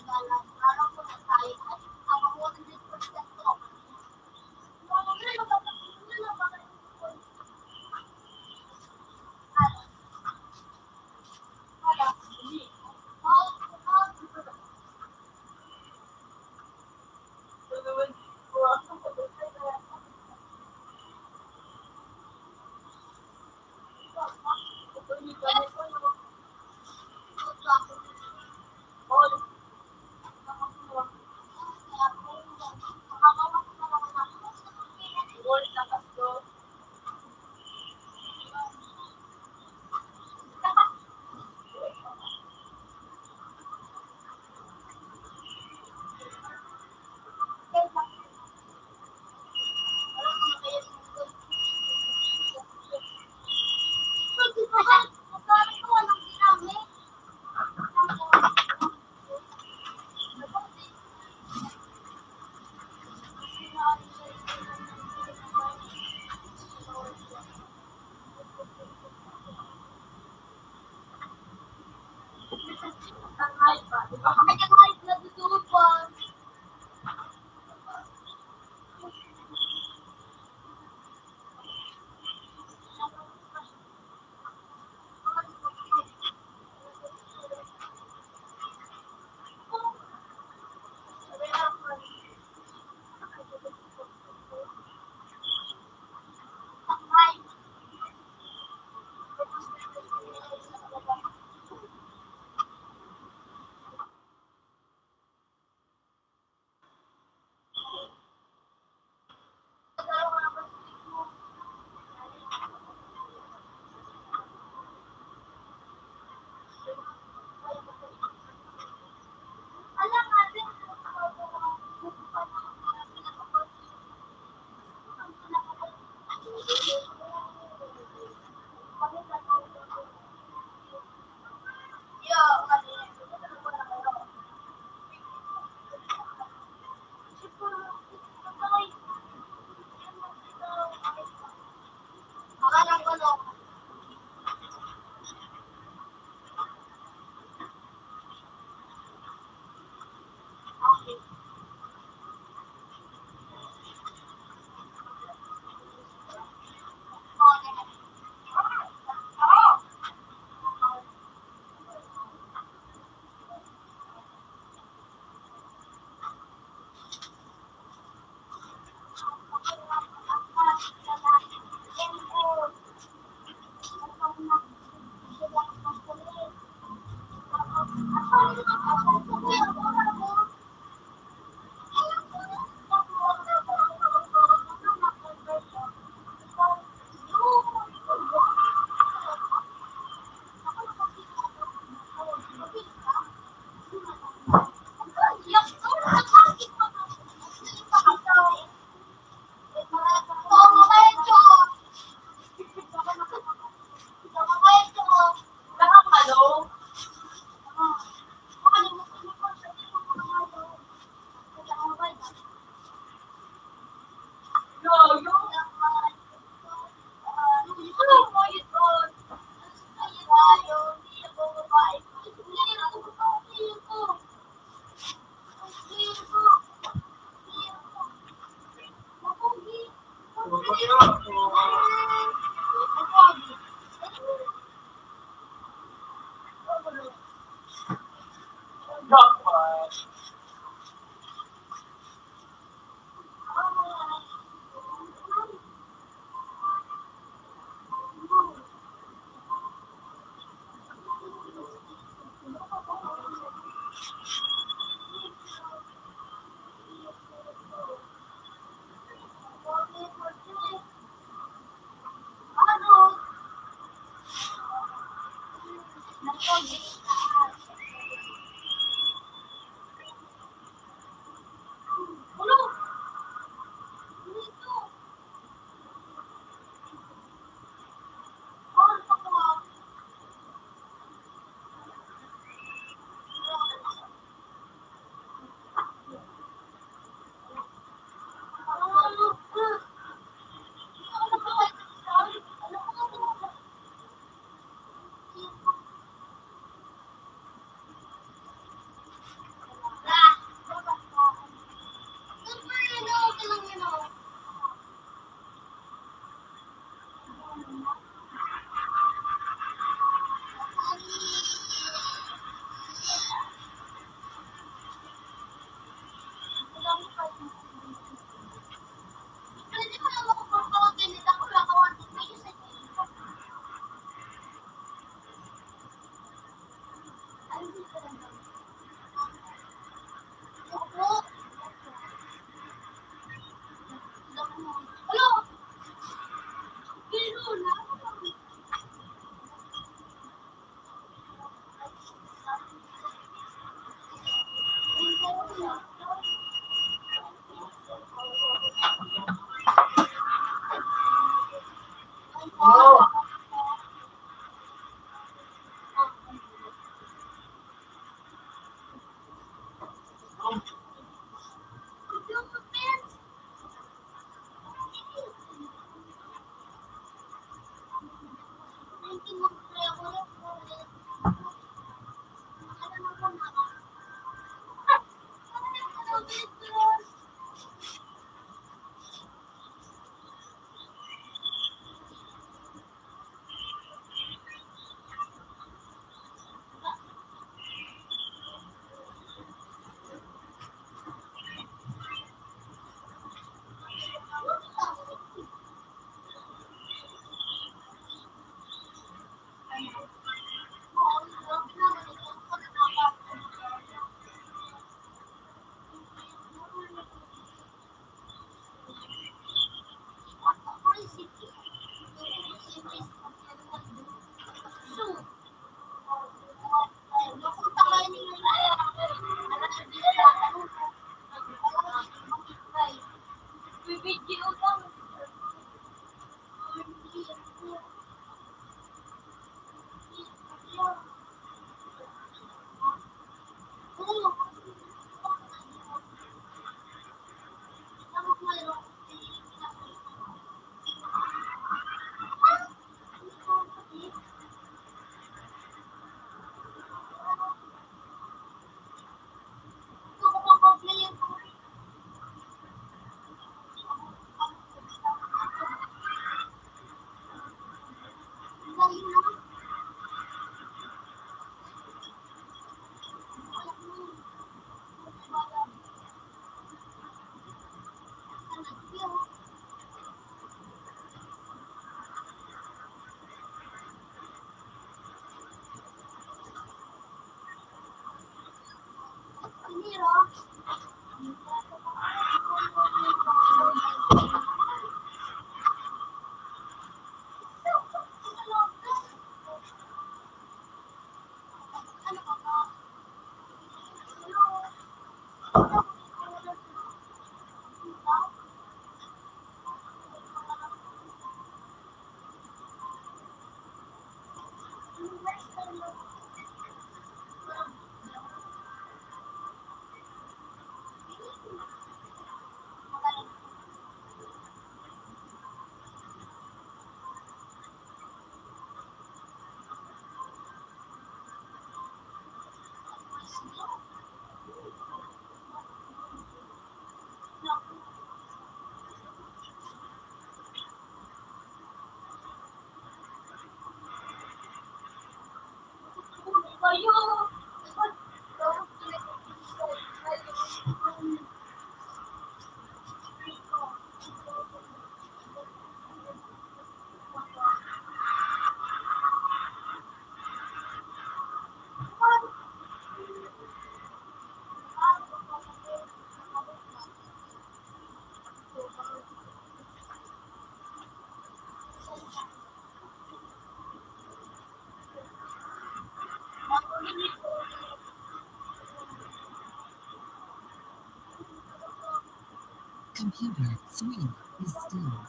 Computer screen is still.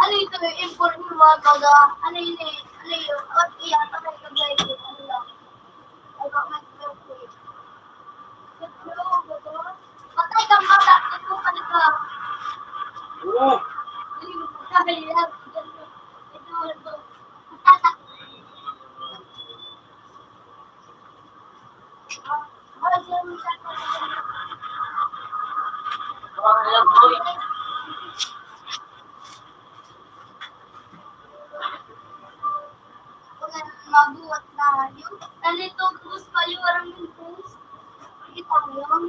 Ano ito? Informal, baga. Ano yun eh? Ano yun? At iya, patay ka ba yun? Ano lang? Ay, baka mag-, patay kang bata, ito ka na ka. Oo. Ay, ito, ito. Mabuhat na yun. Nalito, gusto kayo, arang yung post. Kita mo yun?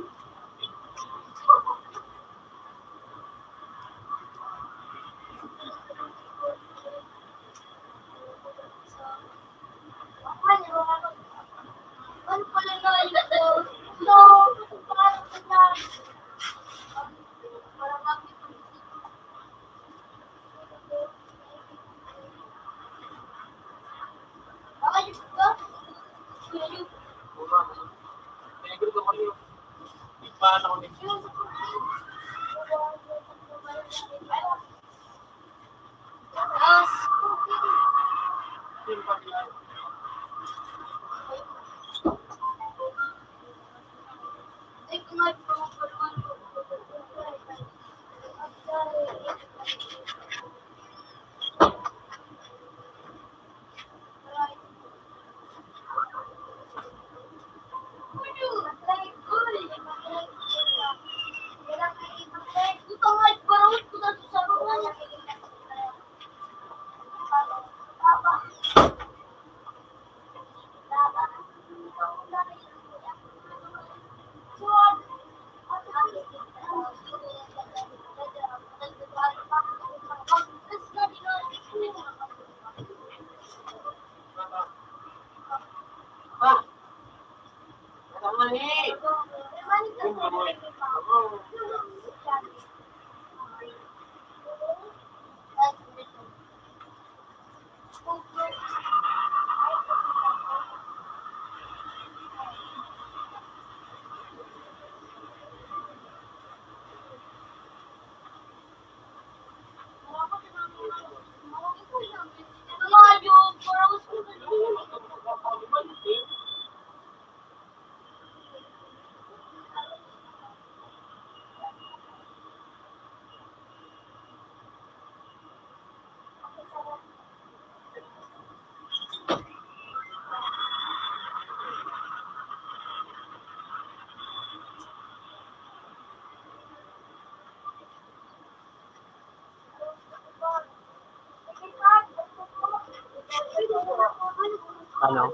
Ano?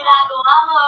Ginagawa mo.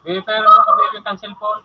Pero ano kami yung kang cellphone?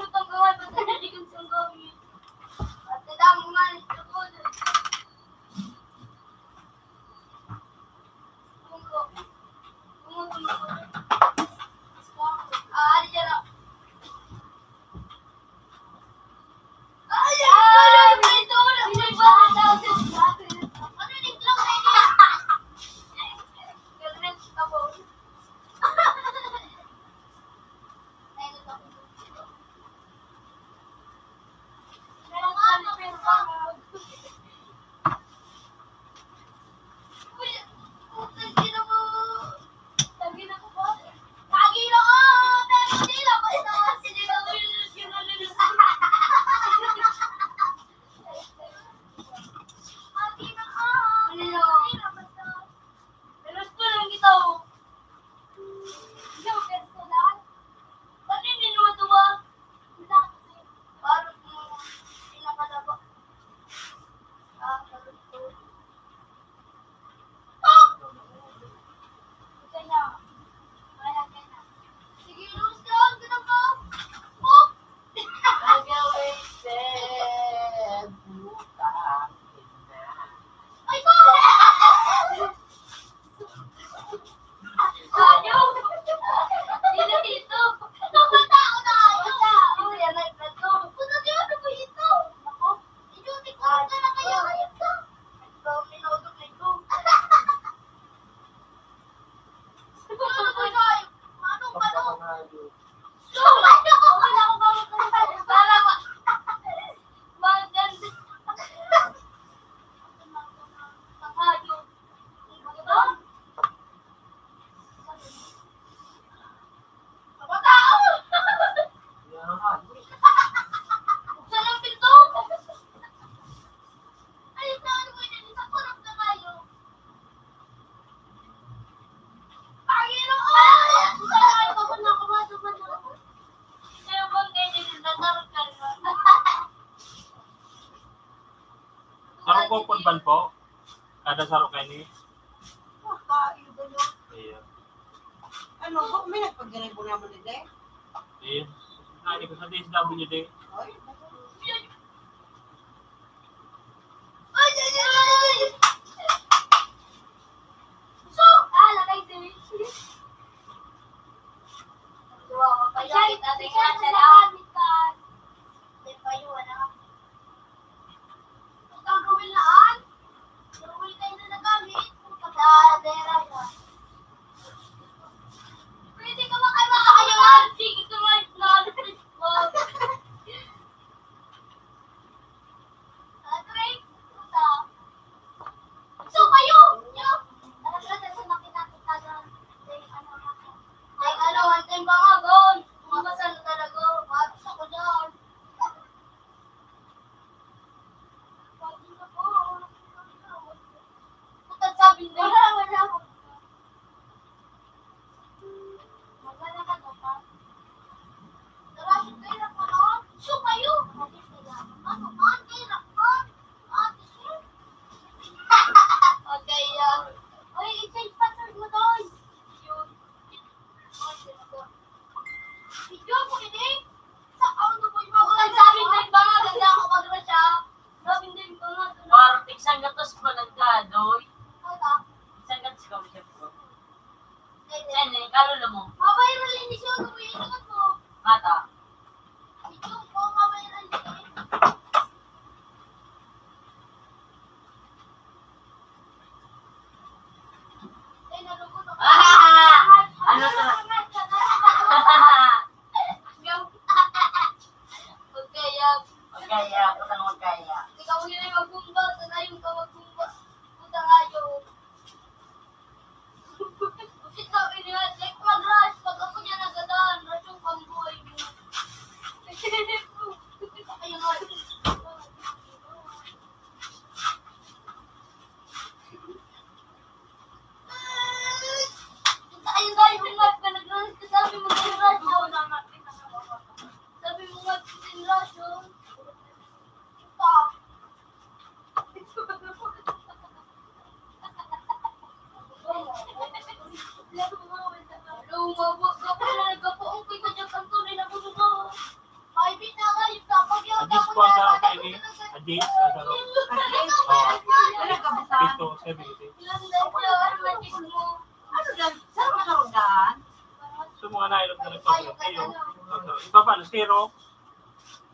mo tanggawan, ba't nagiging tanggawan? At kadamo man, ito po, tungko. Tungko, tungko. Ah, ano dyan, ah? Ay, ay, ay, ay, ito, wala, may bata. Ano, naglang na yun? Ganun, tapos. Pero gusto lang kita, oh. Ikaw, gusto lang? Ba't hindi naman tuwa? Parang mo, pinakalaba. Ah, parang to. Oh! Ito na. Kaya ka na. Sige, Rose, doon ka na ba? Oh! Gagawin, Seb. Putang ina. Ay, sorry! Ayaw! Dito, dito! Kapatao na ayaw! Kapatao! Yan, nagtatlo. Puta, di ano ba ito? Ako? Ikaw, di ko ka na kaya, ayun ka. Ikaw, minodok na ito. Ano ba ito? Ano ba ito? Wala akong bago pa rin. Para ma-, maganda. Pangayo. Ano ba? Mga tao! Buksan ang pinto! Ay, saan mo yun? Sa kurap na tayo. Panginoon! Ay, buksan na ito, buksan na ito, buksan na ito. Kaya bang kayo din ang natarot ka na? Saro po, pulban po. Kada saro kayo ni? Makain ba yun? Iya. Ano po? May nagpagdiribo naman ni Dek? Iya. Ay, ko sa D S W D. Ay, ay, ay, ay. So, ah, lakay din. Wow, kaya kita, tingnan siya lang. Di pa yun, ano? Ang kawilaan, kawilaan na nagamit. Pagkadadera na. Pwede ka ba kayo makakayawan? Sige, tumayo na. Atrey, puta. So, kayo! Yo! Talaga, sa makita kita na. Ay, ano, one time pa nga, boy. Mga saan talaga? Patos ako dyan. Putang sabi na. Wala, wala. Maglalakad ako pa. Tara, kay Rakon. So kayo. Ano, man, kay Rakon? Ate, sir. Okay, ah. Oy, i-change password mo doon. Yun. Video ko ini. Sa ano mo yung mga sabi na yung mga ganda ako pag siya. Sabi na yung mga ganda. Par, tigsan gatos pa nagdadoy. Ano? Tigsan gatos ka mo siya po. Saan eh? Kalulo mo? Mabay mo lang ni Shogo, yung inangat mo. Mata. Video ko, mabay lang ni. Ah! Ano to? Huwag kaya. Huwag kaya, huwag kang huwag kaya. Ikaw yun ay magbumba, sanay yung Sa saro. Oh, pito, seventy. Ano yan? Saro-saro daan? So, mga nailog na nagpapalog kayo. So, so, iba pa, zero.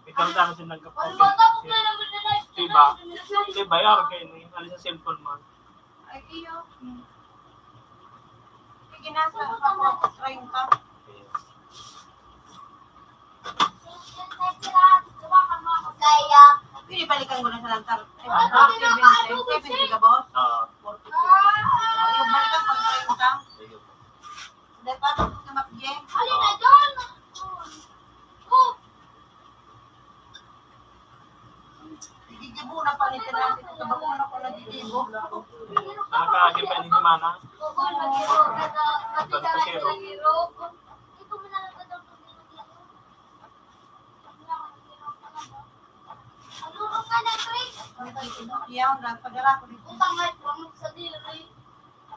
Ikaw dahil sa nagkapalog. Diba? Diba? Yaro kayo, ano sa cellphone mo? Ay, iyo. Hmm. Sige na, sa treinta. Kaya, pwede balikan ko na sa lantar. Ay, seventy, seventy ka, boss? Oo. Forty-six. Ayun, balikan ko na sa lantar. Ayun. Dahil paano ko na mabigyan? Alin na doon? Oh. Gigibo na pala ito natin. Kabako na pala gigibo. Nakakaagi pa ni Mana. Ito na kasi, oh. Iyaw, nagpadala ko dito. Utang ay, pamuk sa diri.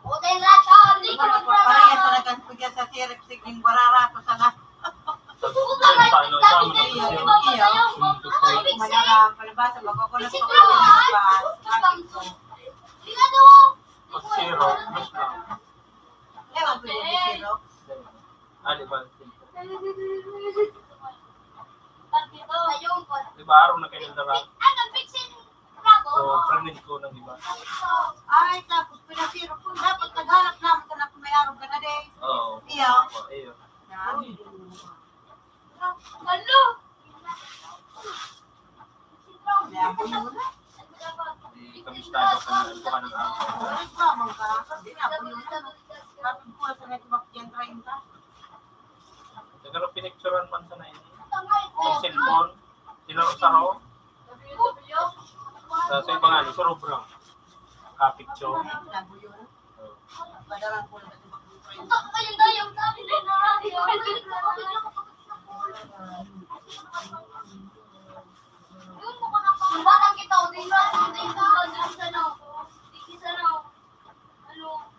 Utang na to, hindi ko Ano, magdala. Pareha sa nagkakugya sa sirip, siging barara ko sana. Utang ay, Paano, paano, paano, paano, paano, Manara, palibasa, magkukulat Kasi pa ko ito, ng ah, iba. Utang to. Hindi ka to. Pag zero, mas lang. Kaya nga, pwede zero. Ah, di ba? Di ba, araw na kayo dala? Ano, fixing rabo? O, friend ko ng iba. Ay, tapos pinasiro ko. Dapat naghanap naman ka na kung may araw ka na, day. Oo. Iyo. Oo, iyo. Yan. Alo! Kaya ako muna. Di, kamusta ka kung nagkuha ng araw? Ay, mamang ka. Sabi na, ako muna. Kapag kuha sa network yan, treinta. Pero pinicturan man sana ini. Yung cellphone, sila sa ho. Sa, sa iba nga, ni Surobra. Kapicture. Ang batang kita, o, di ba? Di ba? Di ba? Di ba? Ano?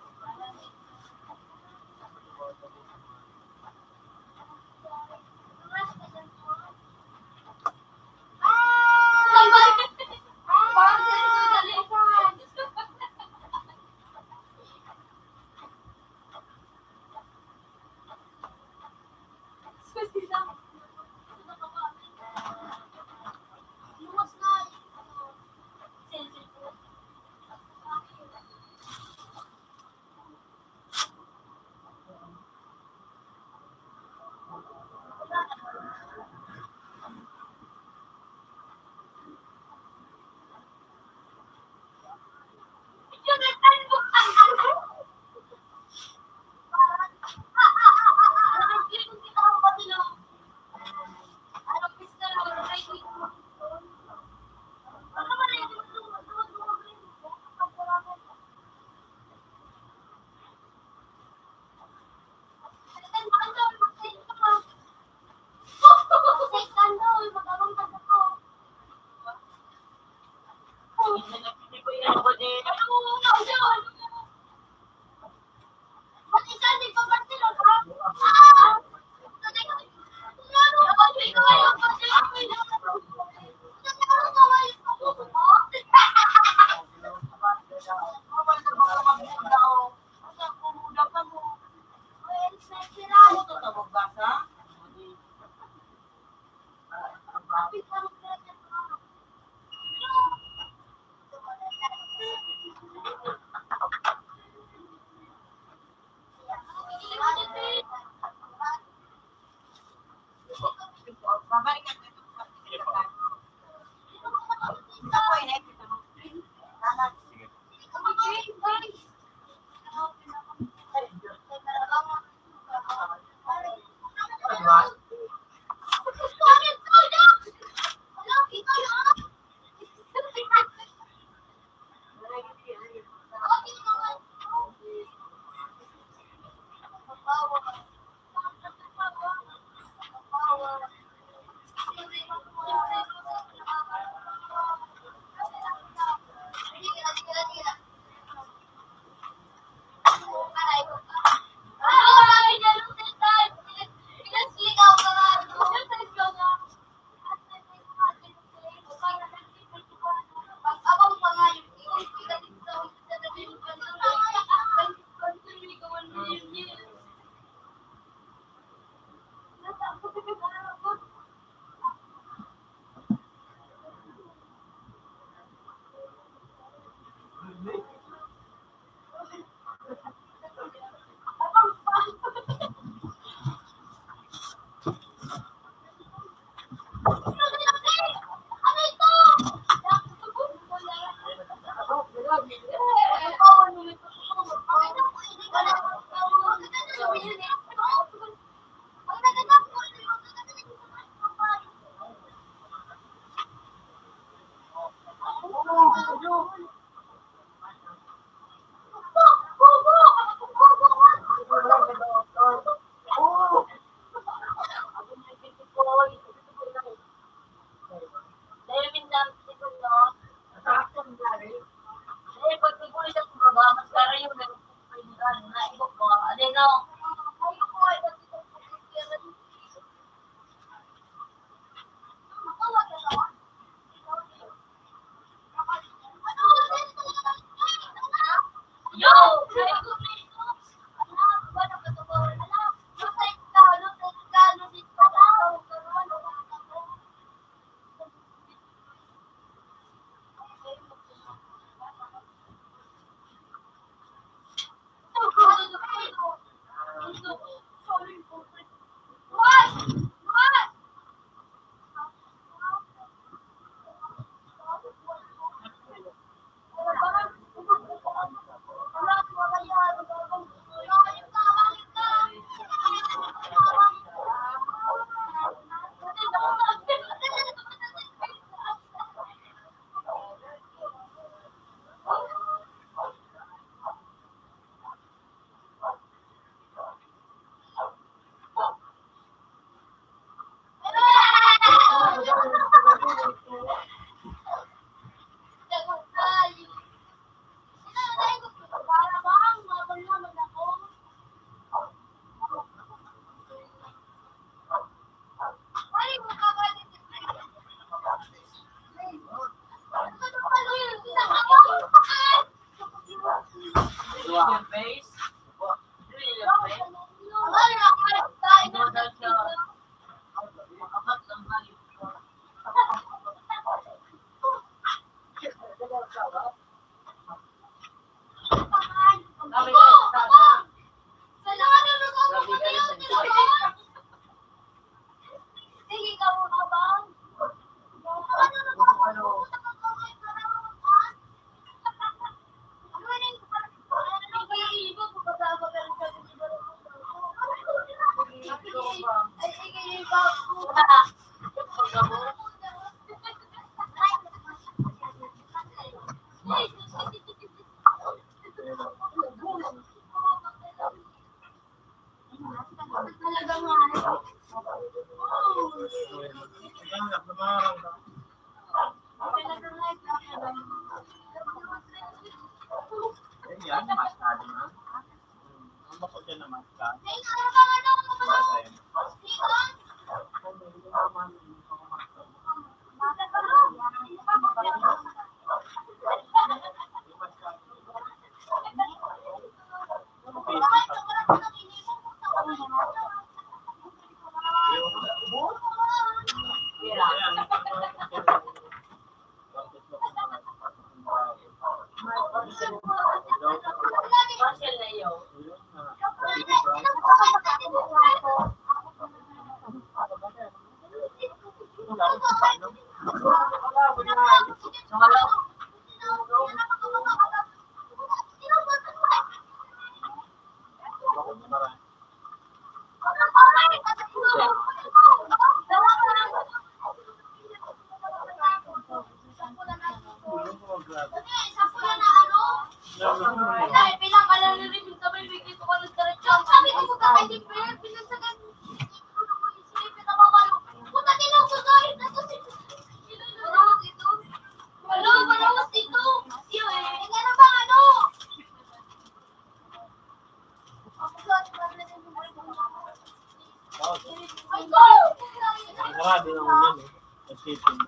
Sarado na ngunyan eh. Ang shipping.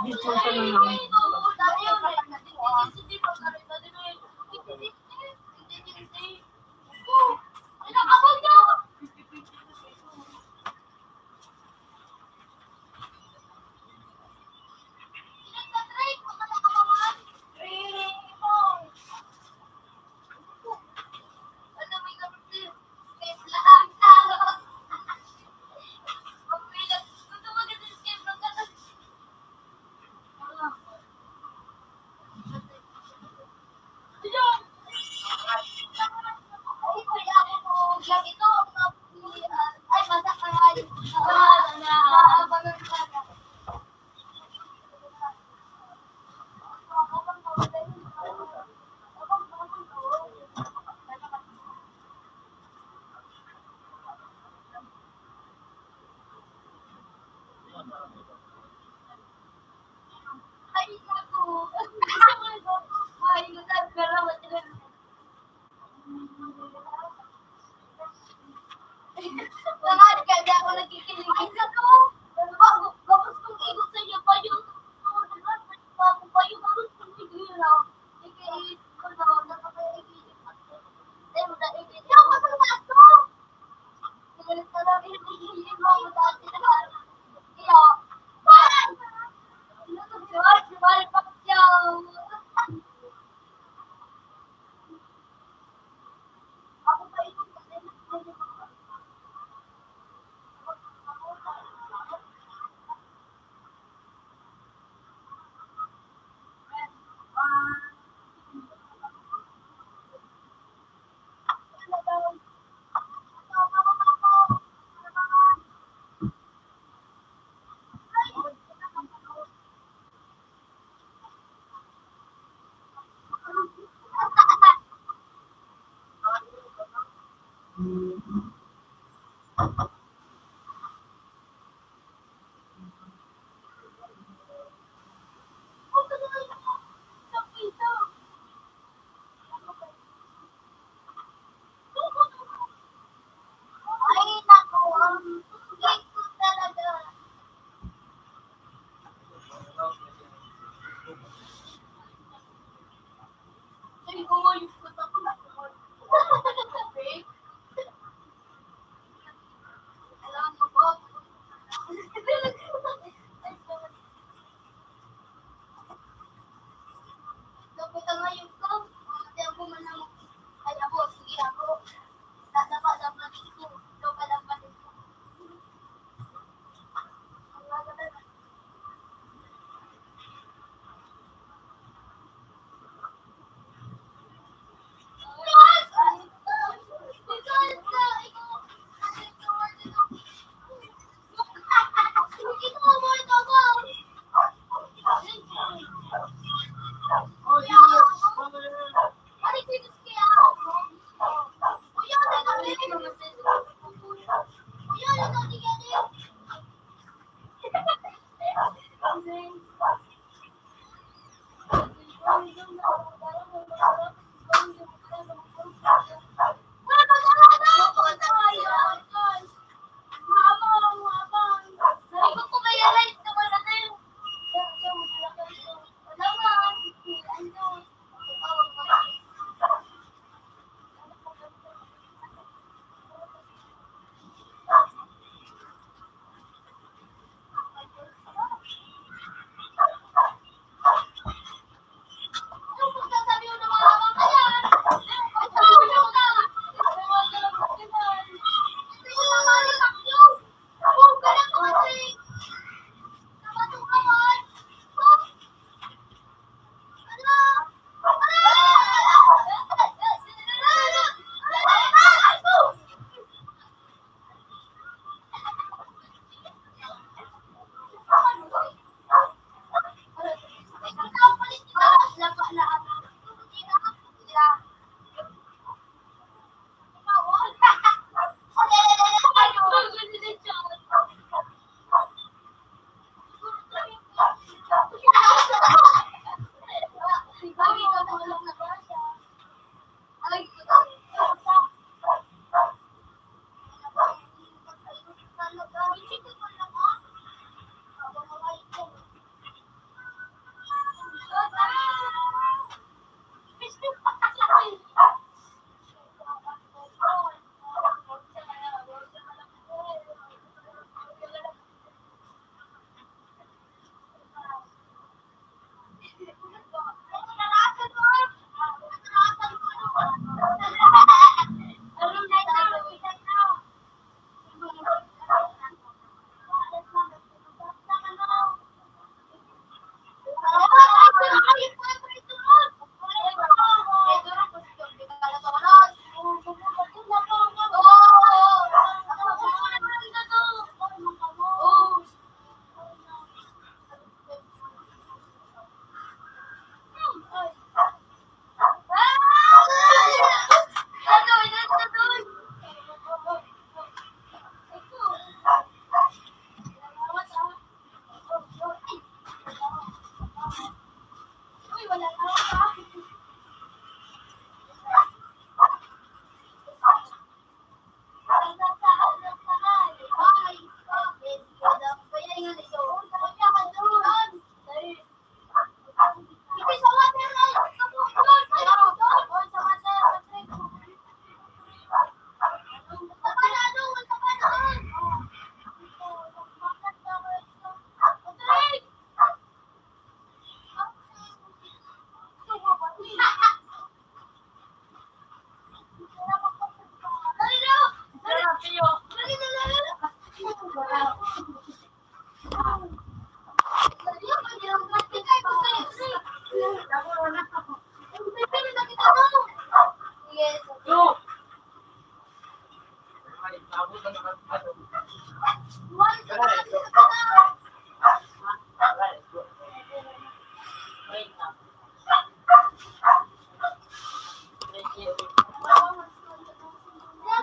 Dito sa mga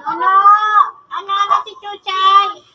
Ano? Ano, ano si Chuchay?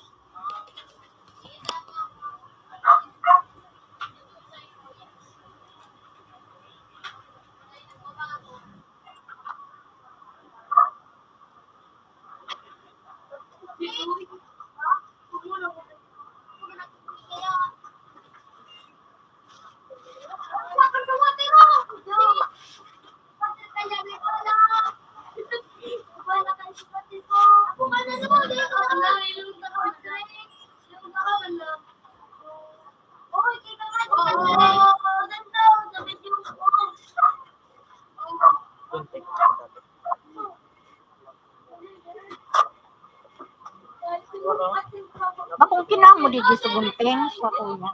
Bakong kinamo di gusto gunting sa kuya.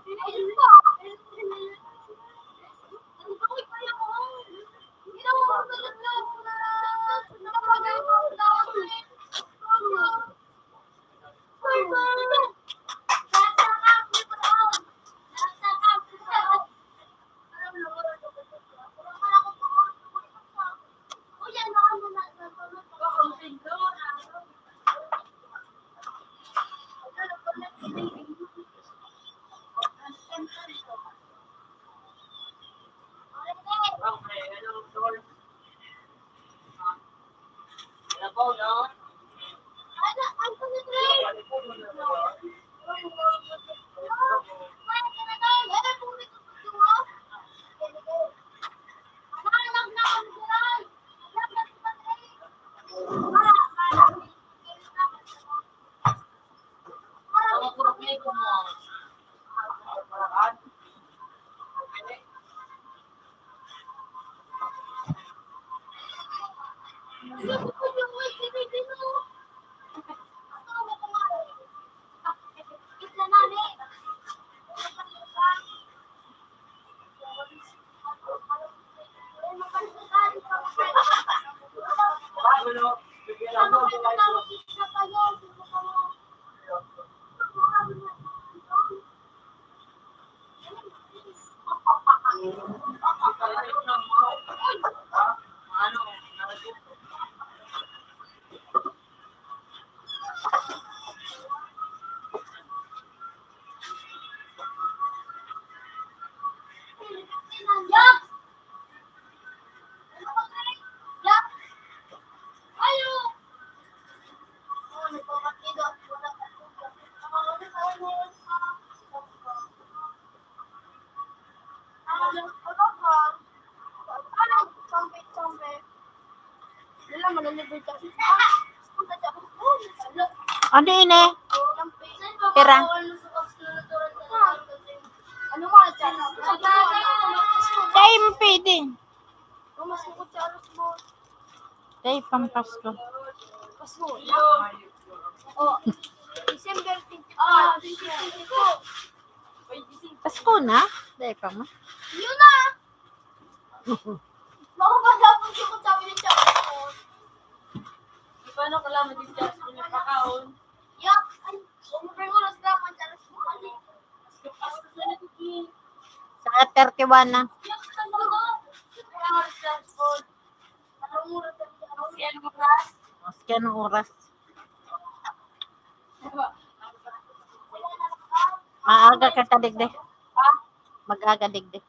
Ano ini? Pira? Time feeding. Kay pampasko. Oh, December twenty-five, twenty twenty-two. Pasko na? Dahil pa mo? Yun na! Baka maghapon siya kung sabi ng tiyan ko. Di ba, ano, kailangan din siya sa pinagpakaon? Yak! Ay, over oras na, ang tiyan ko. Sa thirty-one na. Yak, ano? Over oras na. Maski anong oras. Maaga ka kadigdi. Mag-aga digdi.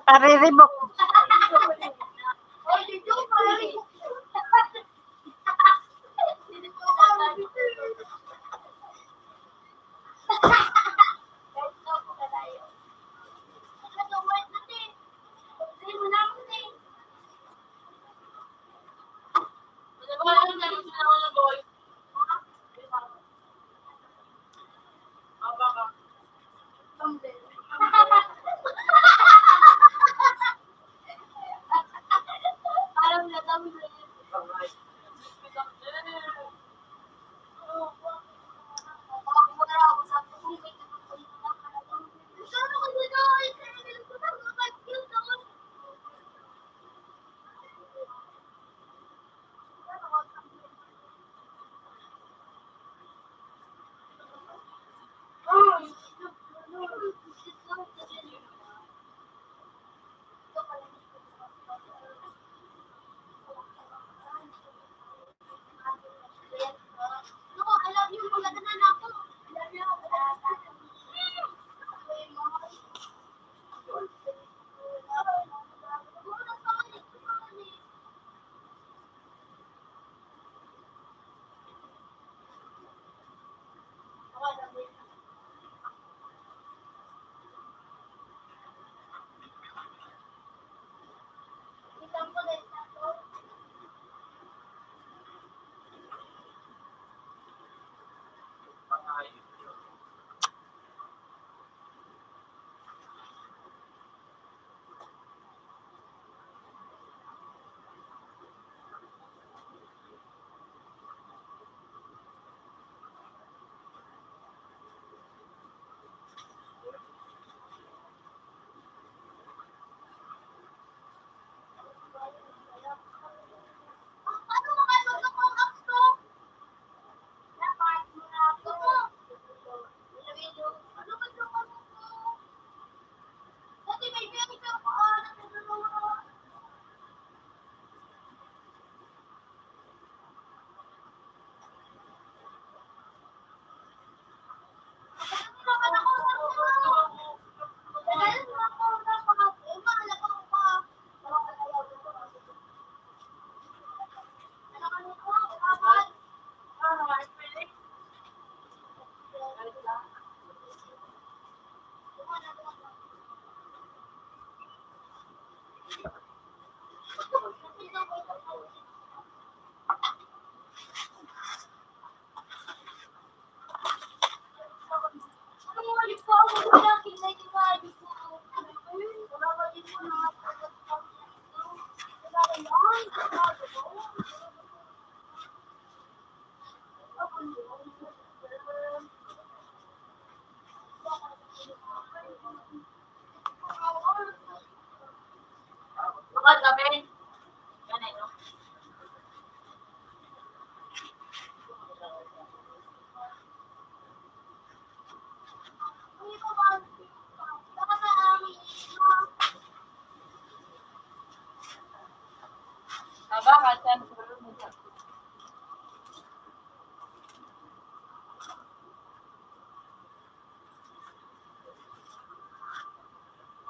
Pariribok.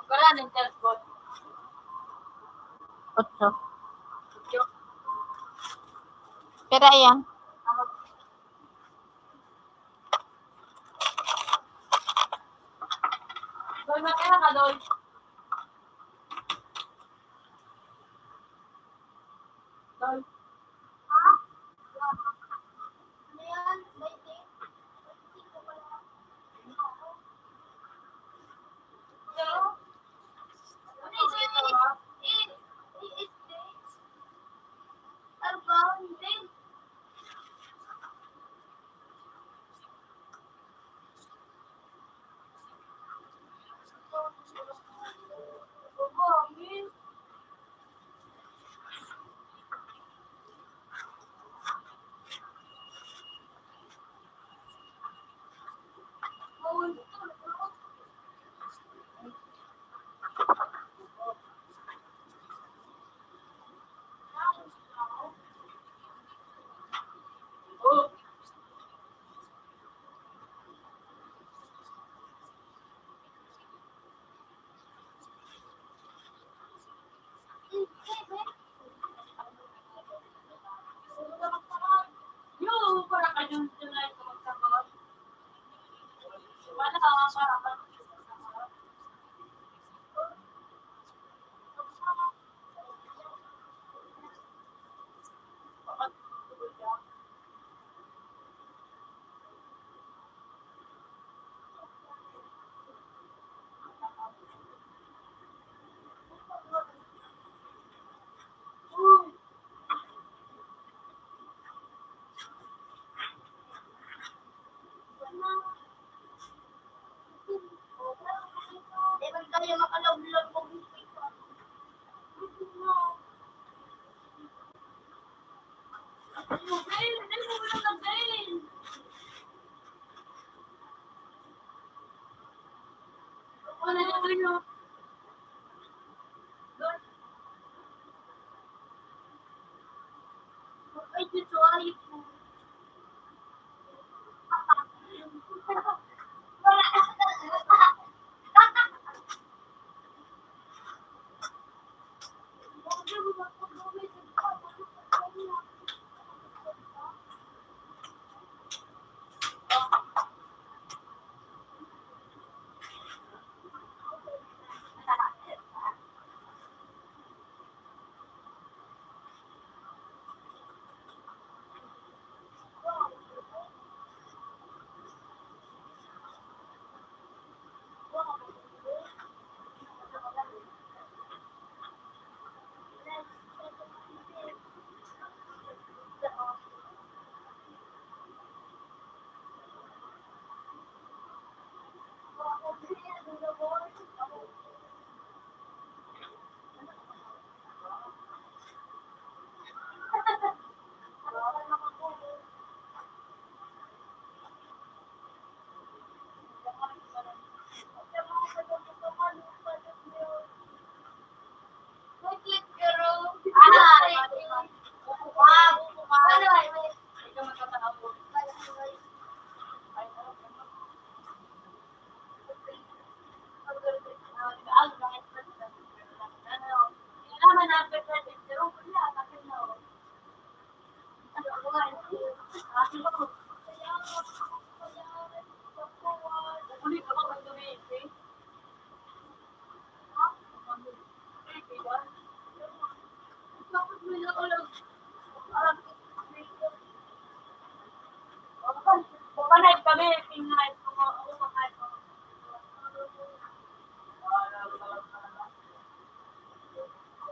Wala ning cellphone. Otso. Pera yan. Doy, matira ka, Doy. Doy.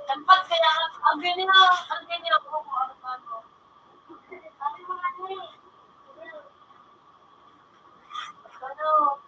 Dapat kaya, ang ganyan, ang ganyan ako kung ano-ano. Oh.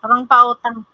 Parang pautang.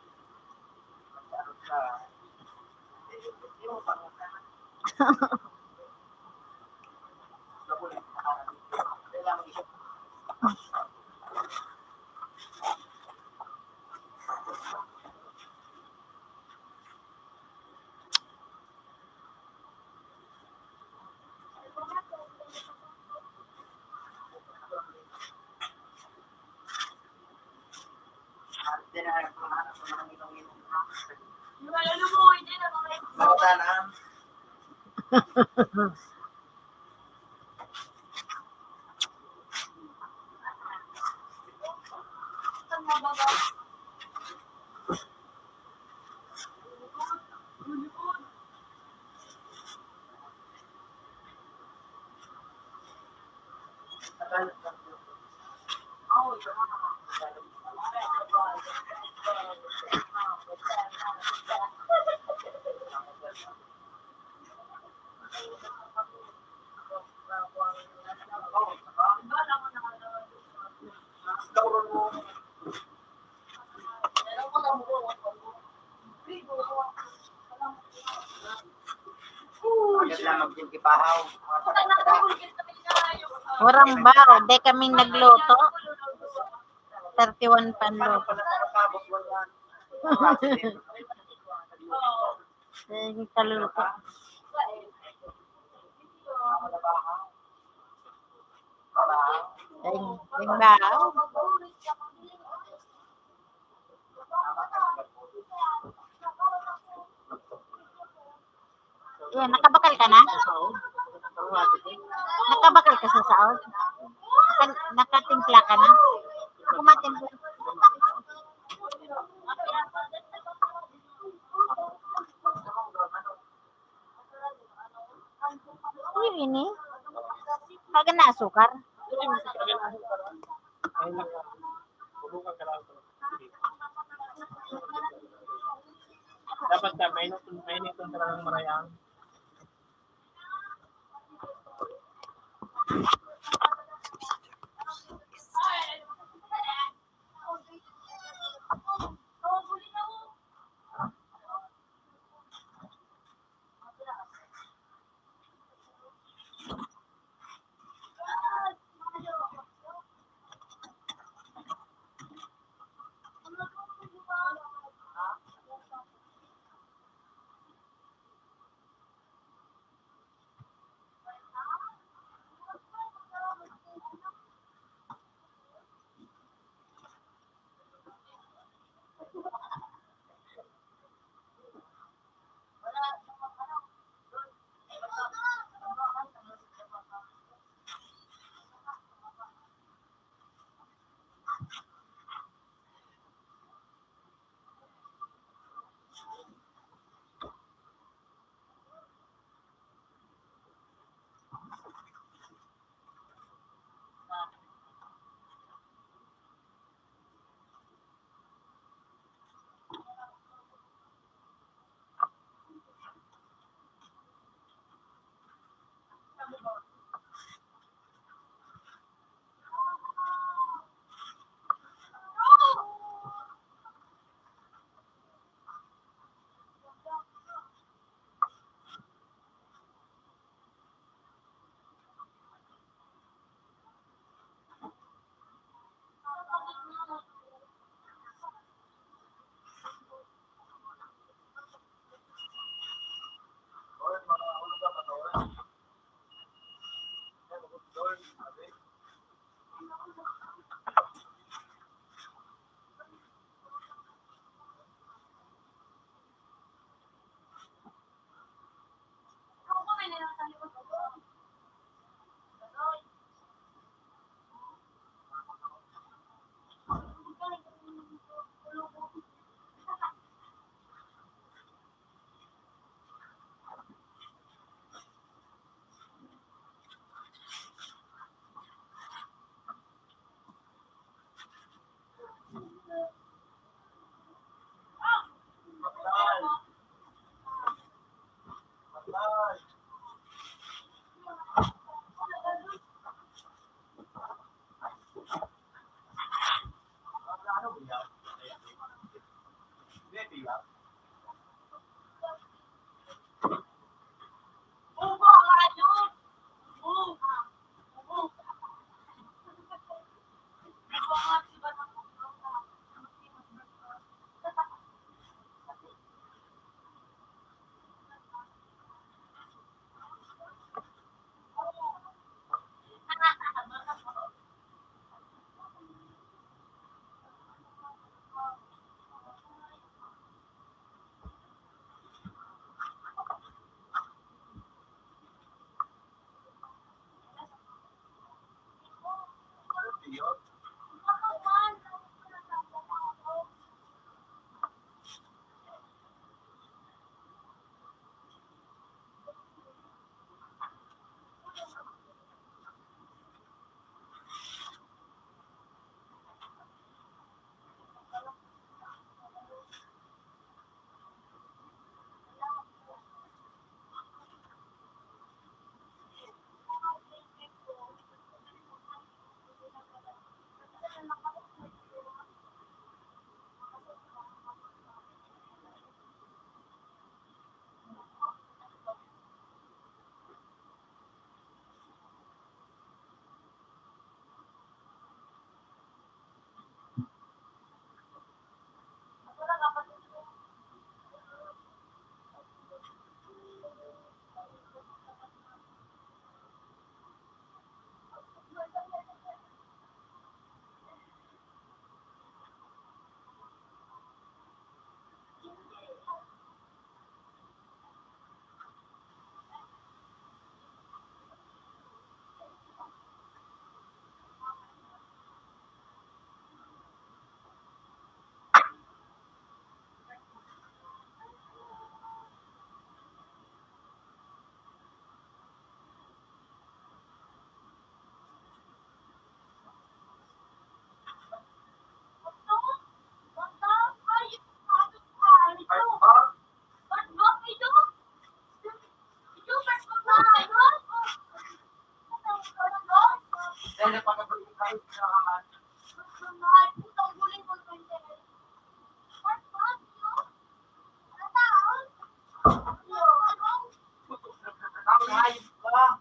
Warang bao, di kaming nagluto. Thirty-one panluto. Sige, kaluto. Ding, ding bao. Yan, nakabakal ka na? Nakabakal ka sa saod? Naka-, nakatimpla ka na? Ako matimpla. Uy, ini. Kagan na asukar. Dapat ka, mainit, mainit ang talagang marayang. Hayop ka.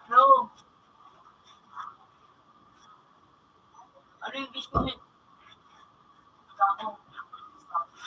Ano? Ano yung gusto mo? Ikaw mo. Ikaw mo.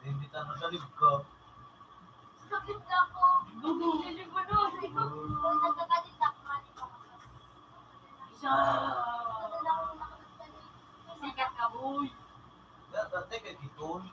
Imbita na sa live ko. Isa. Sikat ka, boy. Dati kay Kiton.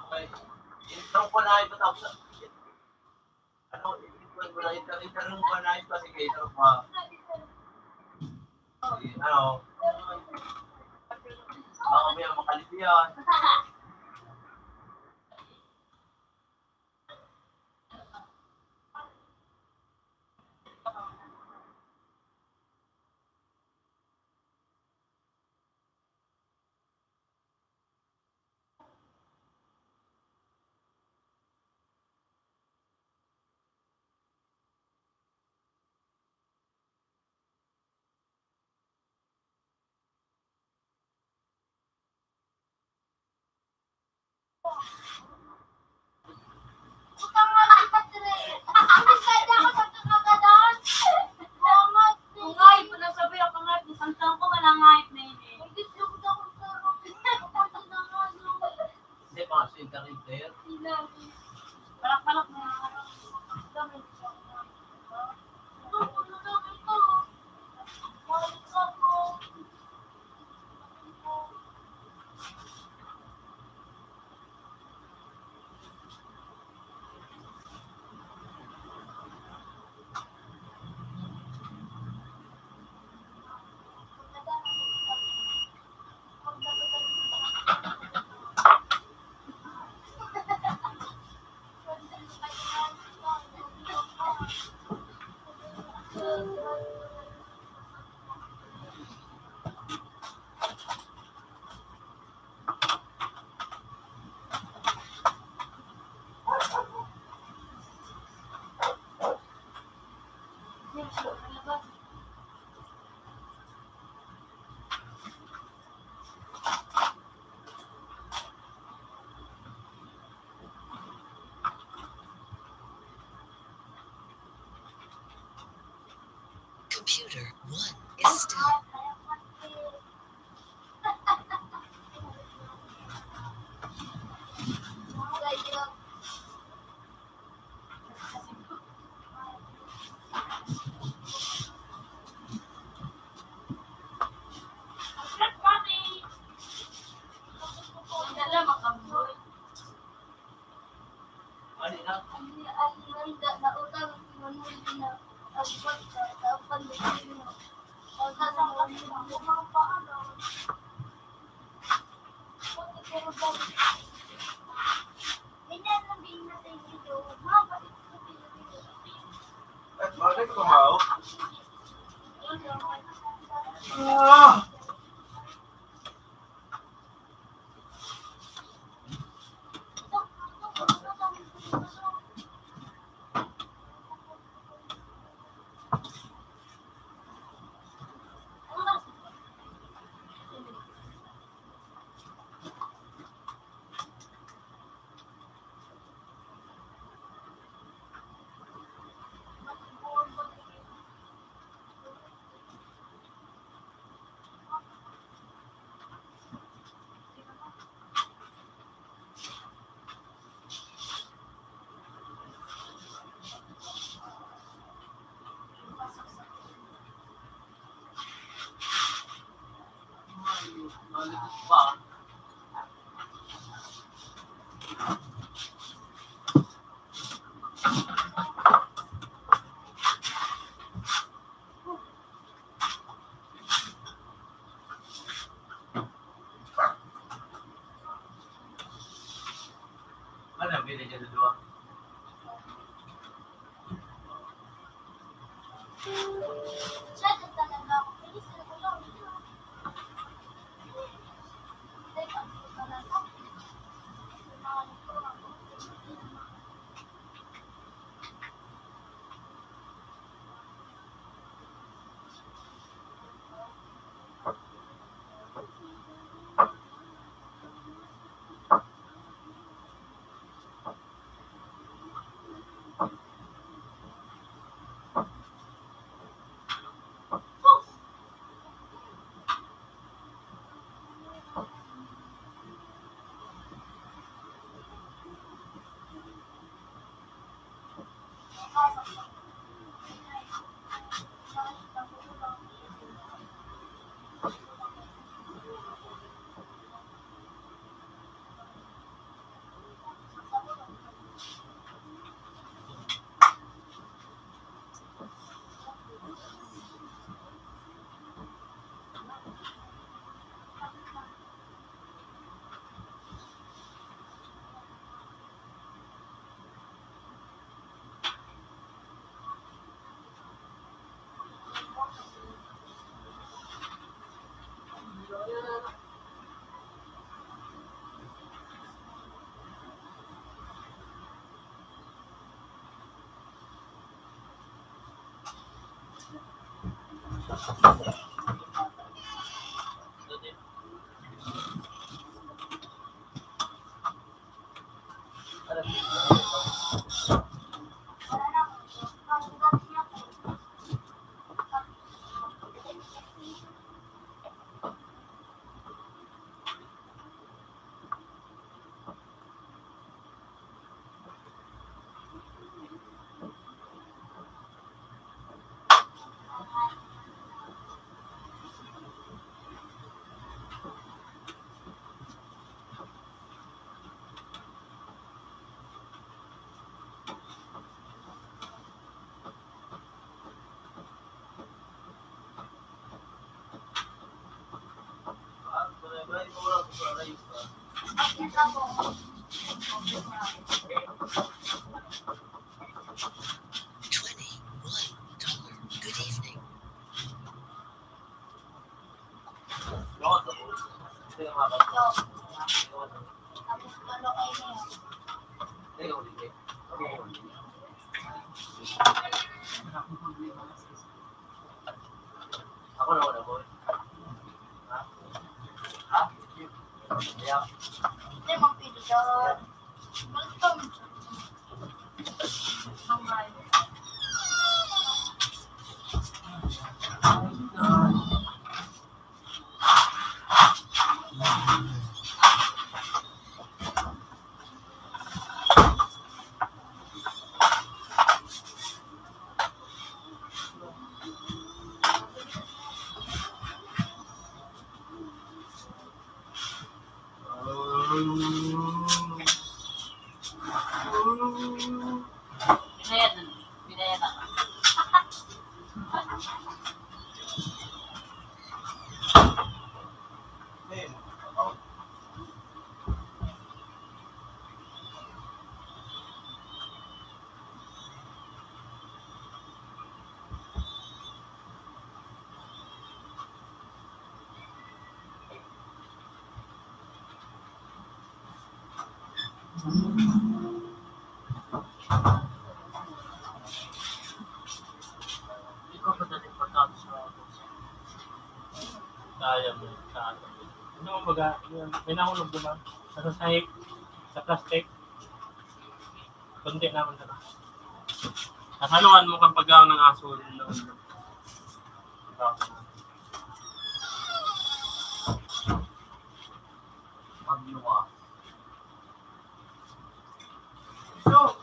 Okay. Intro ko na ito, tapos, ano, intro ko na ito, intro ko na ito, sige, intro ko. Ano? Baka may makalito yan. Kung ngayon po na sabi ako nga, isang taon ko, walang ngayon na yun eh. Hindi pa kasi yung karinter. Palak-palak na. Computer one is still. Bakit ko, Mao? Ah! Ano, bili dyan na duwa? Twenty-one dollar. Good evening. Ako na wala, boy. Ha? Ha? Kaya, hindi, magpili ka. Welcome. Binayad na. Binayad na. Ikaw pa dali pagkaon sa kaya mo sa atin. Ano mo baga? Yun, may nahulog, di ba? Sa sahig, sa plastic. Kunti naman na. Kasaluhan mo kang pagkaon ng aso. Pagluwa. So,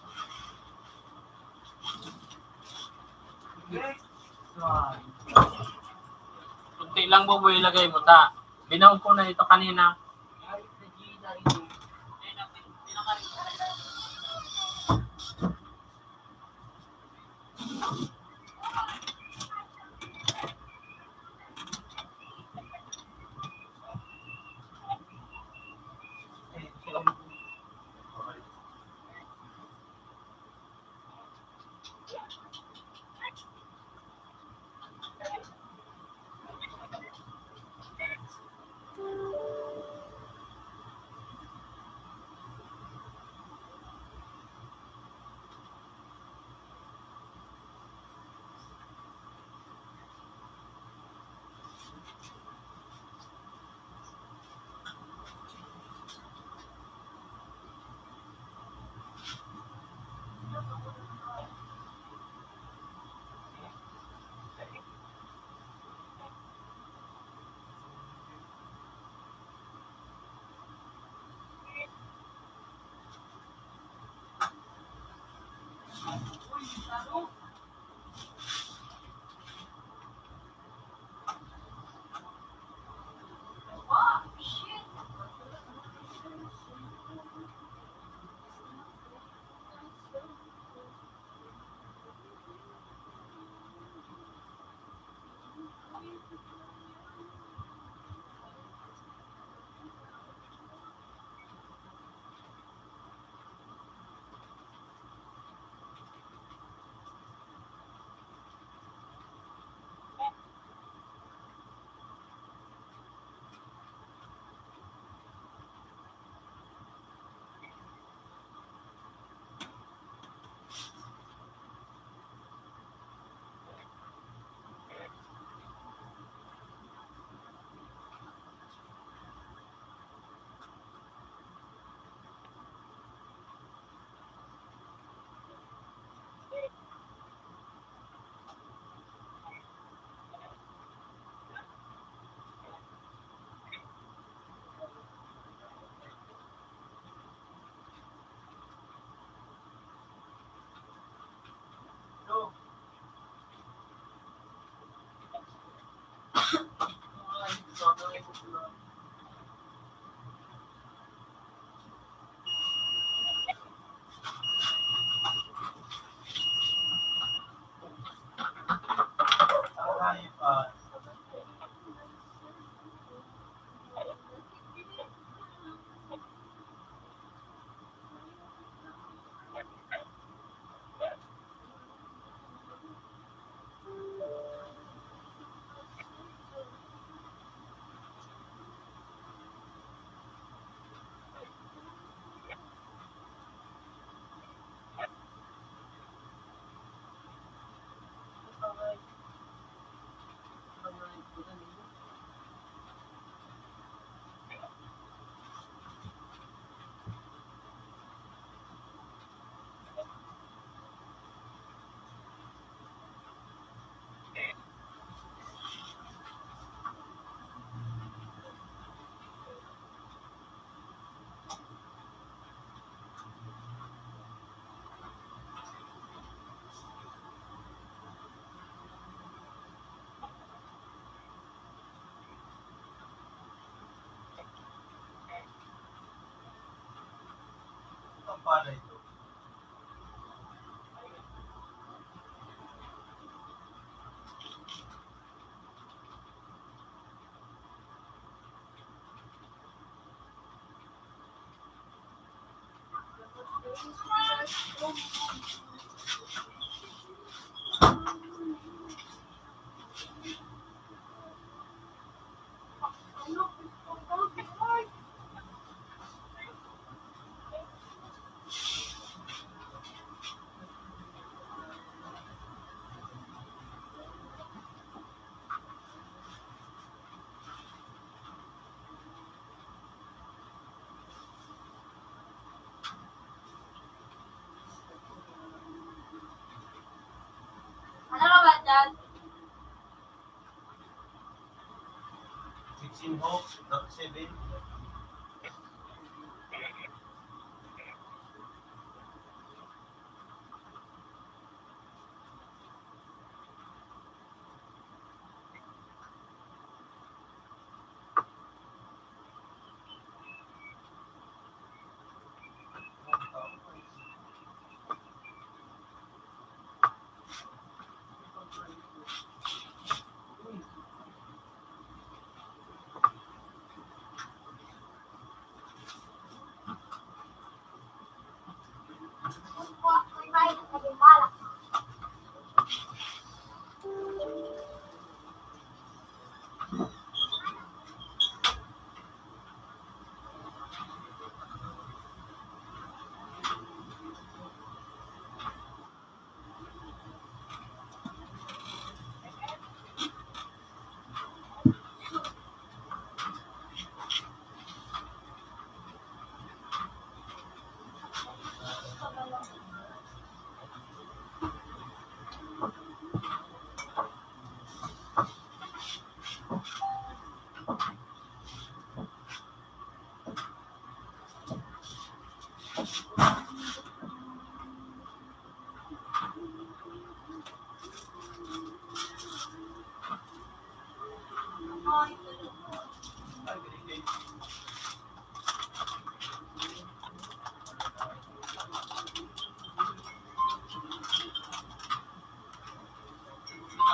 next one. Kunti lang, Bobo, ilagay mo, ta. Binaon ko na ito kanina. Paano ito? Ano ba dyan? Sixteen Hawks, Dark Seven.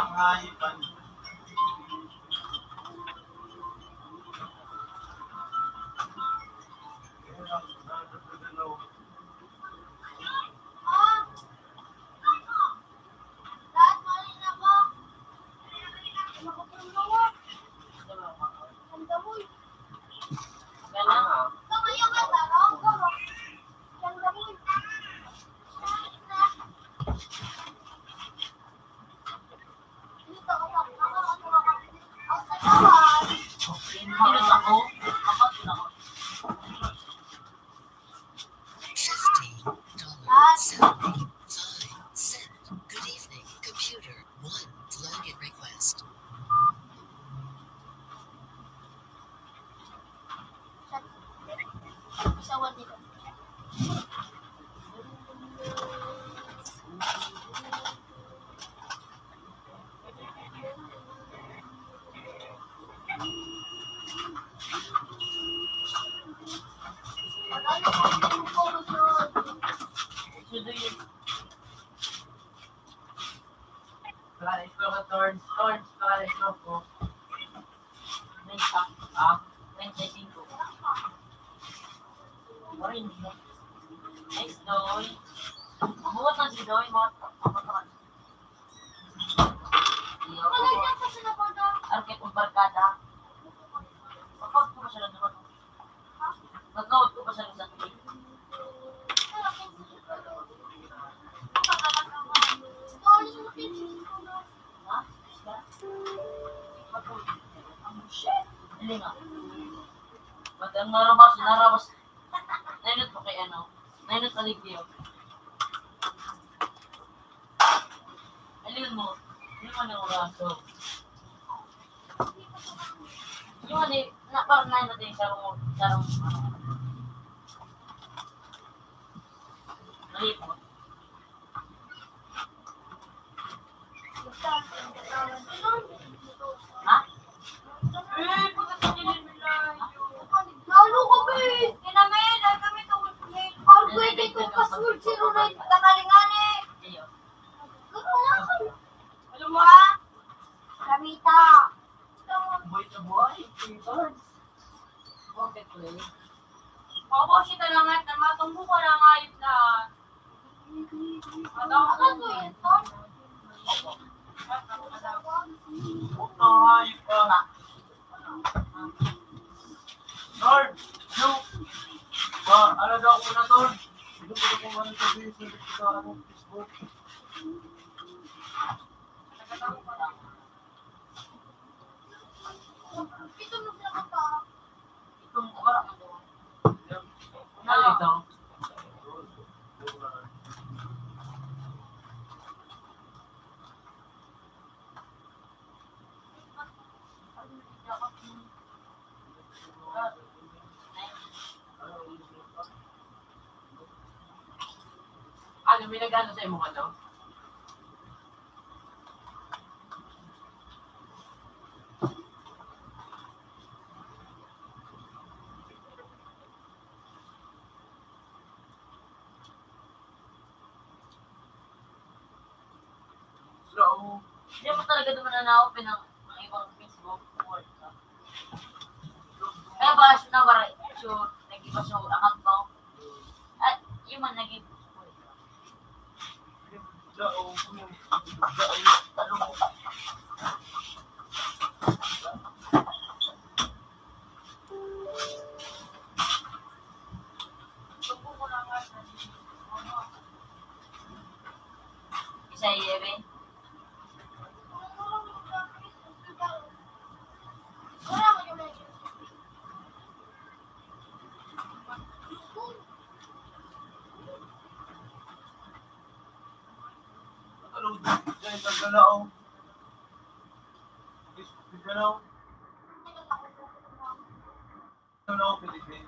Ang hayop, ano? Fifteen dollars seventy-five cent. Good evening, computer. One login request. Pares ko ka Torns. Torns, pares ko po. Treinta. Ah, treinta y cinco. Orange, no? Nice, Doy. Mabuhat lang si Doy, mabuhat, mabuhat lang. Iyo. Arke kong barkada. Kapag ko pa sila naman. Nagkawat ko pa sa isa. Ha? Dali nga. Ba't ang narabas, narabas? Nainot mo kay ano? Nainot ka, Ligyo. Alin mo? Yung ano, raso? Yung ano, na, parang nainot yung sarong, sarong, ano. Mali po. Ha? Eh, pagkakilala. Lalo kami! Kinamay, dahil kami tungkol kami. Ang pwede ko Mita. Boy na boy, favored. Bakit, pre? Maubos ito na nga, na matumbo ka na nga, yun na. Ano? Ano po yun, Tom? Ito, hayop ka. Lord, no. Ah, ano daw ako na, Lord? Ano ko na kung ano sabihin sa, sa, ano, Facebook? Ano, may nag-ano sa imong ano? Hindi mo talaga naman na-open ang, ang ibang Facebook. Kaya ba, siya na wala, sure, nag-iba siya account mo? At, yun man, nag-iba. Isa, Yebe. Ano, dahil sa galaw. Sa galaw. Ano, Pilipin?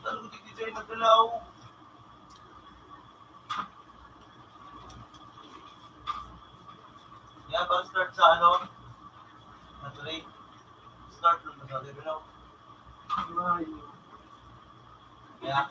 Ano ko, di, di, di, nagdalaw. Yan, para start sa ano? Natuloy. Start lang na sabi ko, no? Kaya,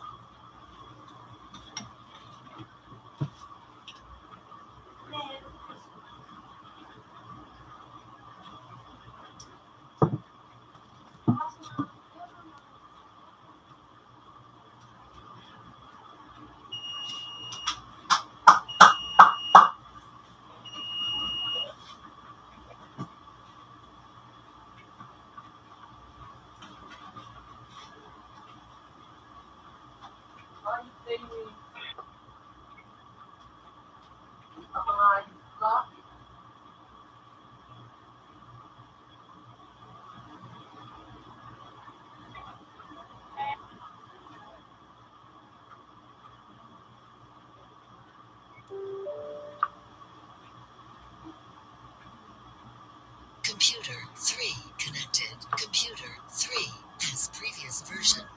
Computer three connected. Computer three has previous version.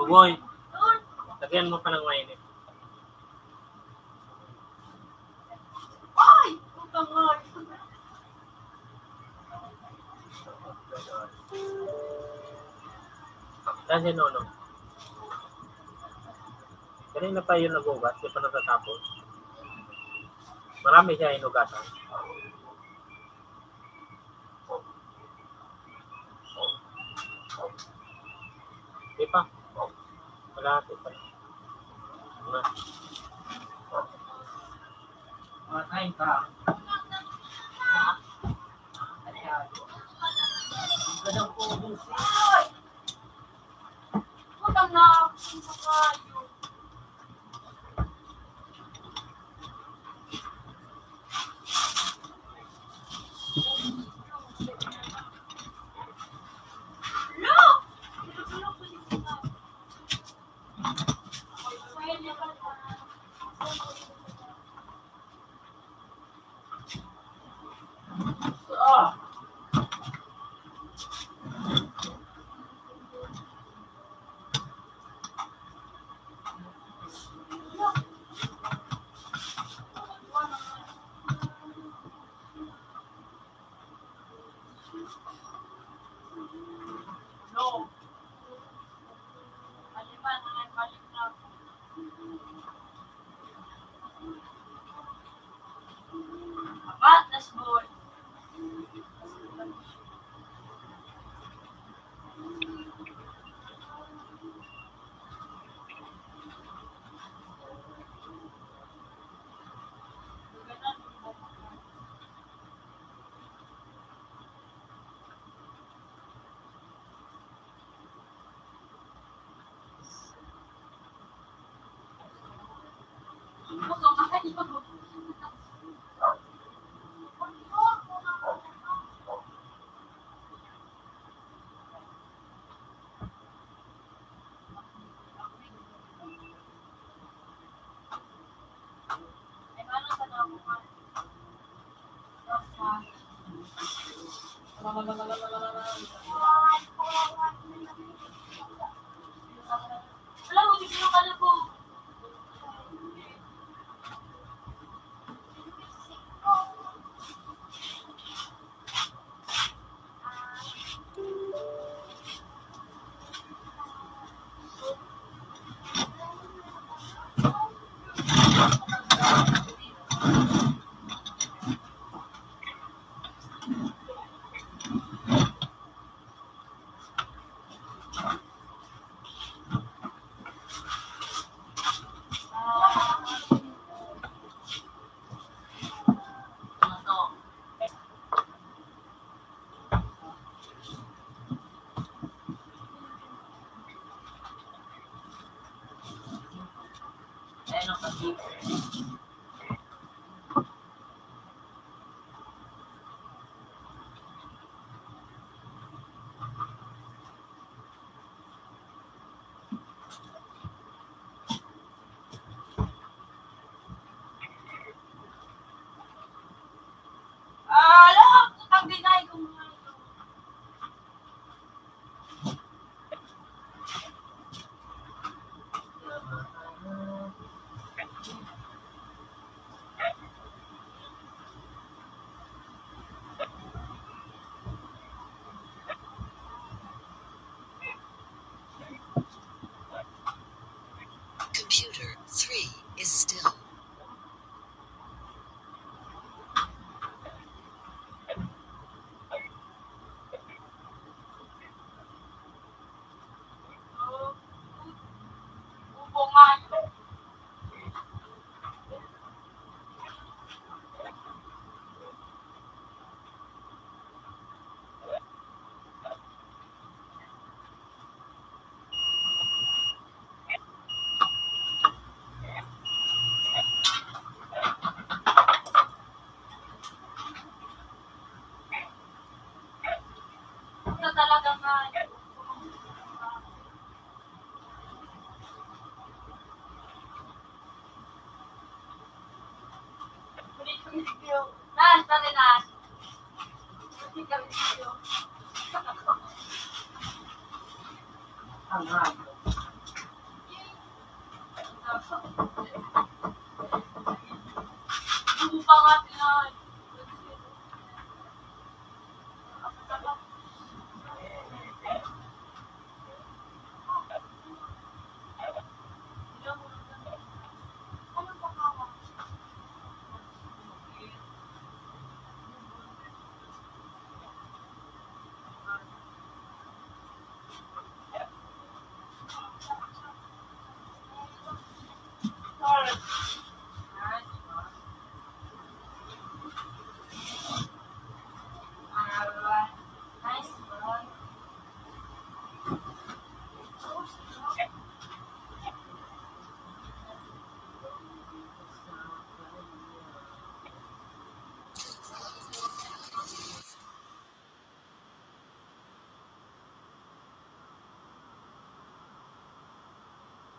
Bugoy, lagyan mo pa ng mainit. Ay! Puta nga. Kasi no, no. Kanina pa yun nag-ugas, di pa natatapos. Marami siya hinugasan. Di pa. Wala, di pa. Wala. Matay ka. Gadang po, boss. Putang na, putang na. Ala, putang deny ko nga ito. Computer three is still. Ito talaga nga. Nan, dali na. Ang hangin. Ang pa nga, Pinan.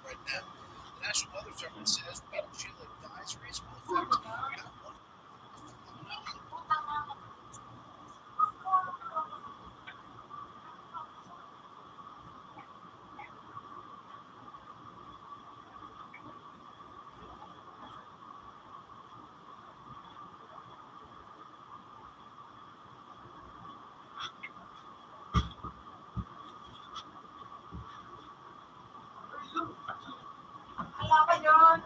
Right now, the National Weather Service says wind chill advisories will affect. Wala pa yun.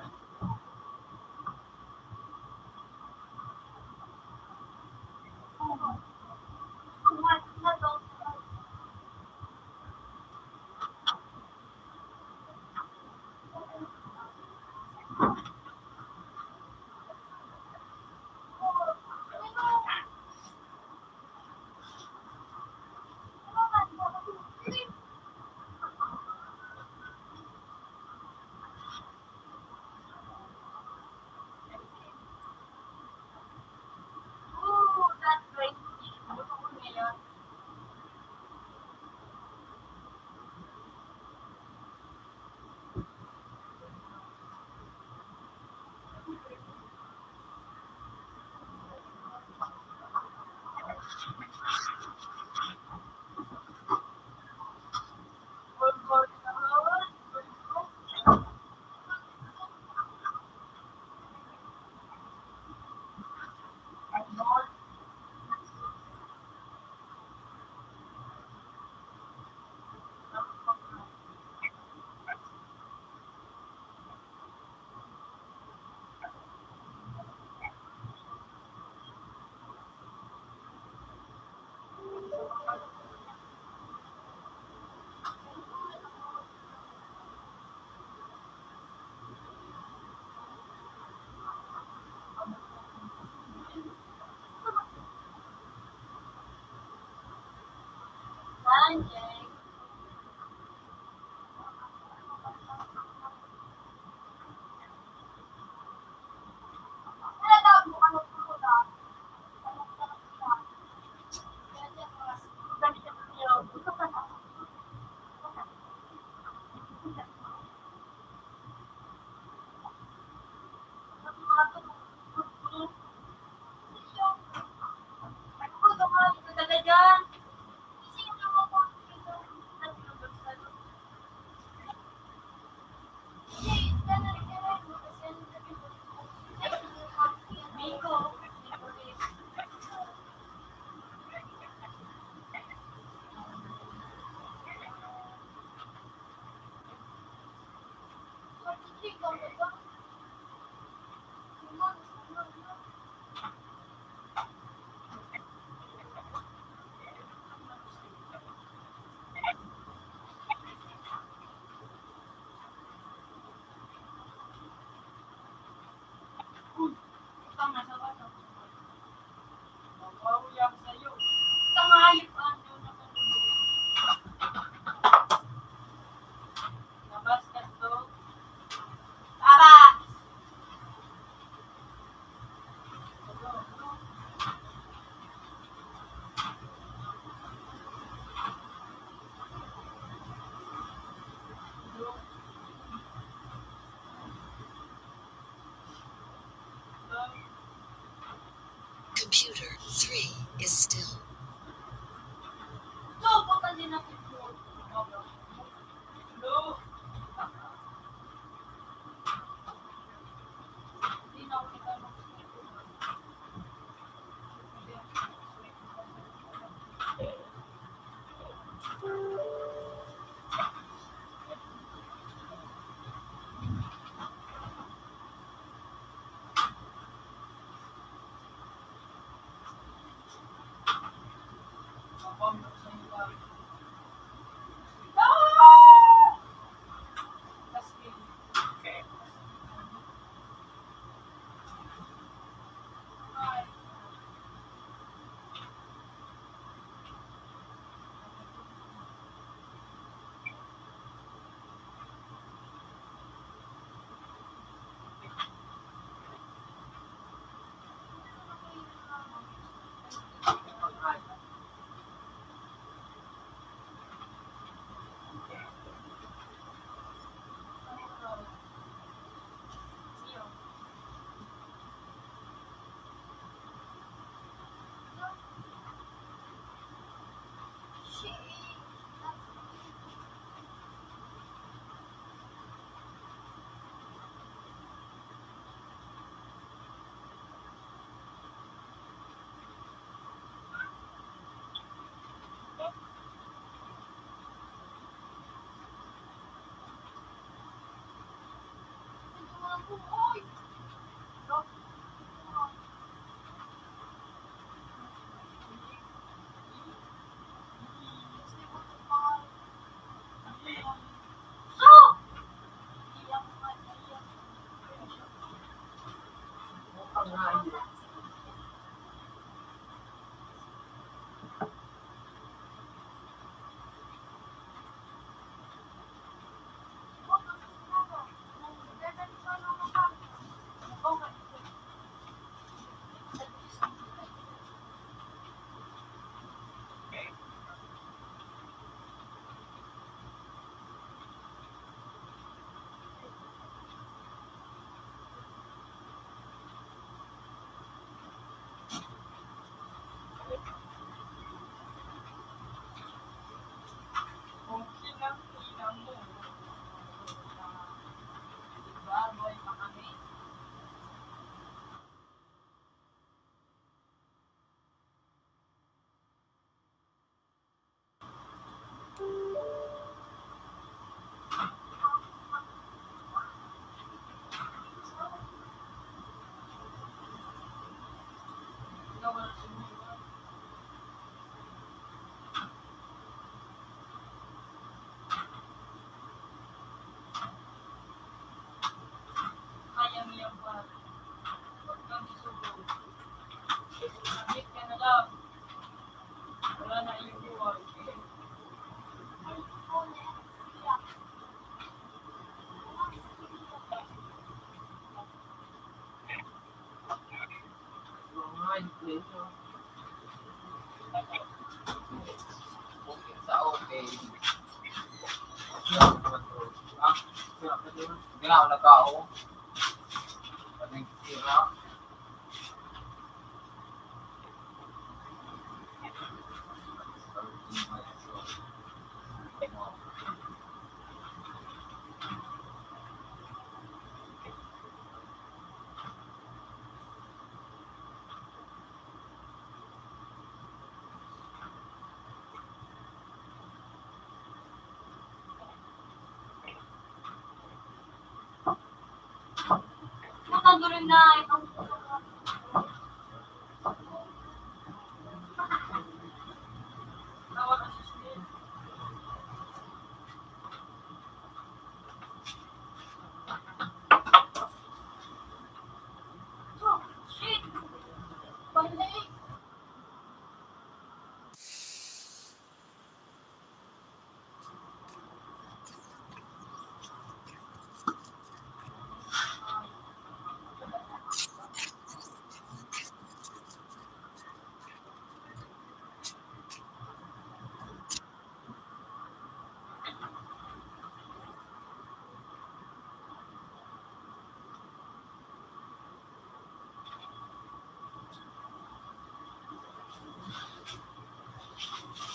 Computer three is still.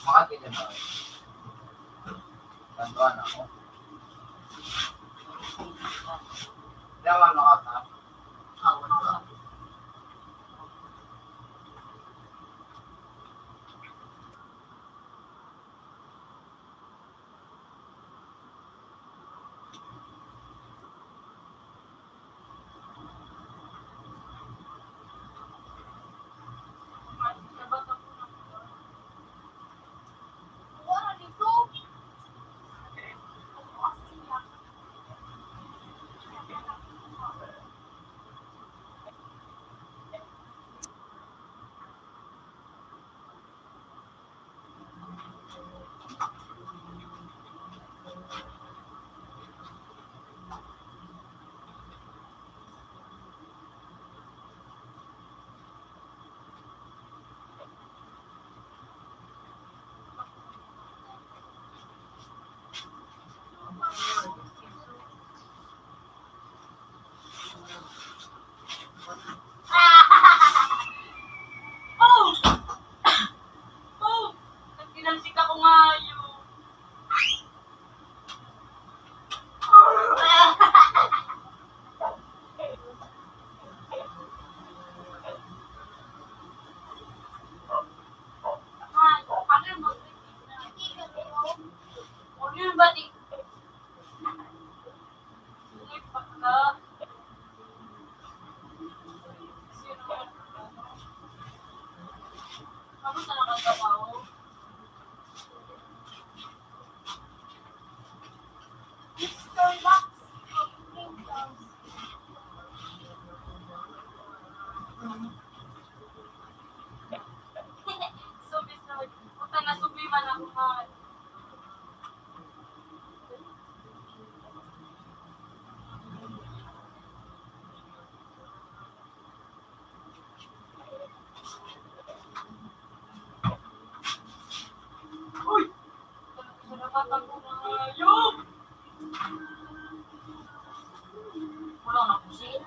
Makati na ba? Tanduan ako. Yawan ako, ha? Awan ako. Oh! Oh! Nagpinalsik ako ngayon. Subi-subi. Puta na, subi man ako, man. Uy! Wala na po siya.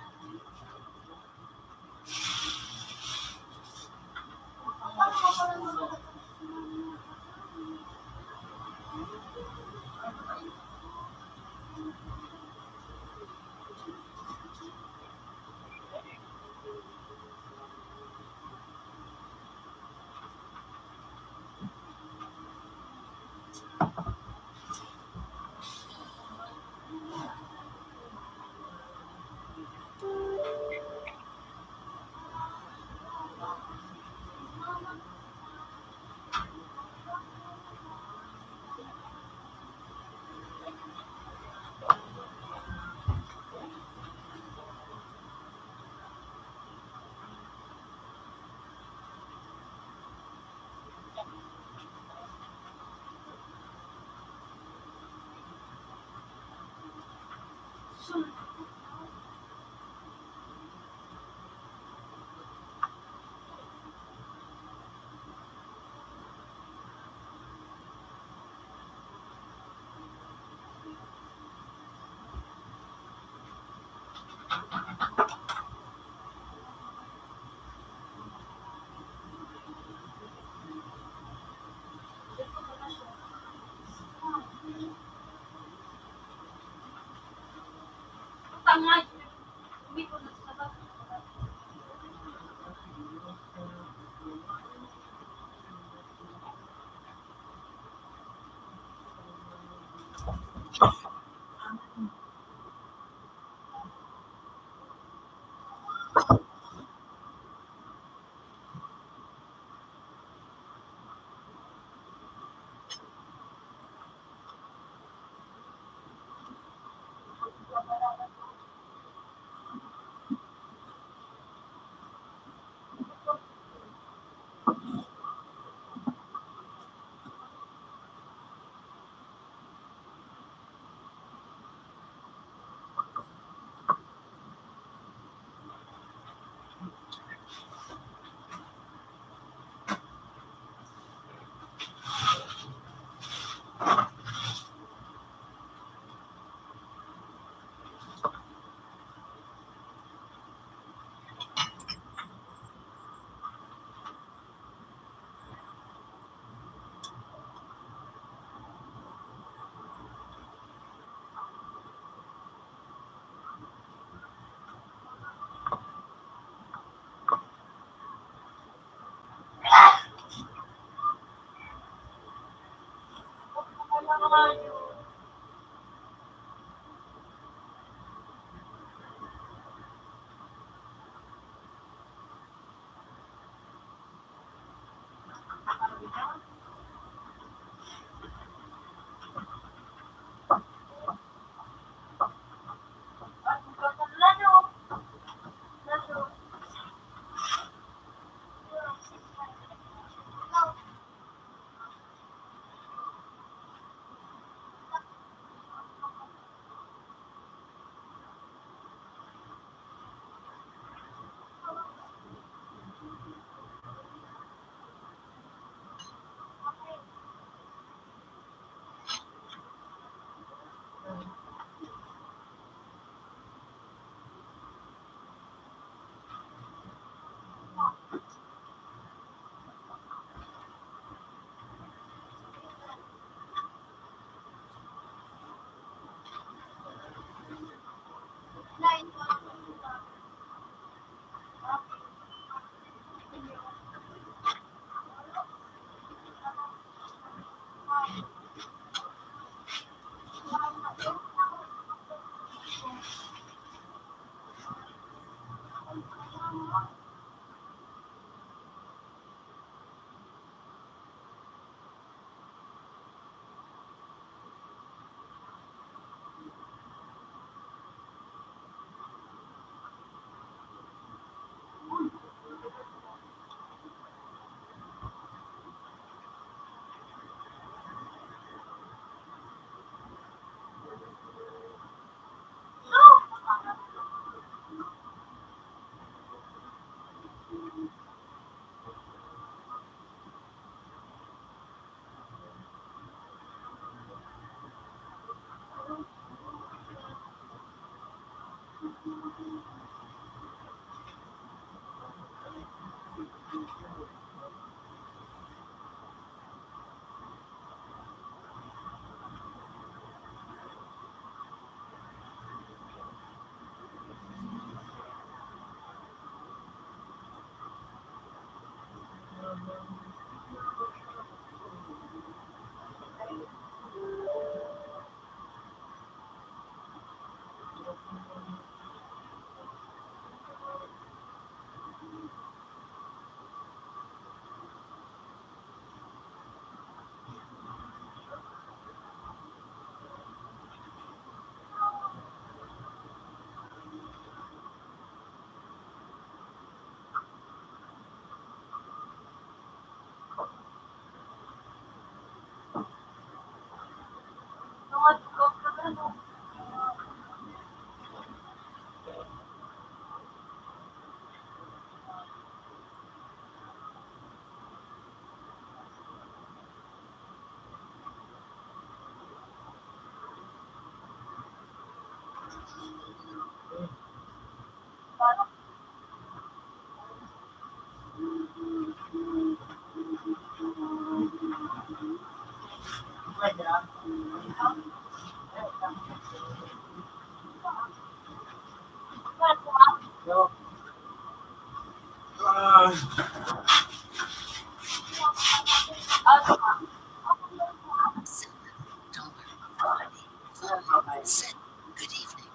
Good evening.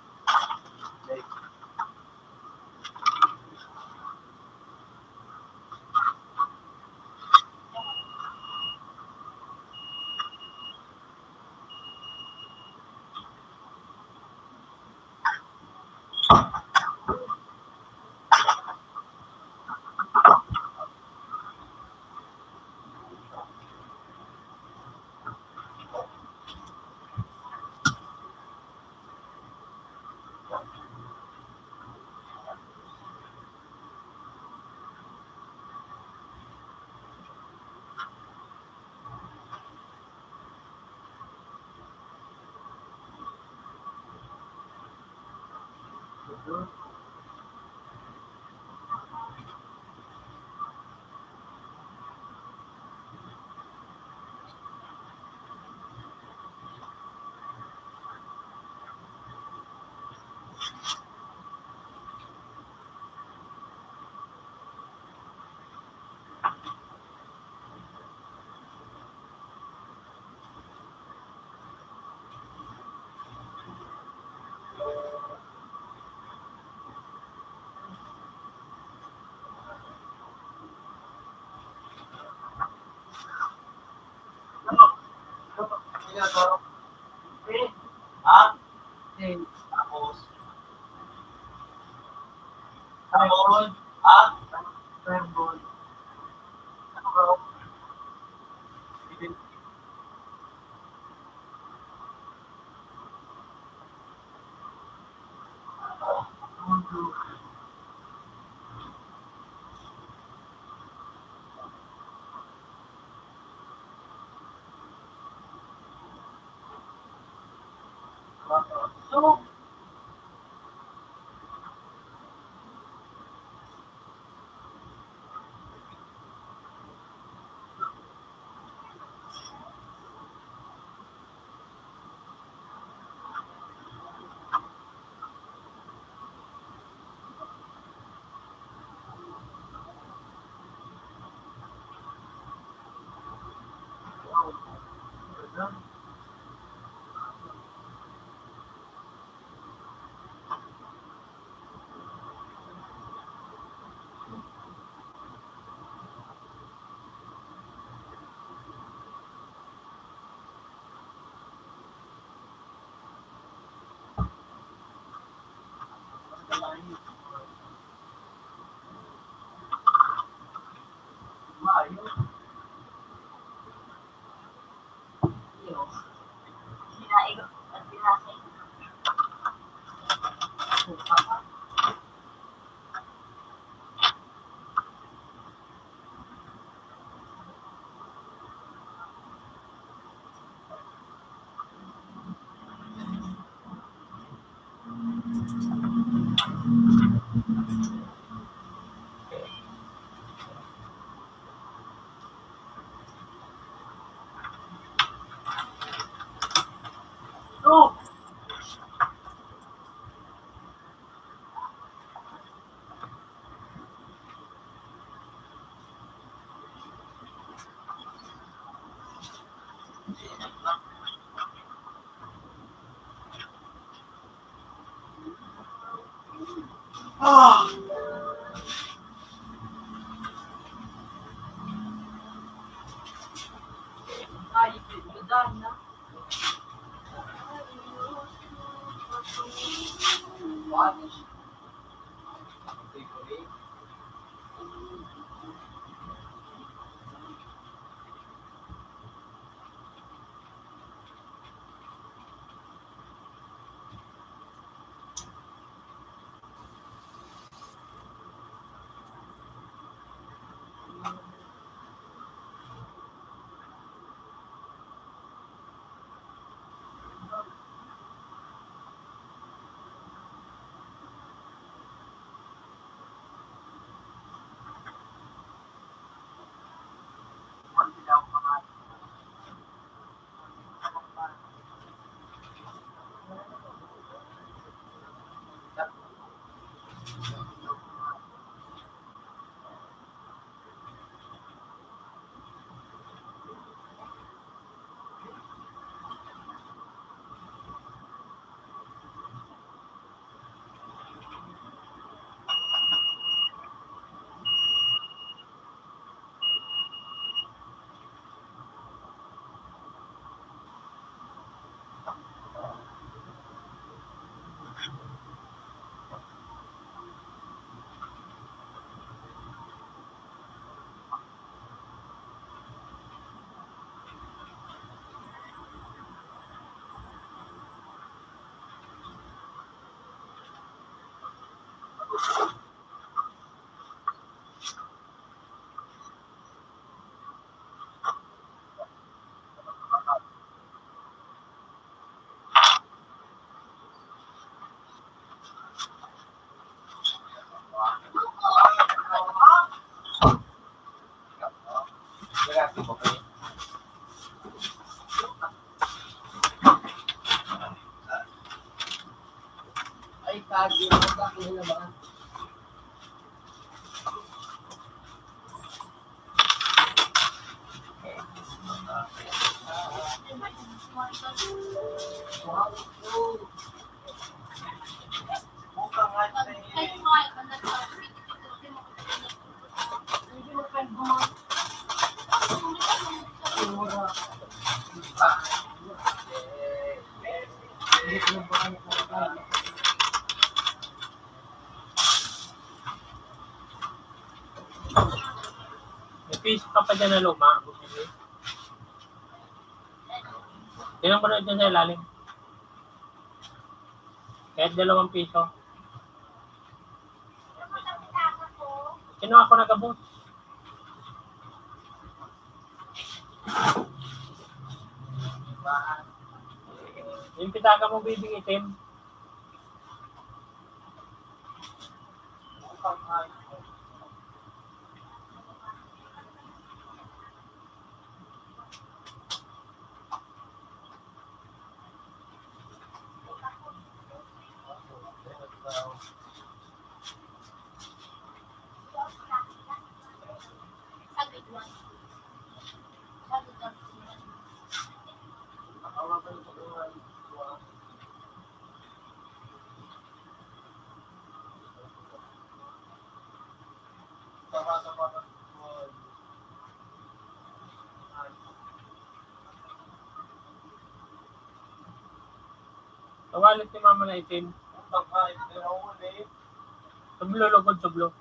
Ha? Tapos, Ramon, ha? Ramon. Ano ba? Ay, kagi, ang laki na naman. May piso ka pa dyan na luma, bumili. Tingnan mo na dyan sa ilalim. Kahit dalawang piso. Kinuha ko na gabos. Yung pitaka mo, bibing itim. Sa wallet ni mama na itim. Sublo, lugod, sublo.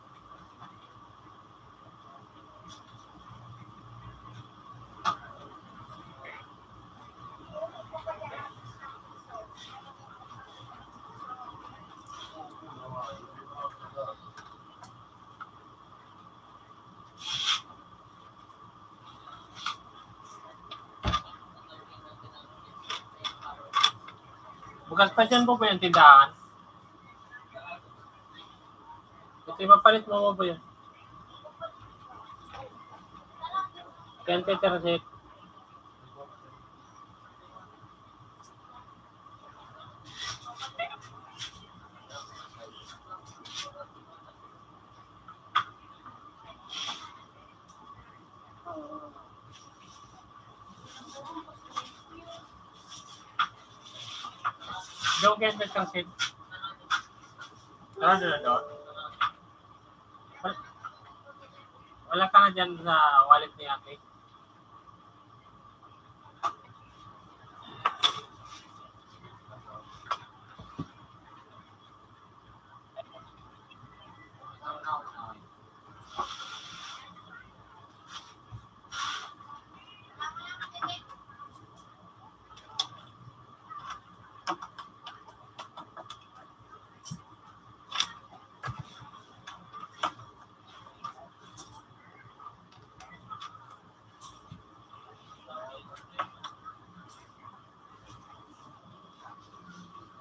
Bukas pa dyan po ba yung tindahan? Ito, ipapalit mo po yan. Yan, Peter, Sir. Don't get the transit. Ano na doon? Wal-, wala ka na dyan sa wallet ni ate?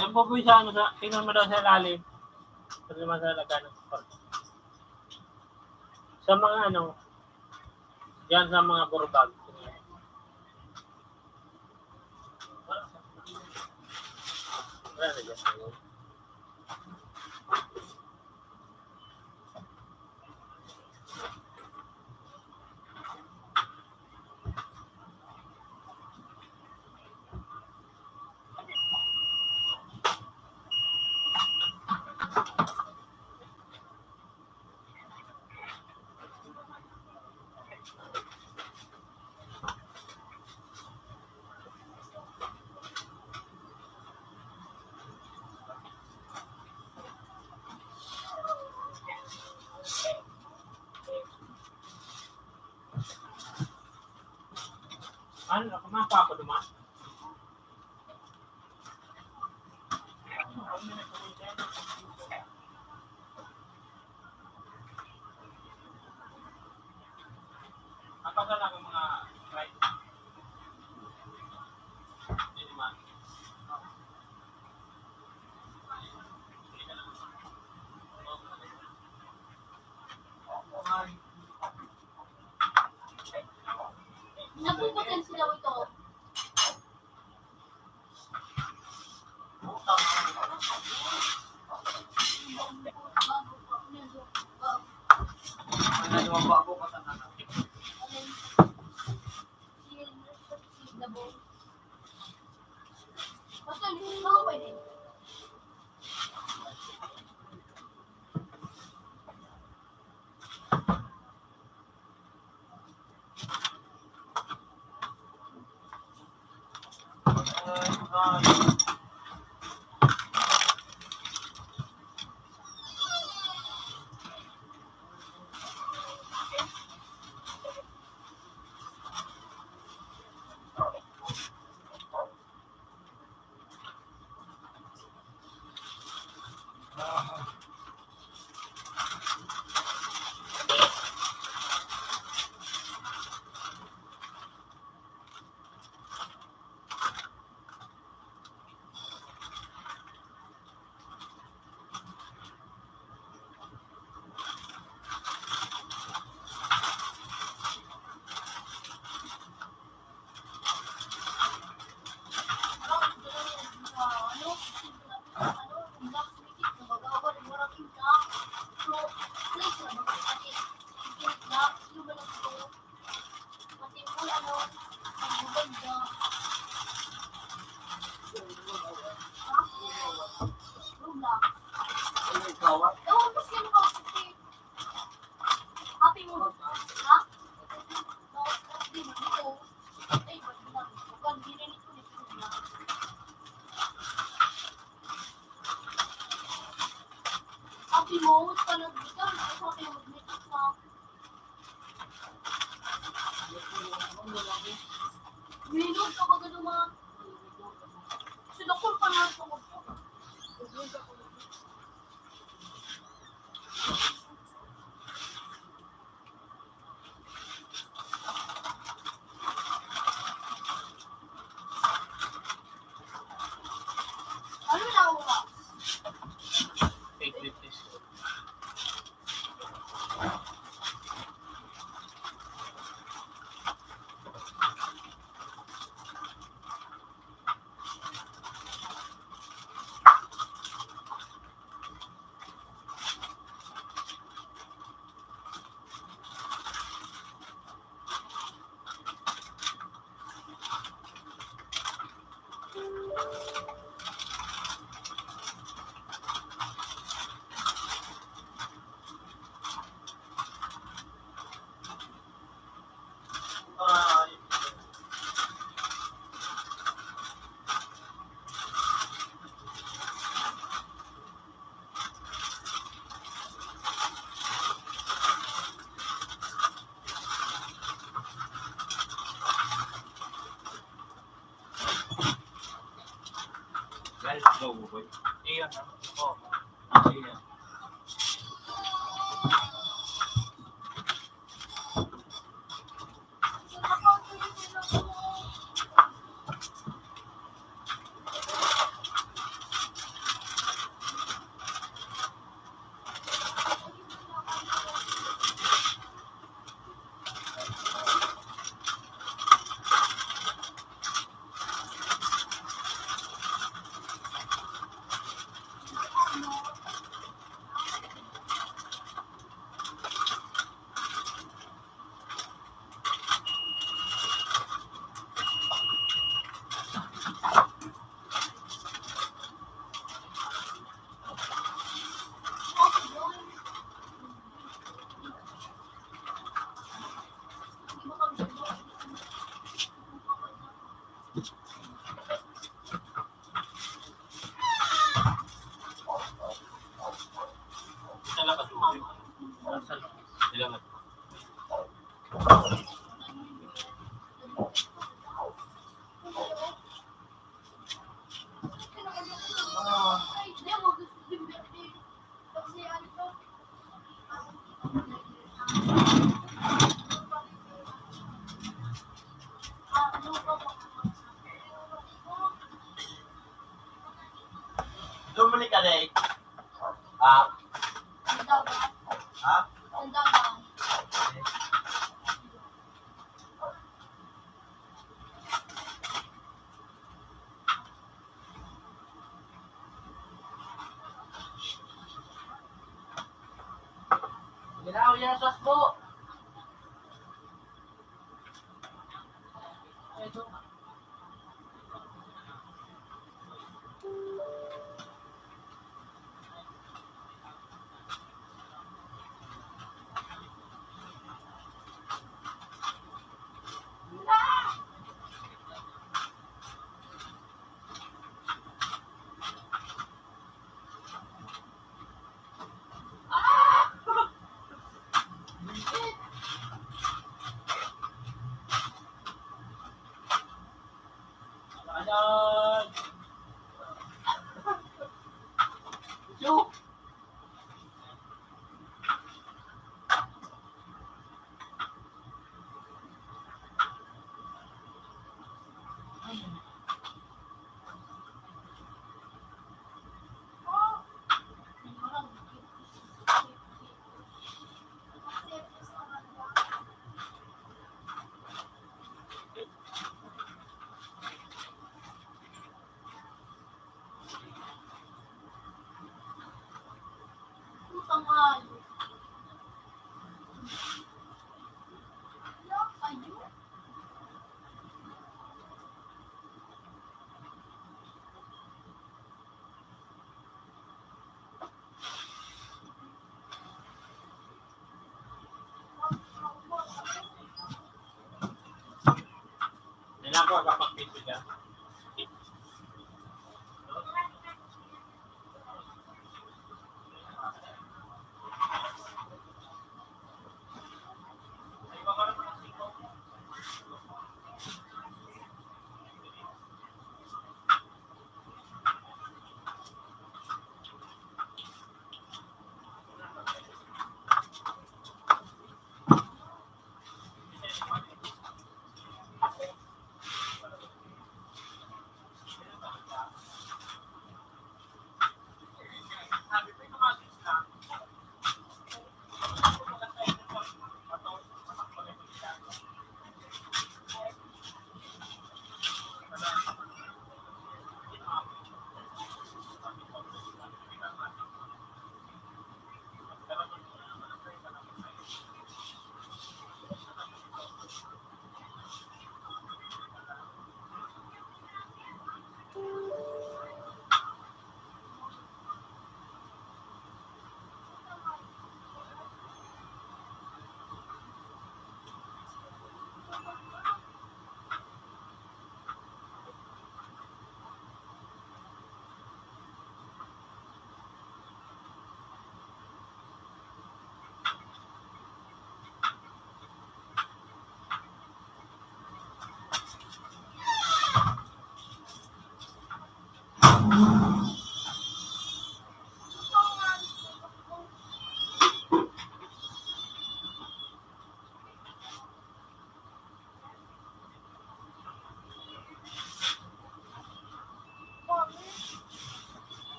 Yan po po sa ano, sa, tingnan mo daw sa ilalim. Pwede naman sa lagyan ng support. Sa mga ano, yan sa mga burubag. Wala na dyan. Ano, ako, mapa ako duman? Kapag wala kang mga right, hindi naman. Napuputin sila ito. Happy mo, sa nagbitan, ay happy mo, dito sa Minog ka baga duman. Sinukol pa nga ako. Ano na oras? Eight fifty-six. Guys, go, boy. Iyan, ano? Oh. Iyan. Doon muli ka, Day. Ah. Ha? Ginaw yan, sus po.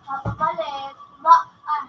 Papapalit, ba, ah.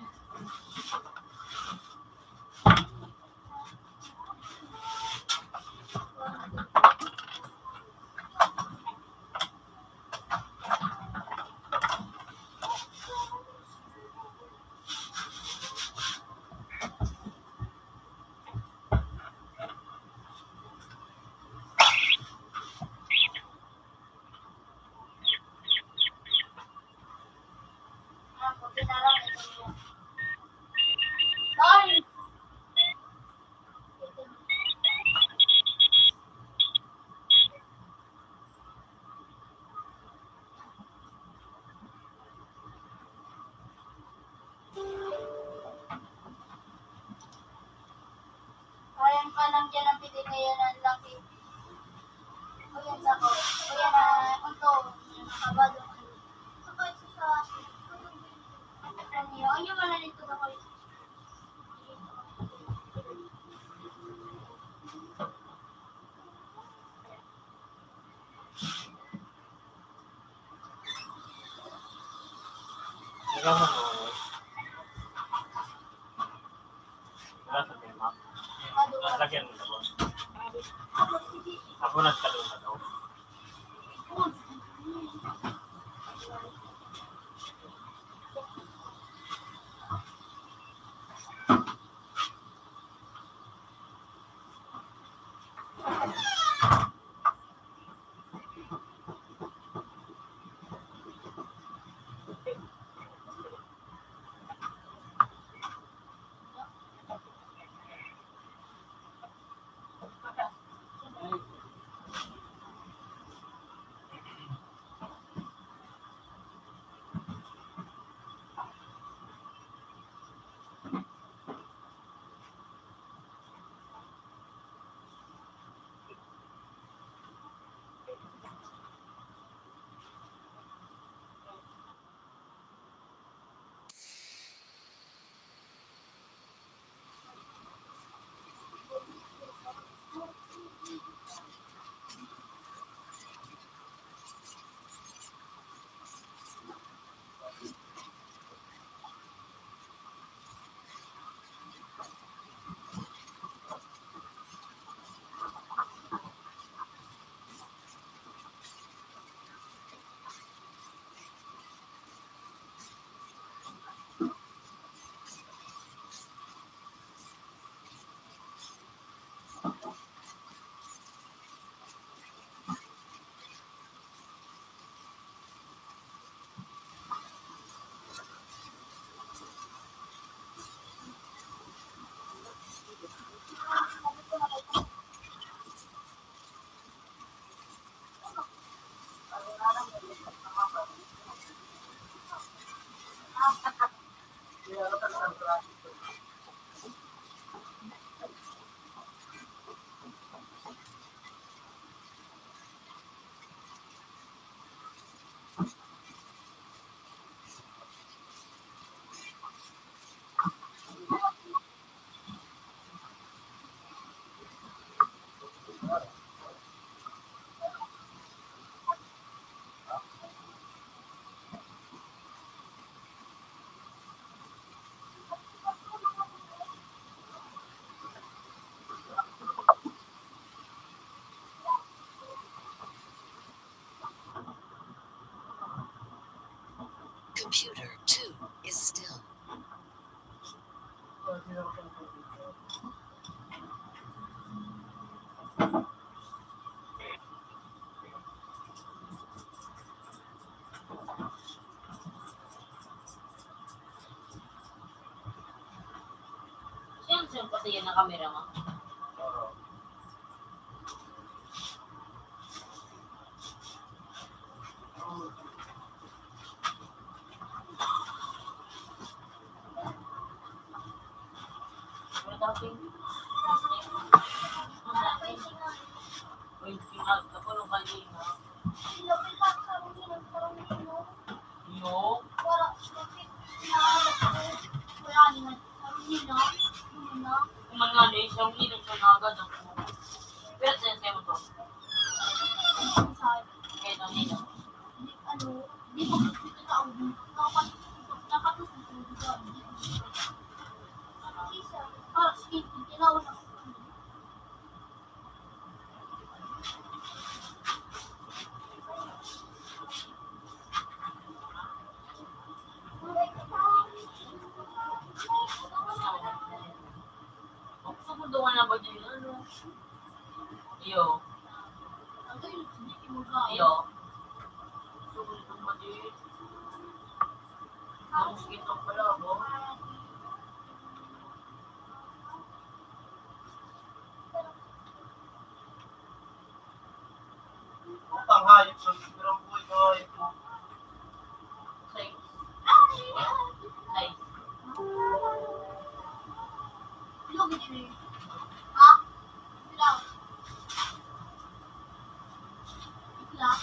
Ayan pa lang dyan ang pili, kaya na laki. O yan, sako. O yan, ah, unto. Yan, nakabalo. Saka ito sa, ano yun? Ano yun? Ano yun? Wala sa tema. Lalagyan mo na ba? Ako nagkadong-kadong. Computer two is still. Siyempre, pati yan ang kamera mo. Kuman nga ni, siya ang ninong siya na agad ang kumain. Pero sensei mo to. Kahit ang ninong. Ano, di ba gusto ko na ang dapat, dapat gusto ko na ang isa. Para sa akin, tinawag ako. Gusto ko daw na ba din, ano? Iyo. Iyo. Gusto ko daw ba din? Ang mosquito pala, bo. Putang hayop sa sobrang buhay ng hayop mo. Say. Say. Look at me. Ha? Ilaw. Ilaw.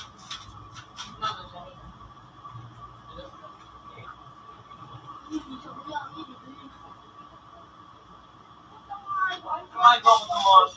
Ay, bakit naman?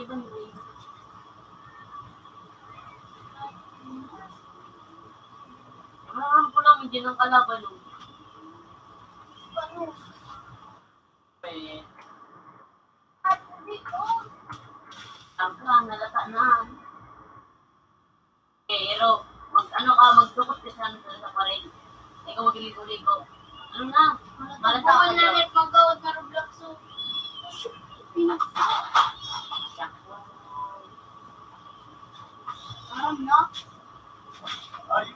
Aram ko lang, hindi ng kalaban, no? Eh, ang plan, nalata na. Pero, mag, ano ka, magdukot ka sa, sa parin. Ikaw magligo-ligo. Ano na? Malata ka na. Mag-out na Roblox, so. Aram na. Ay.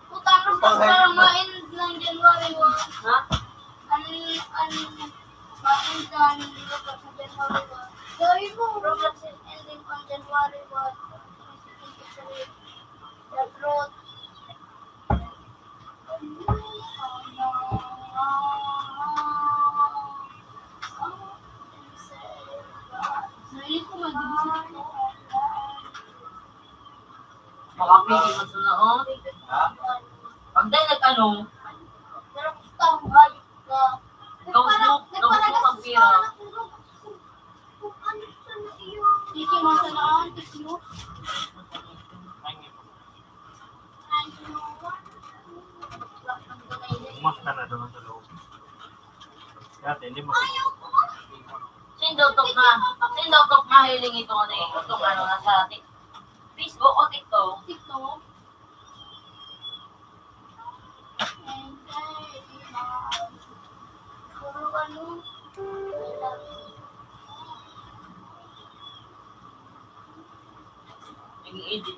Utang na sa mga end ng January one. Ha? An, an, ma-end na ang Roblox sa January one. Dahil mo, Roblox is ending on January one, twenty twenty-three. The truth. Dili ko mag-isip ko. Makapili mo sa noon. Ha? Pag dahil nag-ano, pero gusto ang hayop ka. Ikaw, Snoop, ikaw, Snoop, ang pira. Tiki mo sa noon, tiki mo. Mas na na doon sa loob. Dati, hindi mo. Sino tok na? Sino tok mahiling ito na ito? Itong ano na sa tik-, Facebook o TikTok? TikTok. Puro ano? Nag-edit.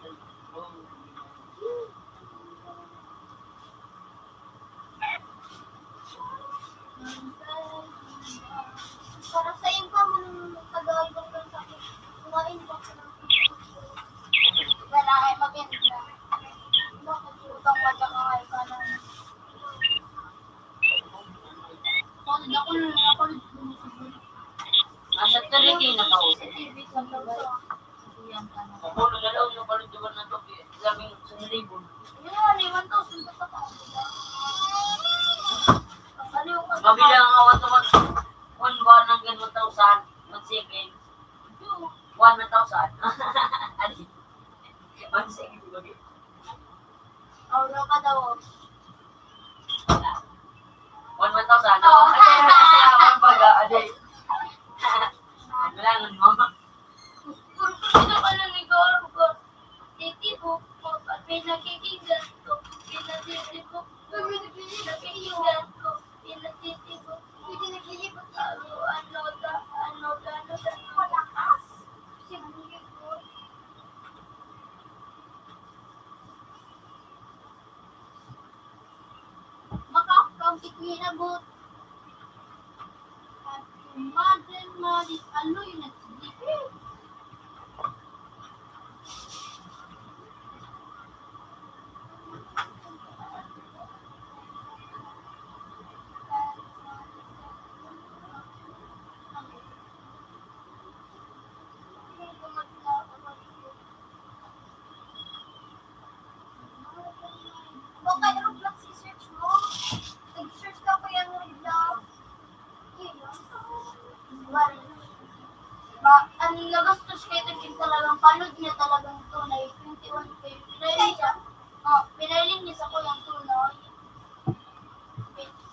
Para sa inyo pa, mga Tagalog lang sa akin. Kumain pa sa mga wala ay maganda. Bakit utang pa sa mga ikaw? Nasa thirty na ka, oh. Sa T V, sa T V. Sa T V, ang tanong. Sa pulo na daw, yung palundugan na to, labing sa libo. Yun, one thousand pa pa. Mabila nga one thousand, one, one hanggang one thousand, one second. One, one thousand. Adi. One second, babi. Aura ka daw. One, one thousand. Oh. Ay, kaya na siya, one baga, adi. Kailangan mo. Puro ka na pala ni Garo ka. Titibo ko, pag pinakikinggan ko, pinatitibo ko, pinakikinggan ko, pinatitibo ko. Ano, ano, ano, ano, ano, malakas. Siguro ko. Makakapit niya na bot. At imagine mo, di aloy na sige. Kung kaya Roblox i-search mo, nag-search ka pa yung Roblox. Yun, yun. Ba, ang nagastos ko ito, yung talagang panood niya talagang tunay, twenty-one K. Pinailing siya. Oh, pinailing niya sa kuyang tunay.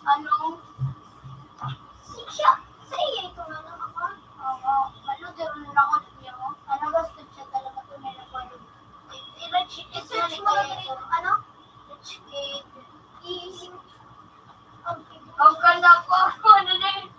Ano? Si-, siya, sa iya ito na lang ako. Oo, panood na lang ulit niya, oh. Ang nagastos siya talaga tunay na panood. I-, i-search mo lang yung, ano? Rich kid. I-, Ikaw ka na po. Ano na yun?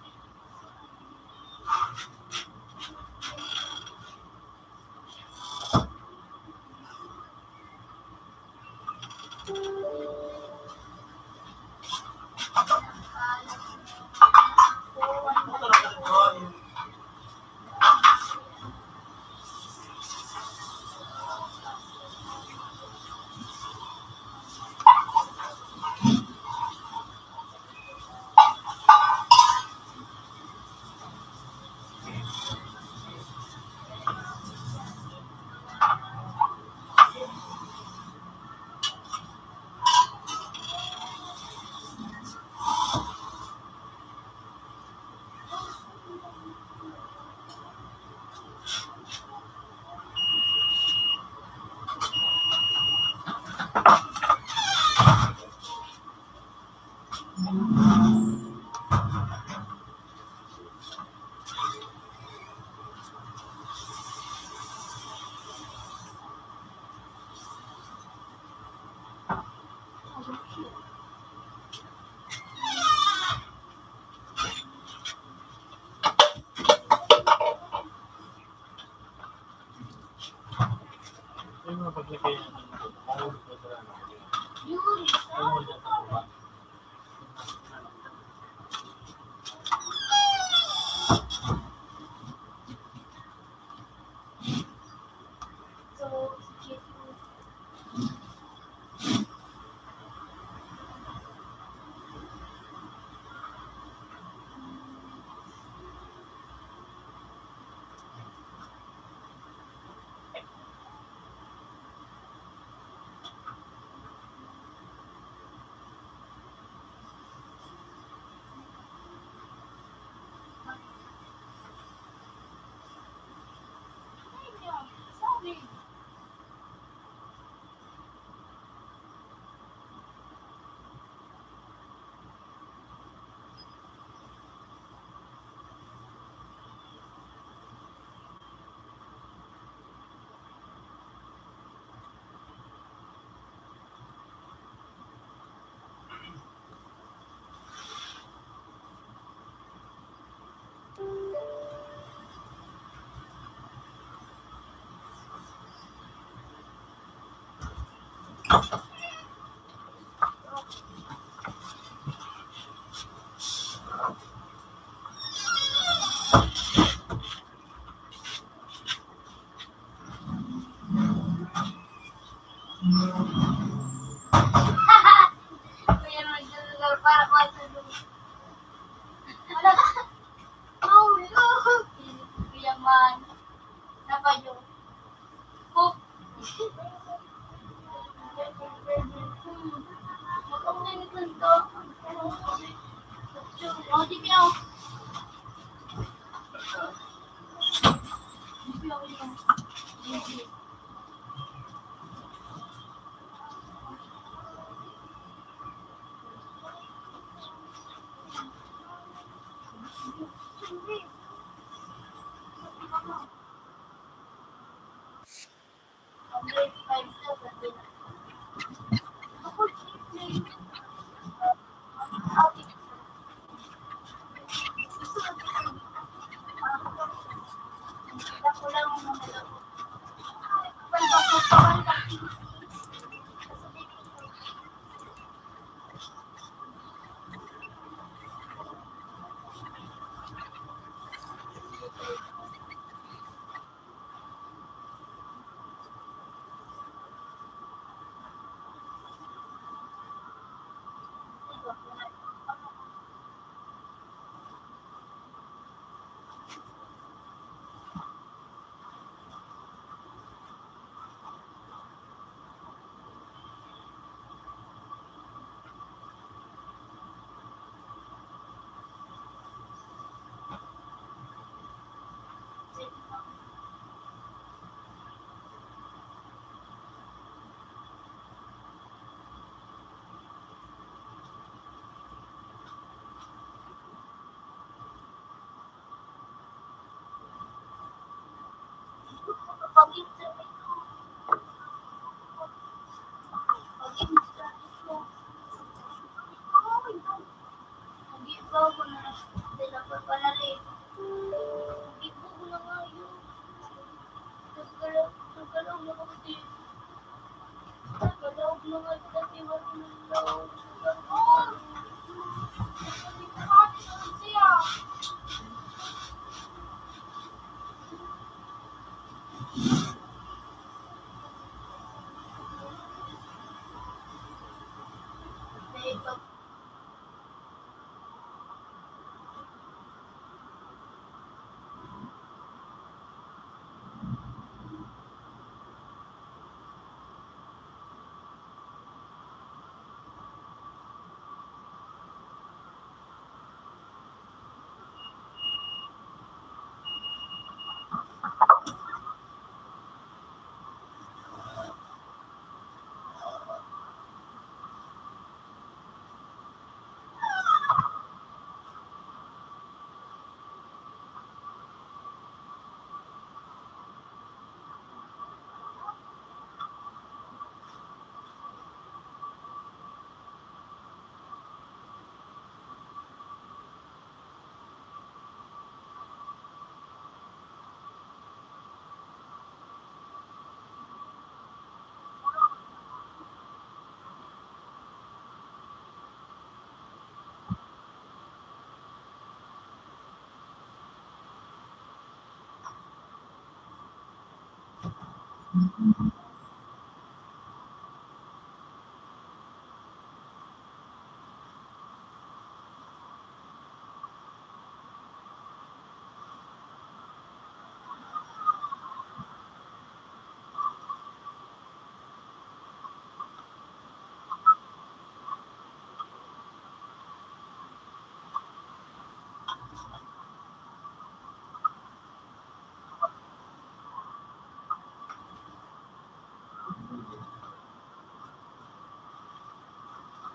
Kaya nagdadala para matulog. Wala. Mahulog. Kuya man. Napayo. Cook. Hmm. Mag-online ka. Oh, di ba?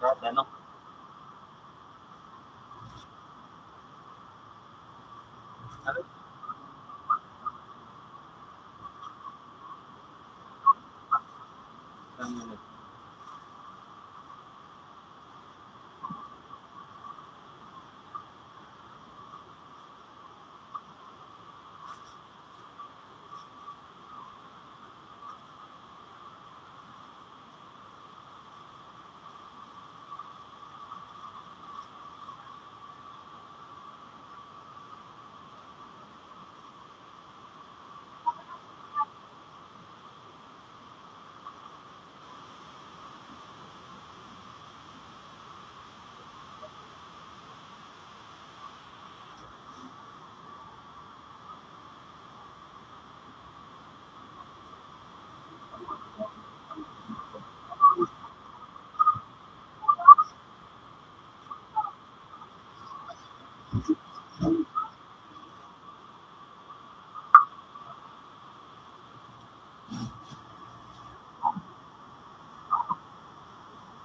Grabe, no? Ano?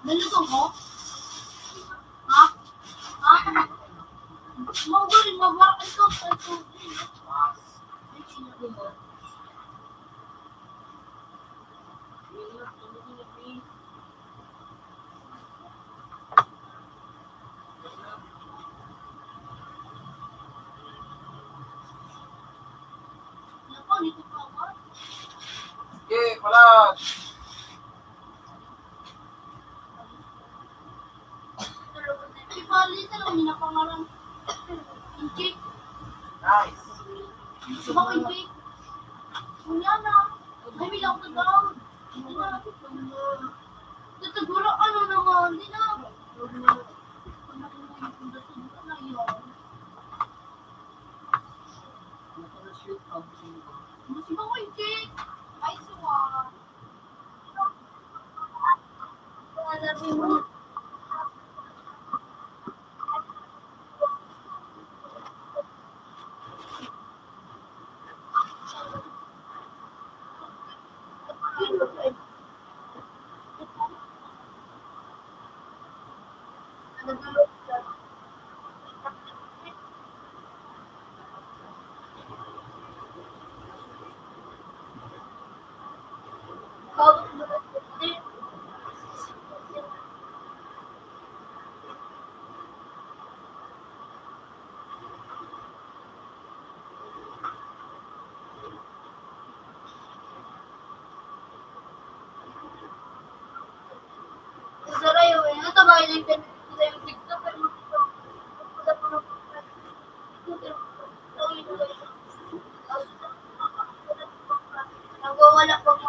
Nalutong ko? Ha? Ha? Mawari, mawari ka sa tubig. Sige, palag. Nice. Gusto mo, Injik? Kuya na. Ay, may lang ka daw. Hindi na. Tatagura, ano naman? Hindi na. Gusto mo, Injik? Ay, suwa. Nagwawala pag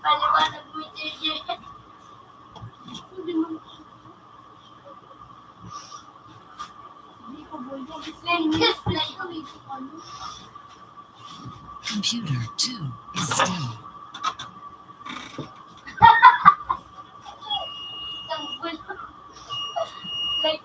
Paliwanag mo, J J. Computer two is still. Like,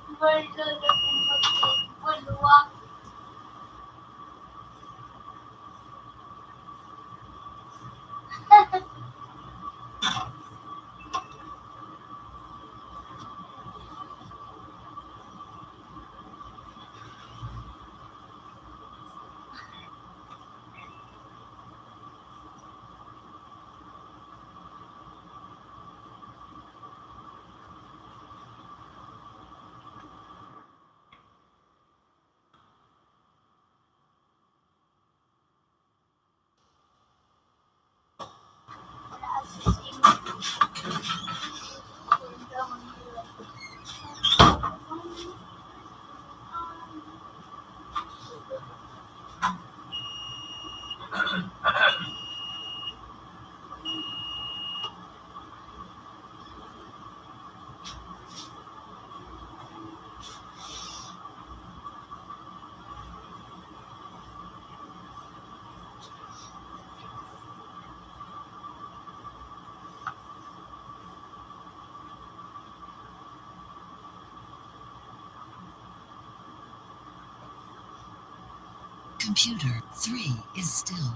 Computer three is still.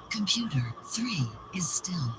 Computer three is still.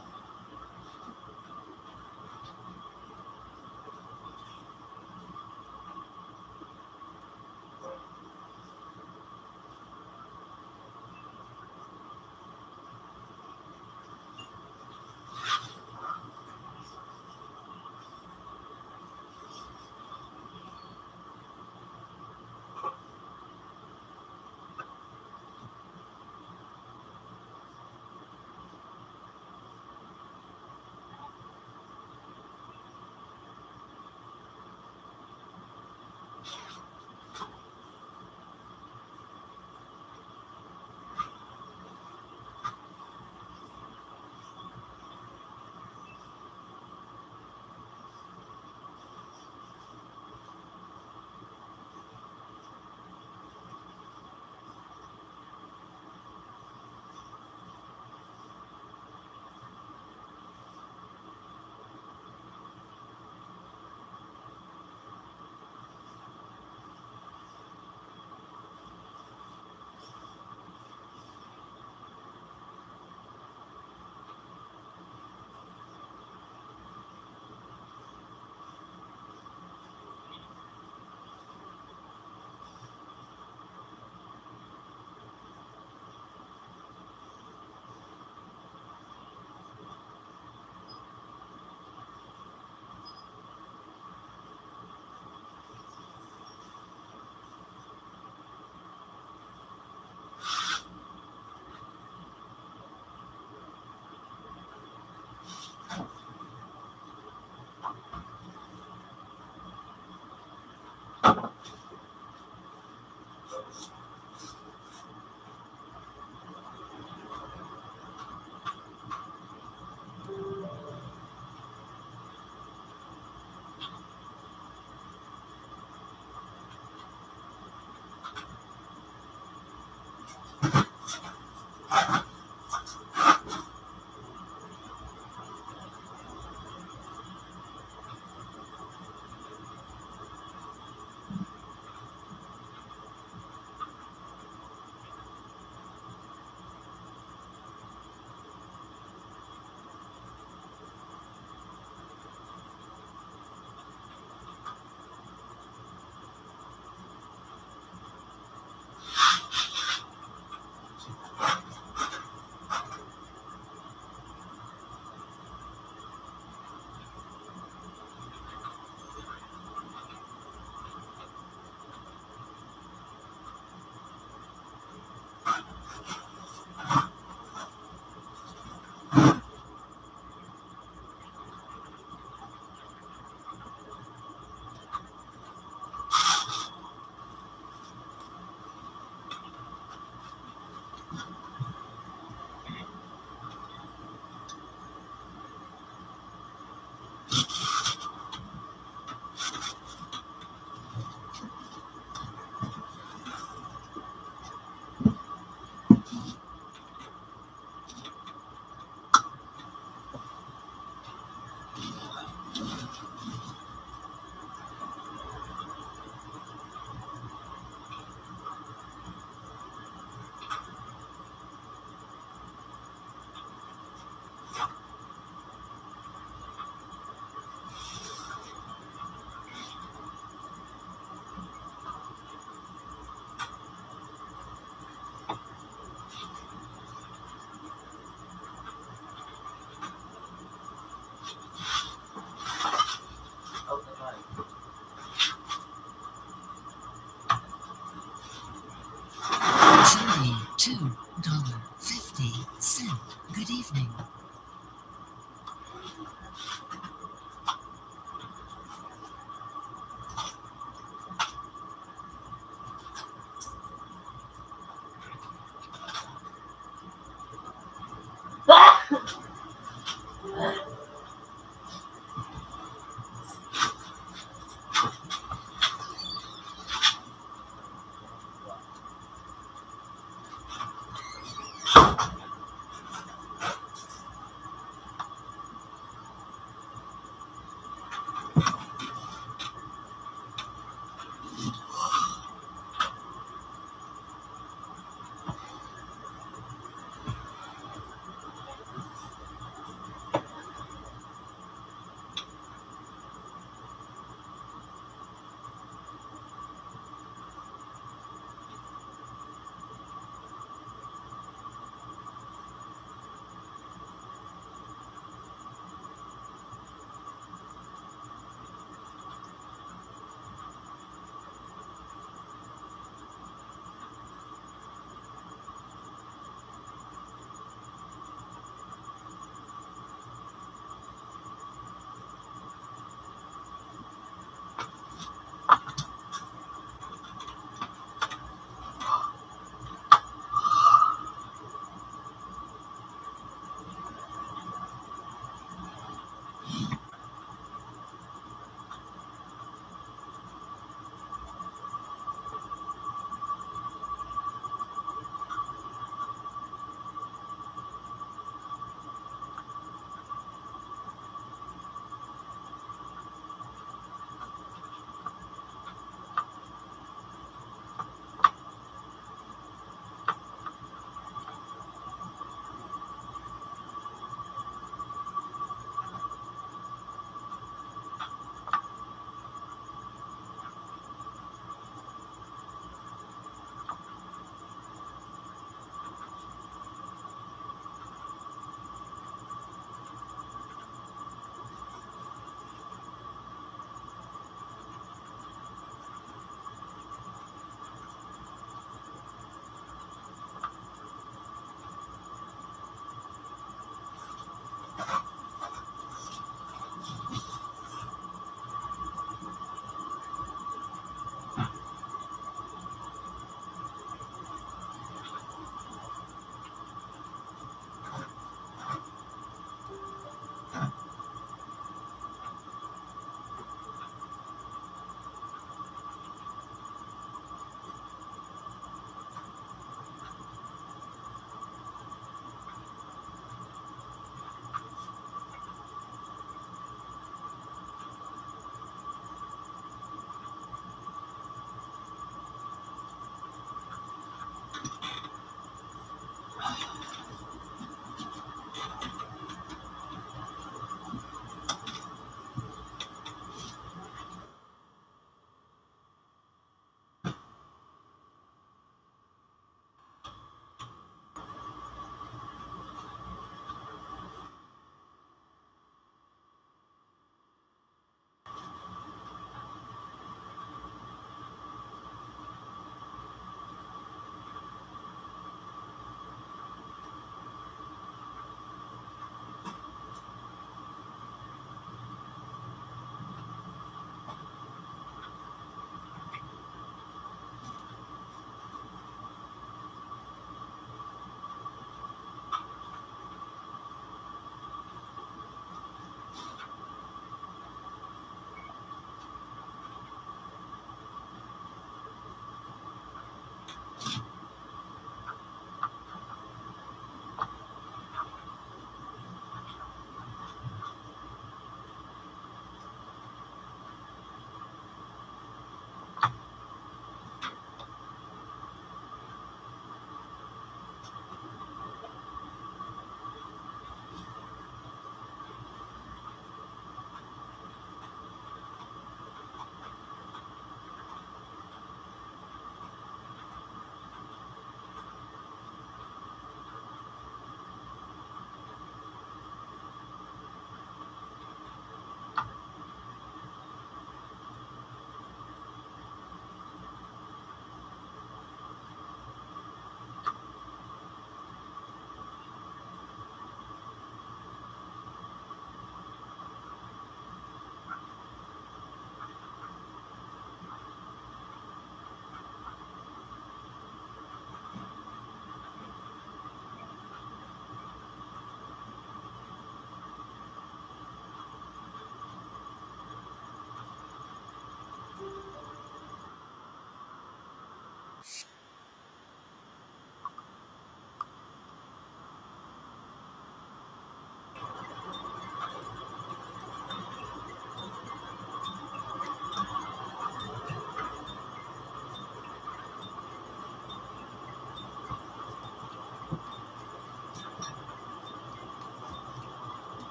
Julie, two dollar fifty cent. Good evening.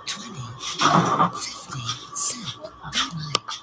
Twenty, fifty, cent, good night.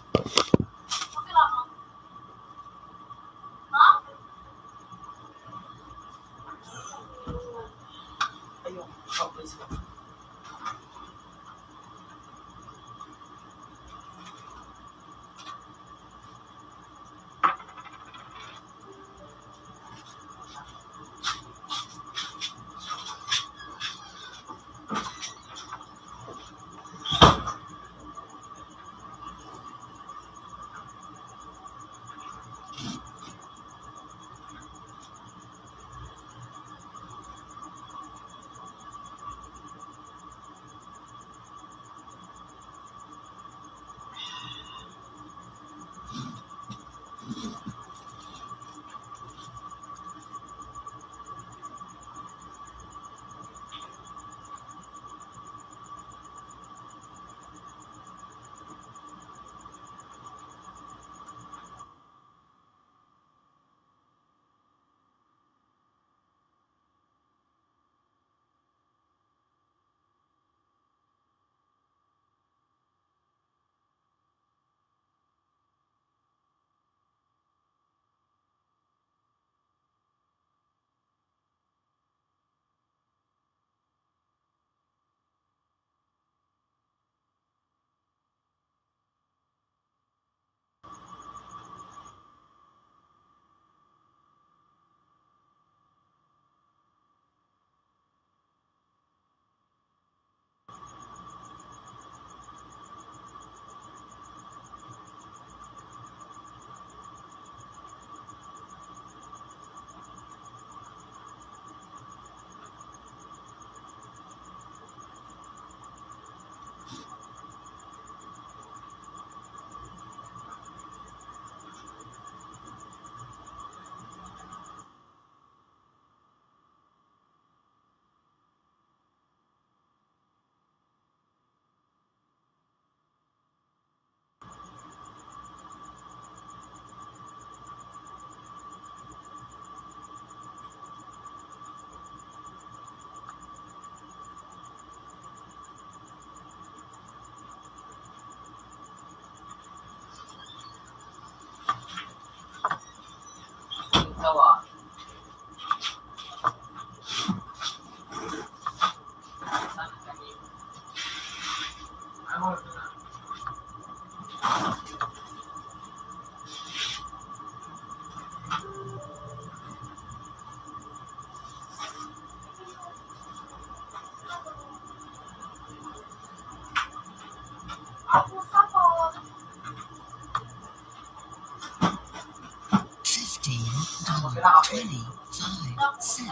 Fifteen dollar twenty-five cent.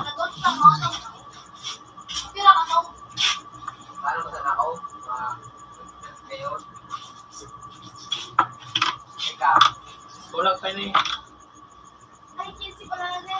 Paano ba sa nakaw? Ah, ngayon. Ika. Kulang pa ni. Ay, quince pala na.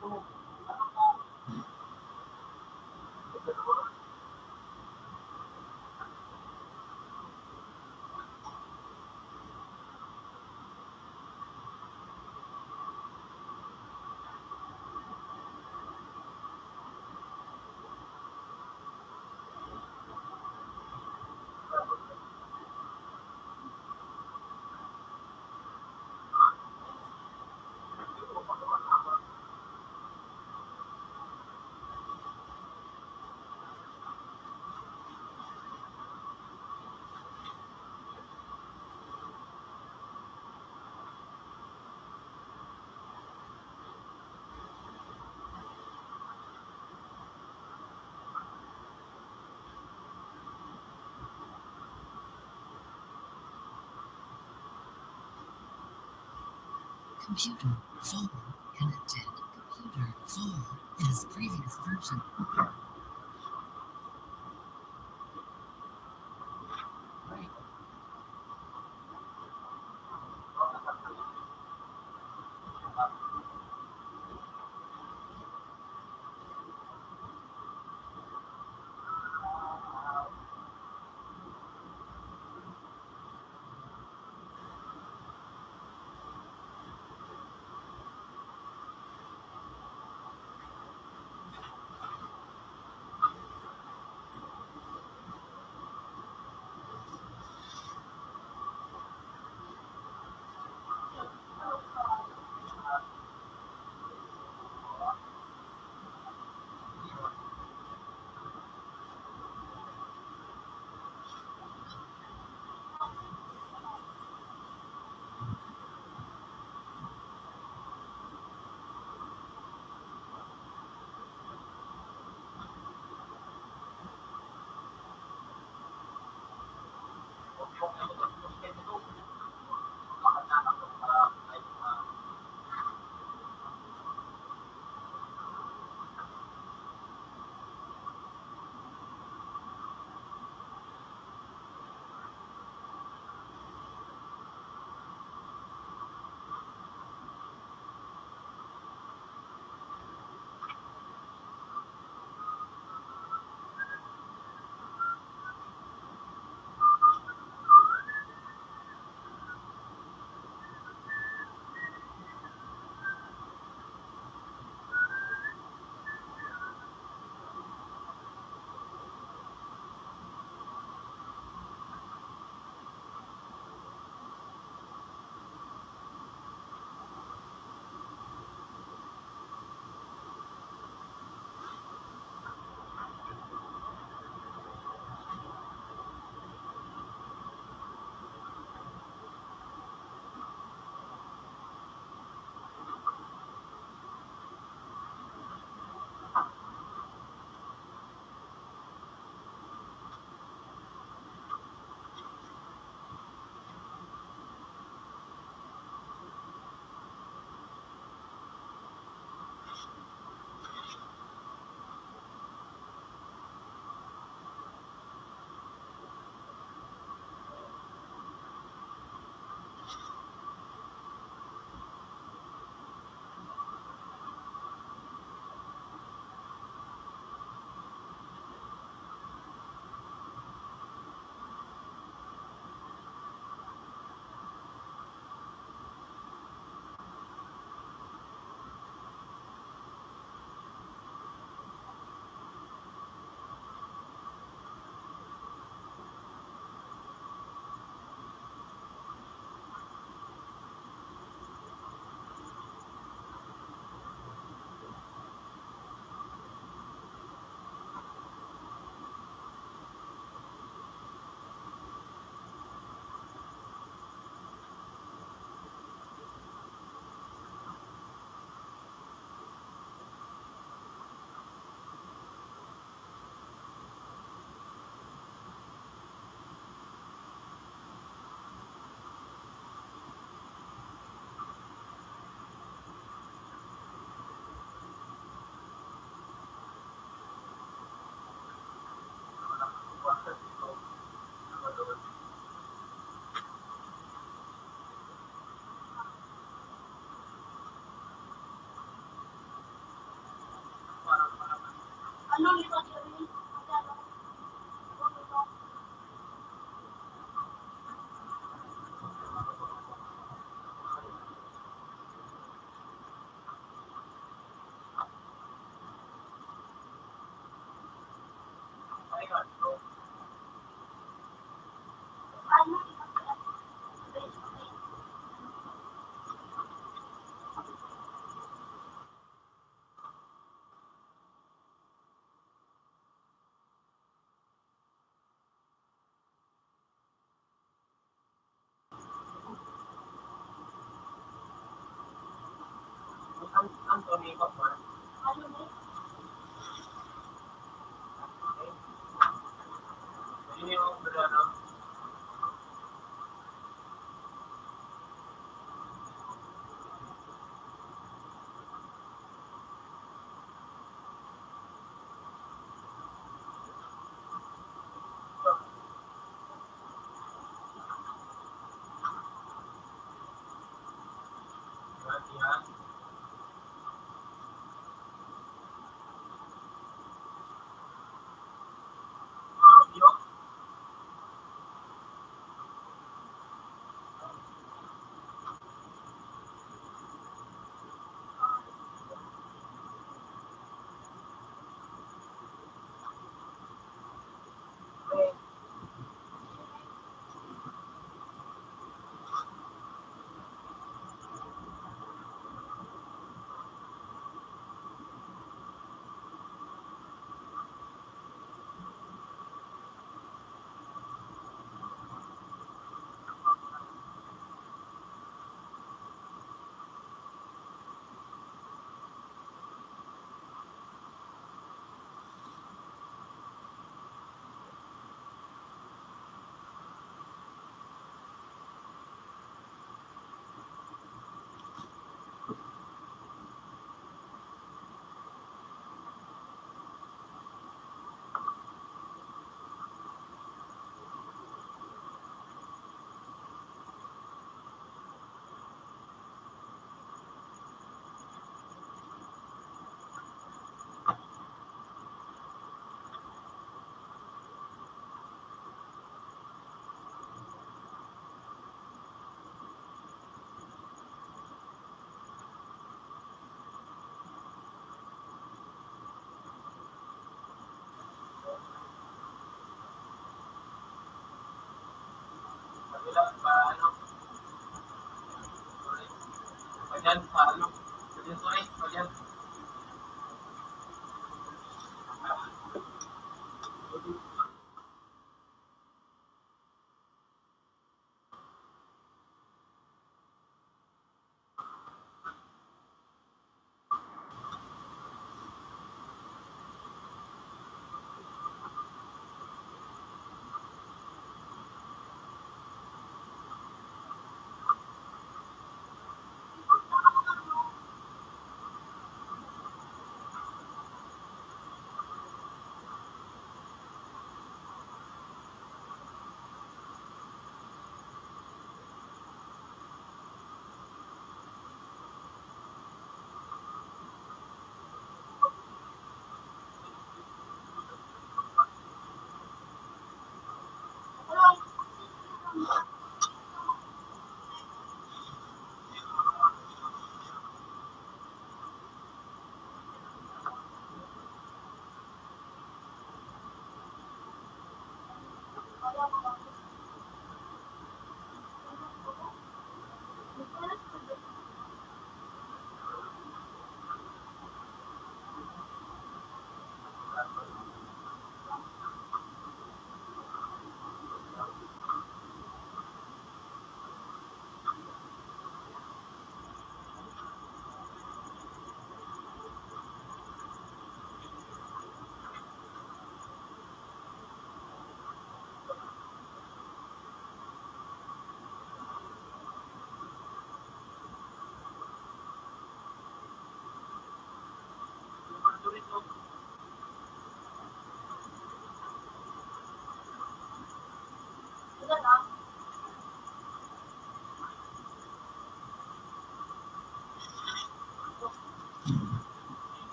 Computer, phone, connected. Computer, phone, as previous version.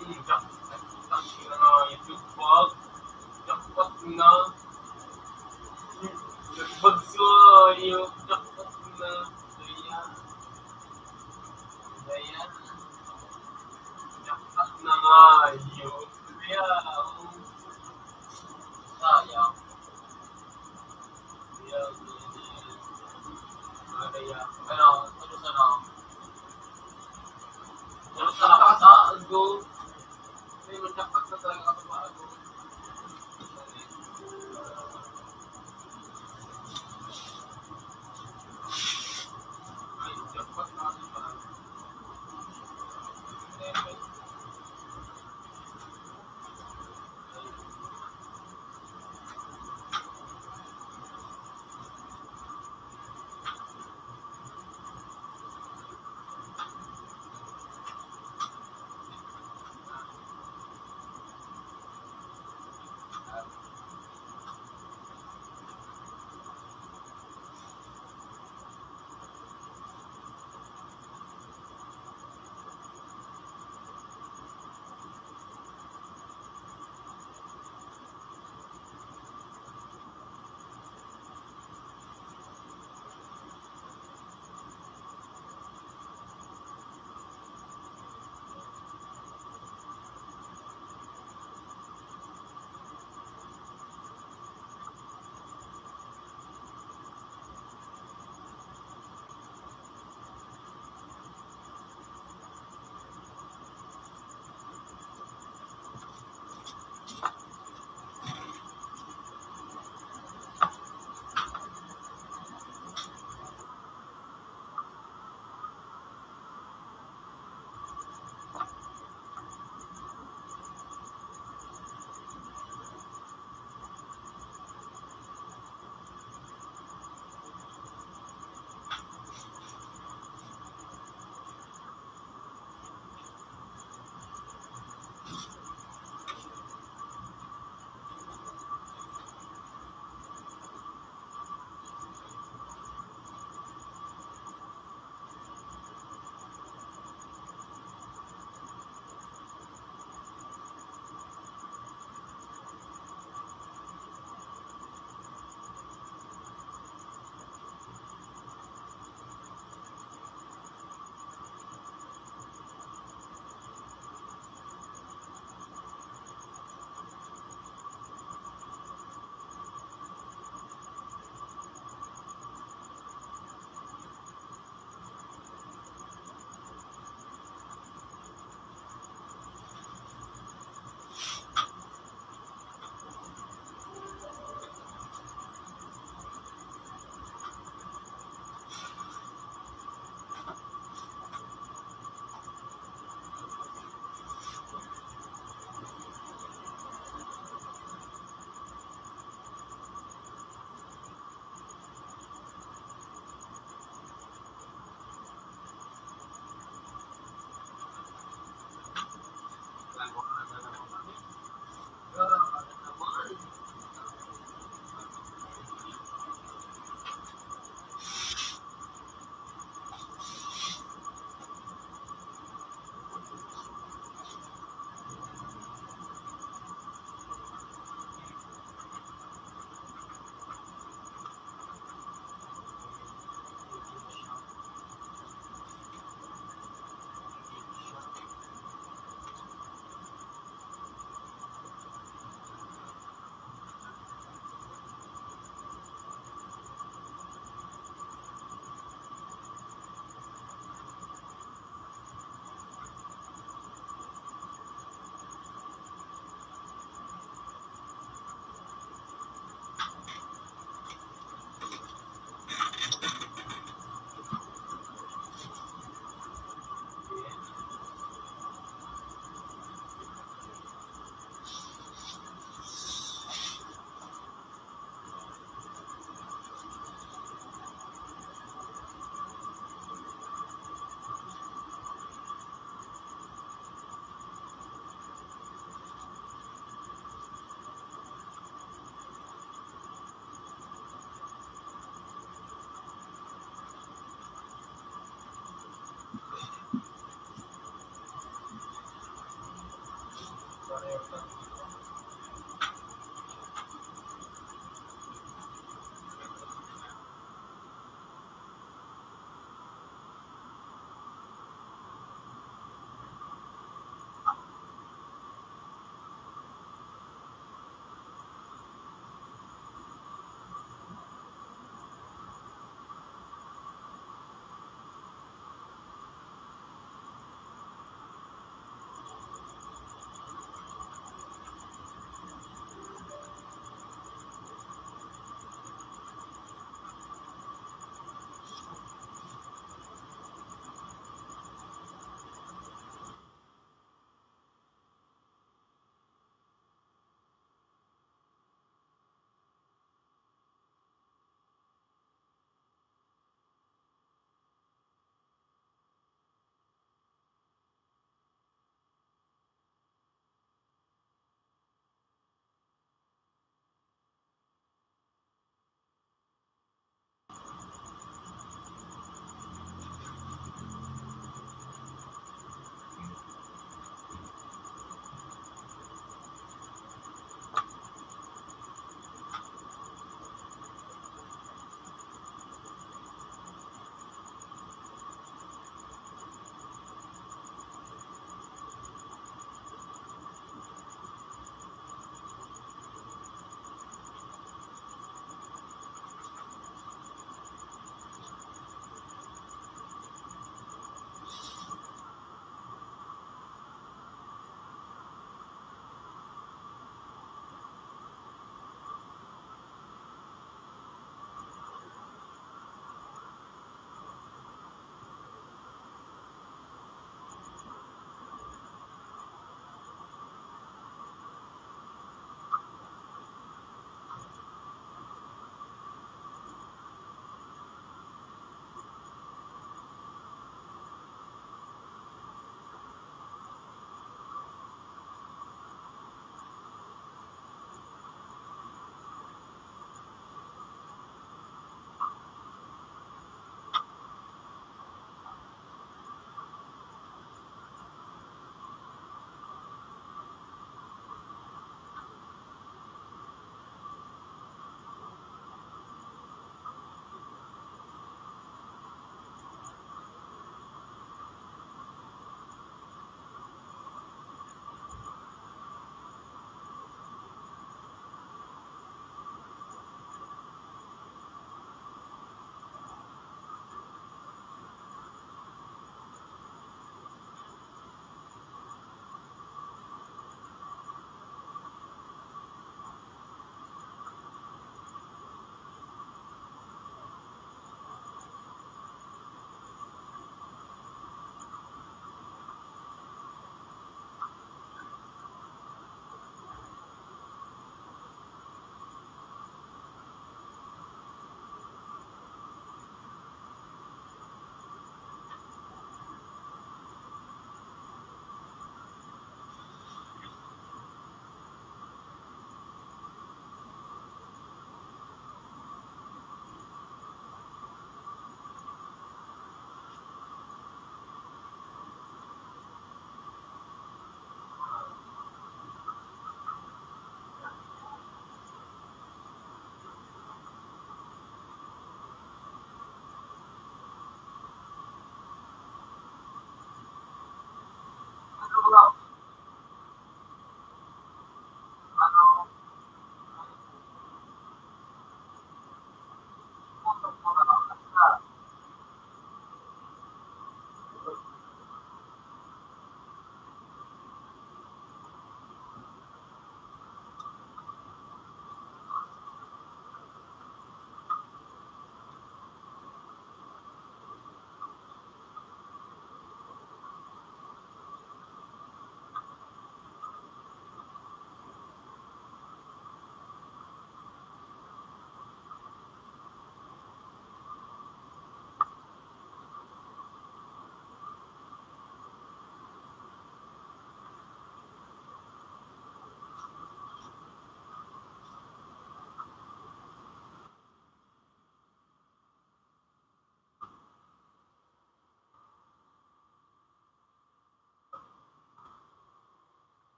Hmm, jackpot na YouTube vlog. Jackpot na. Nagbagso yung jackpot na. Ayan. Ayan. Jackpot na nga yun. Kaya, oh. Sayang. Ayan. Ano yan? Ano? Ano sana? Ano sana? Sa ago. May magdapat na talaga ako sa ago.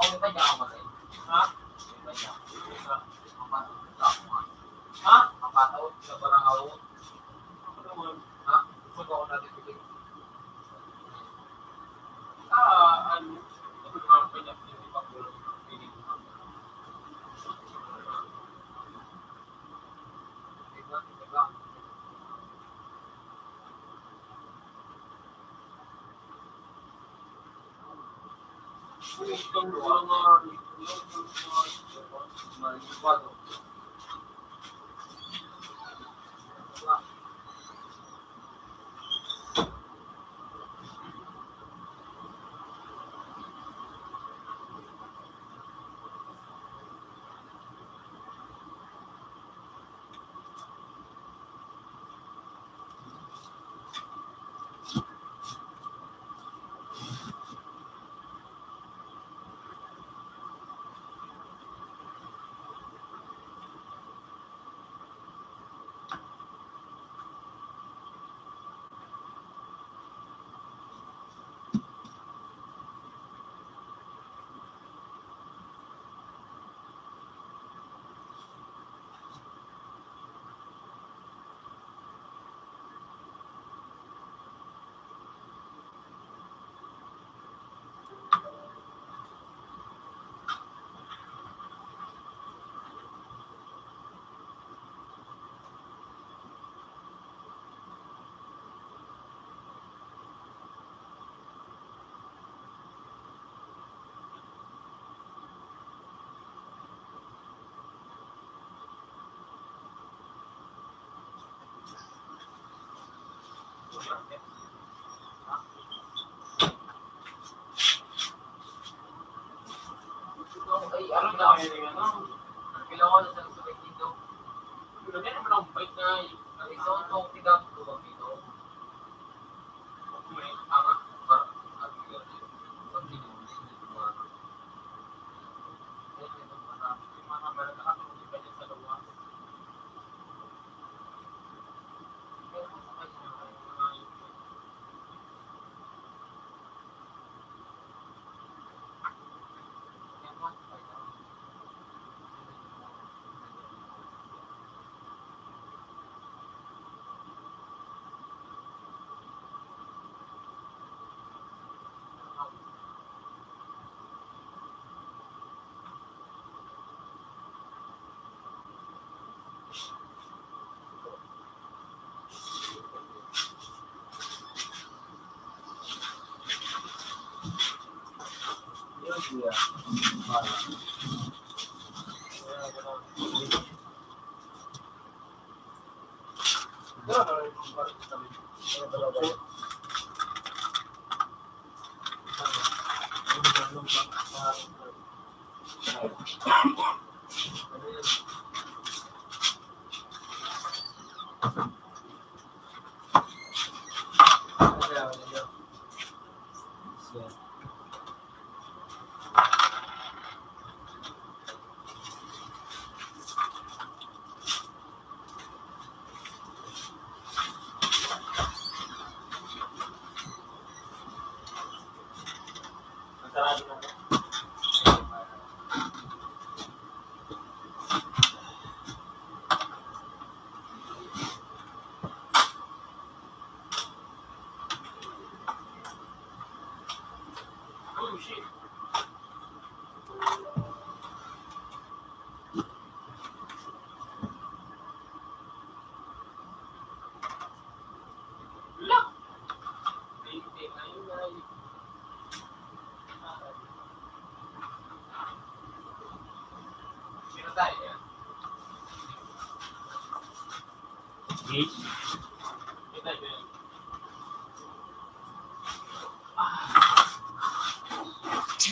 Ha? Ha?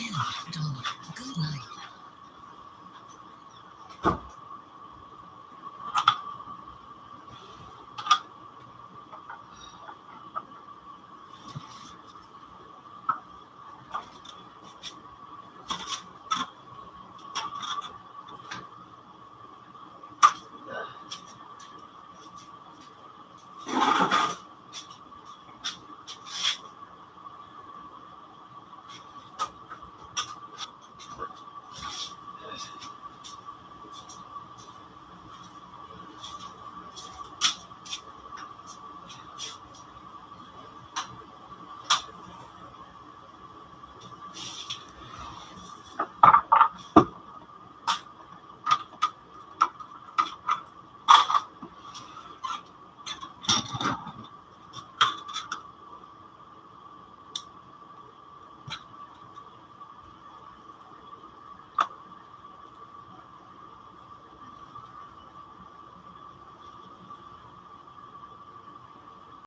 Ah, ano?